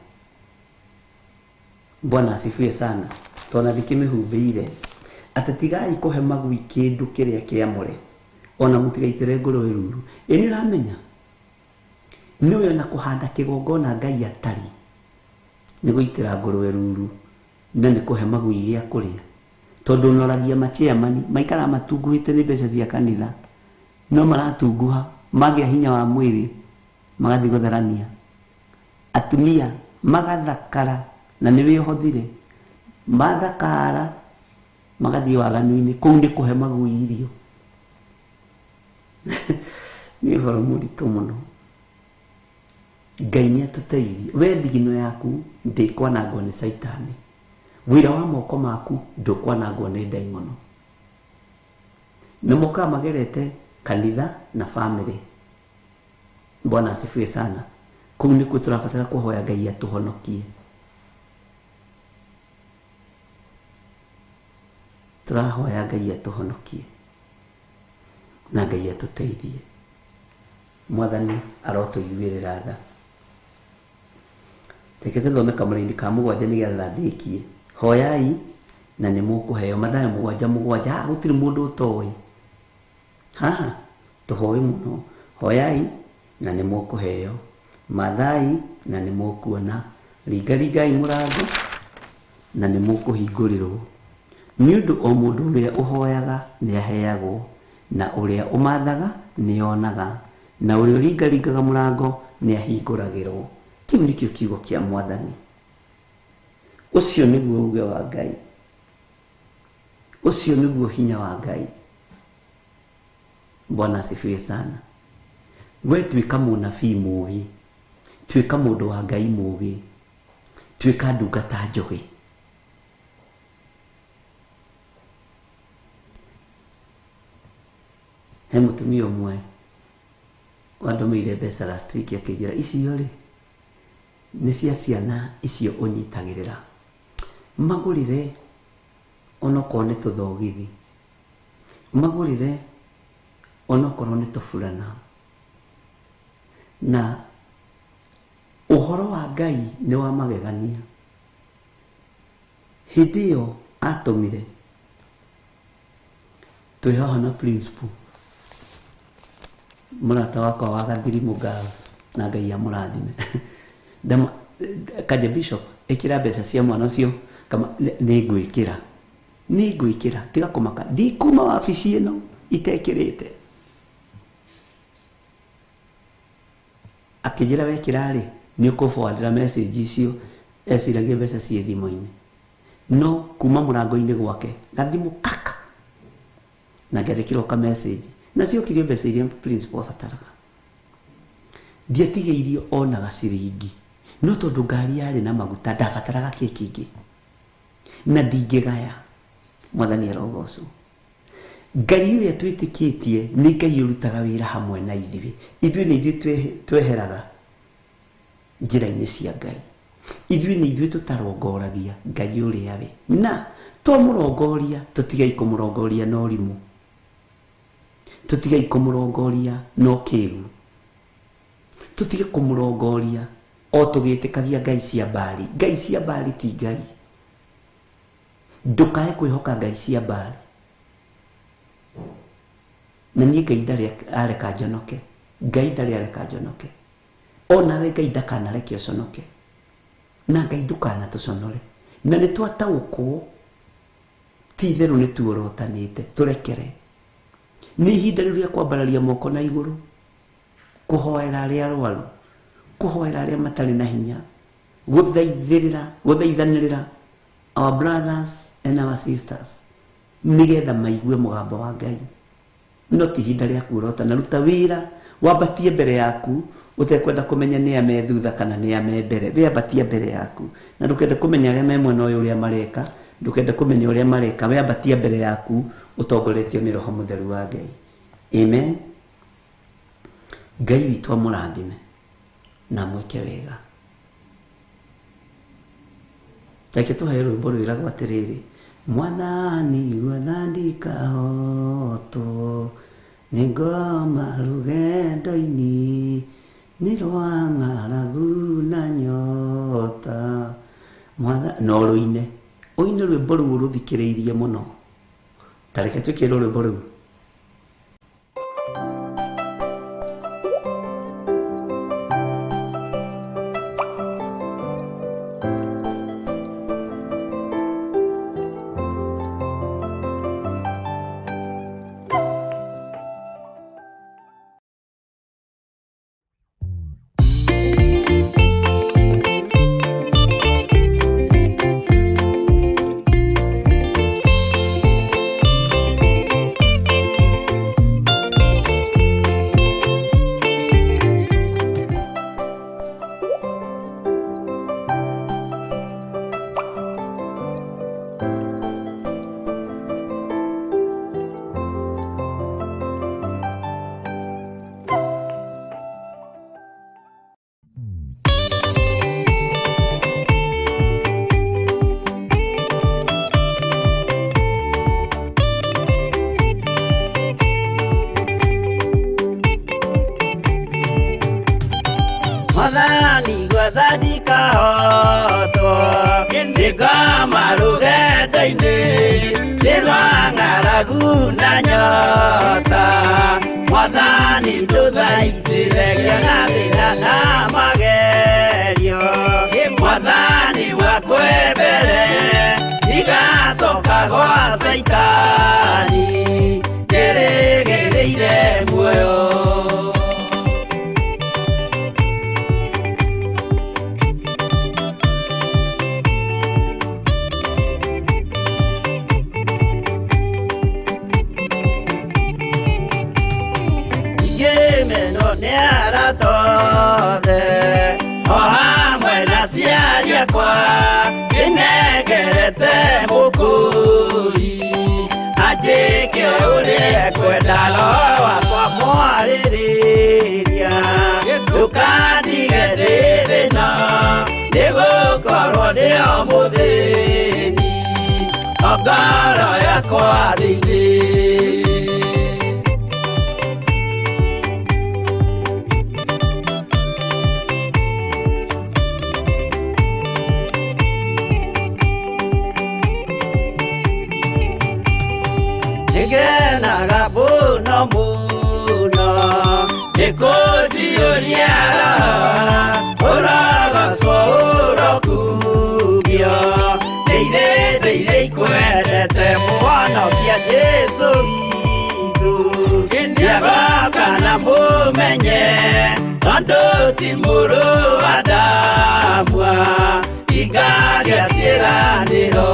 Bwana asifiwe sana. Tona ndikĩmĩhumbĩire atĩ tigai kũhe magui kĩndũ kĩrĩa kĩamũre ona mũtigaitĩre ngũrwe ruru. Ĩ nĩ ũramenya nĩũĩ ona kũhanda kĩgongona Ngai atari nĩ gũitĩra ngũrwe ruru na nĩ kũhe magui gĩa kũrĩa. Tondũ ũnoragia machairman maikaraga matunguhĩte nĩ mbeca cia kanitha no maratunguha magĩa hinya wa mwĩrĩ magathiĩ gũtharania. Atumia magathakara na nĩ wĩhothire mathakara magathiĩ waganu-inĩ kũu nĩ kũhe magui irio. Nĩ ũhoro mũritũ mũno. Ngai nĩ atũteithie. We thigino yaku ndĩkwanangwo nĩ Caitani. Wĩra wa moko maku ndũkwanangwo nĩ ndaimono. Na mokaga magerete kanitha na family. Bwana asifiwe sana. Kũu nĩkuo tũrabatara kũhoya Ngai atũhonokie. Tũrahoya Ngai atũhonokie na Ngai atũteithie. Mwathani arotũiguĩrĩra tha. Reke tũthome kamũraini ka 7 nĩgetha ndĩkie. Hoyai na nĩ mũkũheo. Mathayo 7:7. Haha gũtirĩ mũndũ ũtoĩ. Haha tũhoe mũno. Hoyai na nĩ mũkũheo. Mathai na nĩ mũkuona. Ringaringai mũrango na nĩ mũkũhingũrĩrwo. Nĩ ũndũ o mũndũ ũrĩa ũhoyaga nĩ aheagwo, na ũrĩa ũmathaga nĩ onaga, na ũrĩa ũringaringaga mũrango nĩ ahingũragĩrwo. Kĩu nĩkĩo kiugo kĩa Mwathani. Ũcio nĩguo uge wa Ngai. Ũcio nĩguo hinya wa Ngai. Bwana asifiwe sana. We tuĩka mũnabii mũũgĩ, tuĩka mũndũ wa Ngai mũũgĩ, tuĩka ndungata njũgĩ. He mũtumia ũmwe wandũmĩire mbeca last week akĩnjĩra icio rĩ nĩ cia ciana icio ũnyitagĩrĩra, magũrĩre onokorwo nĩ tũthogithi, magũrĩre onokorwo nĩ tũburana. Na ũhoro wa Ngai nĩ wa magegania. Hĩndĩ ĩyo atũmire twĩ haha na principal mũrata wakwa wa Gathirimu Girls, na Ngai amũrathime. Kaja Bishop, ĩkĩra mbeca cia mwana ũcio kama nĩ ngwĩkĩra. Nĩ ngwĩkĩra, tiga kũmaka. Ndikuma wabici ĩno itekĩrĩte. Akĩnjĩra wekĩra rĩ nĩ ũkũforwardĩra message icio eciragia mbeca ciĩ thimũ-inĩ no kuma mũrango-inĩ gwake gathimũ kaka na ngĩandĩkĩrwo ka message na ciokire mbeca iria principal abataraga. Ndiatigĩirio ona gaciringi no tondũ ngari yarĩ na maguta ndabataraga kĩ kĩngĩ na ndingĩgaya. Mwathani arogocwo. Ngai ũrĩa twĩtĩkĩtie nĩ Ngai ũrutaga wĩra hamwe na ithuĩ. Ithuĩ nĩ ithuĩ tweheraga njĩra-inĩ cia Ngai. Ithuĩ nĩ ithuĩ tũtarongoragia Ngai ũrĩa we na twamũrongoria tũtigai kũmũrongoria na ũrimũ, tũtigai kũmũrongoria na ũkĩgu, tũtige kũmũrongoria o tũgĩtĩkagia ngai cia Baali. Ngai cia Baali ti Ngai. Ndũkae kwĩhoka ngai cia Baali. Na niĩ Ngai ndarĩ areka njonoke. Ngai ndarĩ areka njonoke. Onawe Ngai ndakanareke ũconoke. Na Ngai ndũkanatũconore. Na nĩ twataũkwo ti itherũ nĩ tuorotanĩte tũrekere. Nĩ ihinda rĩu rĩa kwambararia moko na igũrũ, kũhoera arĩa arwaru, kũhoera arĩa matarĩ na hinya, gũthaithĩrĩra, gũthaithanĩrĩra our brothers and our sisters nĩgetha maigue mũgambo wa Ngai. No ti ihinda rĩa kuorotana. Ruta wĩra wambatie mbere yaku ũtekwenda kũmenya nĩ a me thutha kana nĩ a me mbere. Wĩambatie mbere yaku na ndũkende kũmenya arĩa me mwena ũyũ ũrĩa mareka, ndũkende kũmenya ũrĩa mareka. Wĩambatie mbere yaku ũtongoretio nĩ Roho Mũtheru wa Ngai. Amen. Ngai witũ amũrathime na amwĩke wega. Reke tũheo rwĩmbo rwĩragwo atĩrĩrĩ, Mwathani gwatha ndikahotwo nĩ ngoma rũgendo-inĩ nĩ rwa ng'aragu na nyota. No rũine ũine rwĩmbo rũu rũthikĩrĩirie mũno. Ta reke twĩkĩrwo rwĩmbo rũu. Nĩagoka na mũmenye tondũ ti mũrũ wa Adamu hingagia ciĩranĩro.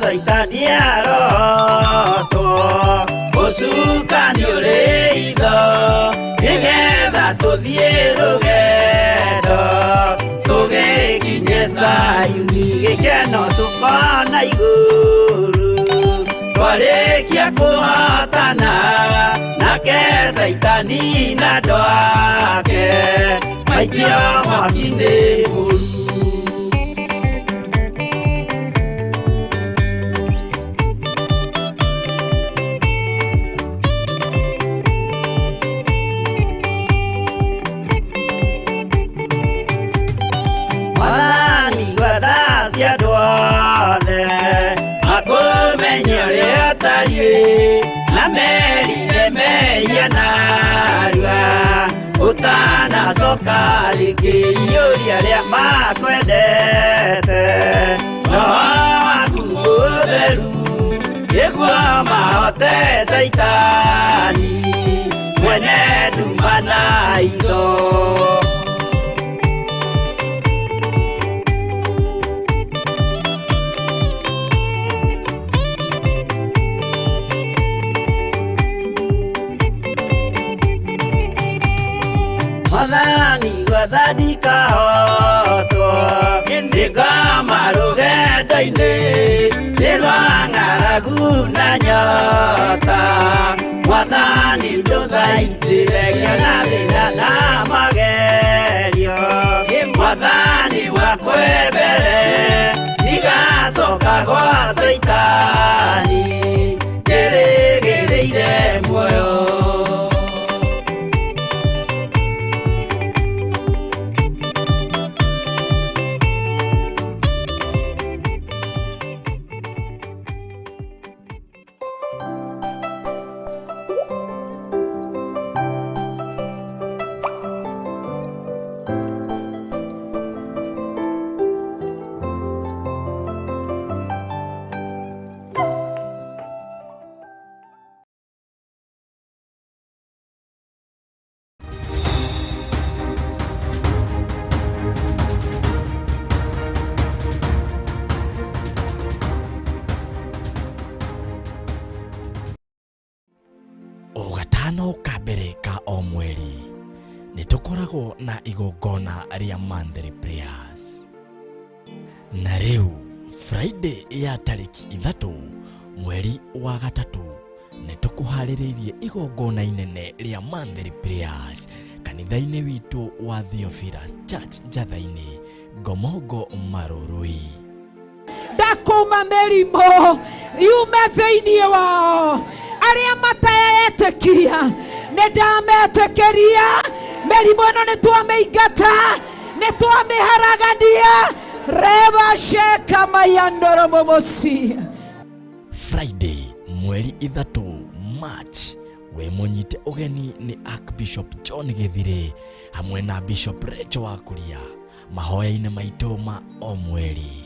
Saitani arotwo ũcukani ũrĩ itho nĩgetha tũthiĩ rũgendo tũgĩkinye Zayuni gĩkeno tũkona igũrũ twarĩkia kũhotana nake Saitani na andũ ake maikio mwaki-inĩ mũru. Makũmenye ũrĩa ũtariĩ na merire mehia narua ũtanacoka rĩngĩ iyũria arĩa makwendete roho waku mũtheru nĩguo mahote Saitani mwene nduma na itho. Mwathani gwathani kahotwo nĩngoma rũgendo-inĩ nĩ rwa ng'aragu na nyota Mwathani ndũthaitĩre ngĩona thĩna na magerio Mwathani wakwa mbere ndigacoka gwa Saitani njĩrĩgĩrĩire muoyo. O gatano ka mbere ka o mweri nĩ tũkoragwo na igongona rĩa monthly prayers. Na rĩu Friday ya tarĩki 3 mweri wa 3 nĩ tũkũharĩrĩirie igongona inene rĩa monthly prayers kanitha-inĩ witũ wa Theophilus Church Njatha-inĩ Ngomongo Marurui. Ndakũma mĩrimũ yume thĩinĩ wao arĩa mataetĩkia nĩ ndametĩkĩria mĩrimũ ĩno nĩ twamĩingata nĩ twamĩharagania reba sheka mayandoro momosi. Friday mweri 3 March we mũnyite ũgeni nĩ Archbishop John Gĩthire hamwe na Bishop Rachel Wakuria mahoya-inĩ maitũ ma o mweri.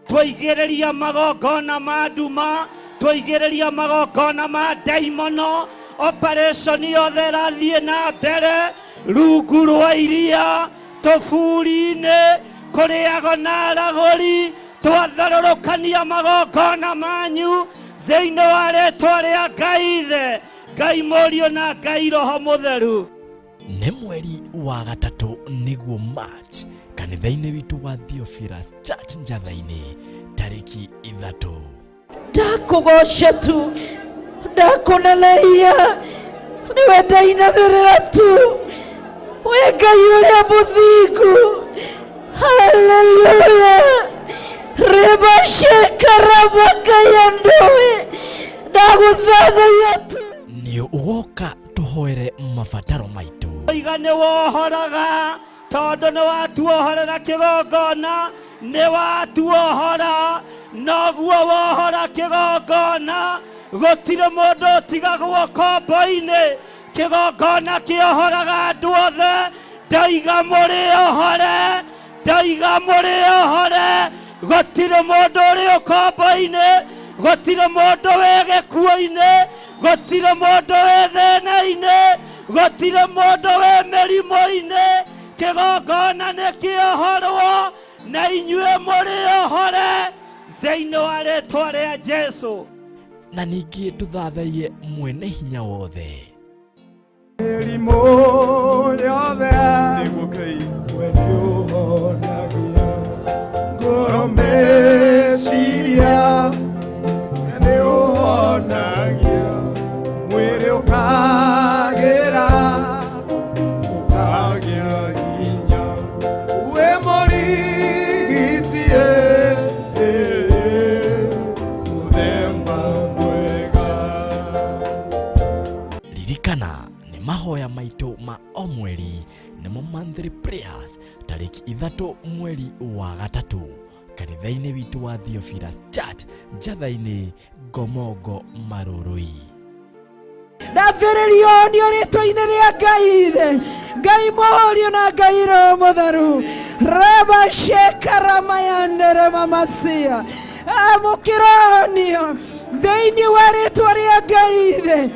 Twaigĩrĩria magongona ma nduma twaigĩrĩria magongona ma ndaimono operation yothe ĩrathiĩ na mbere rungu rwa iria tũburi-inĩ kũrĩago na aragũri twatharũrũkania magongona manyu thĩinĩ wa rĩtwa rĩa Ngai Ithe Ngai Mũriũ na Ngai Roho Mũtheru. Nĩ mweri wa 3 nĩguo March kanitha-inĩ witũ wa Theophilus Church Njatha-inĩ tarĩki 3. Ndakũgoca tu ndakũneneia nĩwe ndainamĩrĩra tu wĩ Ngai ũrĩa mũthingu. Haleluya rebashekaramakayandũĩ ndagũthathaiya tu. Nĩ ũgoka tũhoere mabataro maitũ. Iga nĩ wohoraga tondũ nĩ watuohorera kĩgongona nĩ watuohora noguo wohora kĩgongona Gũtirĩ mũndũ ũtigagwo kombo-inĩ. Kĩgongona kĩohoraga andũ othe. Ndaiga mũrĩ ohore, ndaiga mũrĩ ohore. Gũtirĩ mũndũ ũrĩ ũkombo-inĩ, gũtirĩ mũndũ wĩ gĩkuũ-inĩ, gũtirĩ mũndũ wĩ thĩna-inĩ, gũtirĩ mũndũ wĩ mĩrimũ-inĩ. Kĩgongona nĩ kĩohorwo na inyuĩ mũrĩ ohore thĩinĩ wa rĩtwa rĩa Jesũ. Na ningĩ tũthathaiye mwene hinya wothe. Mĩrimũ yothe nĩguo Ngai we nĩũhonagia ngoro meciria nĩũhonagia mwĩrĩ ũkagĩra ũkagĩa hinya wĩ mũrigiti mũthemba mwega. Ririkana nĩ mahoya maitũ ma o mweri nĩmo monthly prayers tarĩki 3 mweri wa 3 kanitha-inĩ witũ wa Theophilus Church Njatha-inĩ Ngomongo Marũrũi. Ndathĩrĩrio nĩ rĩtwa-inĩ rĩa Ngai Ithe, Ngai Mũriũ na Ngai Roho Mũtheru. Raba shekaramayandere mamasia. Amũkĩronio thĩinĩ wa rĩtwa rĩa Ngai Ithe,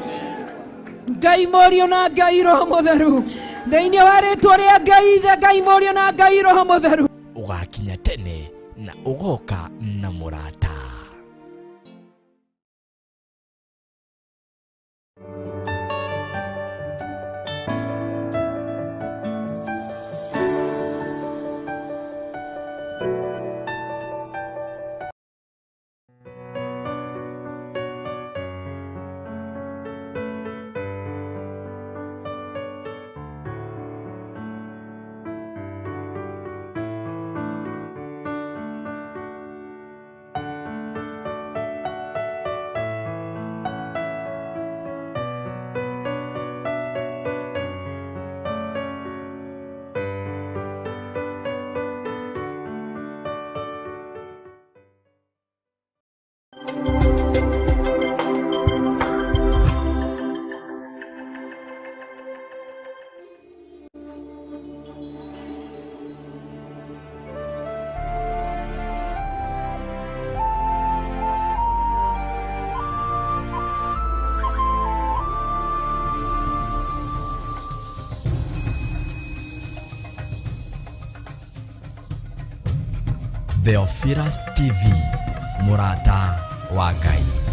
Ngai Mũriũ na Ngai Roho Mũtheru. Thĩinĩ wa rĩtwa rĩa Ngai Ithe, Ngai Mũriũ na Ngai Roho Mũtheru. Ũgakinya tene na ũgoka na mũrata. Theophilus TV, mũrata wa Ngai.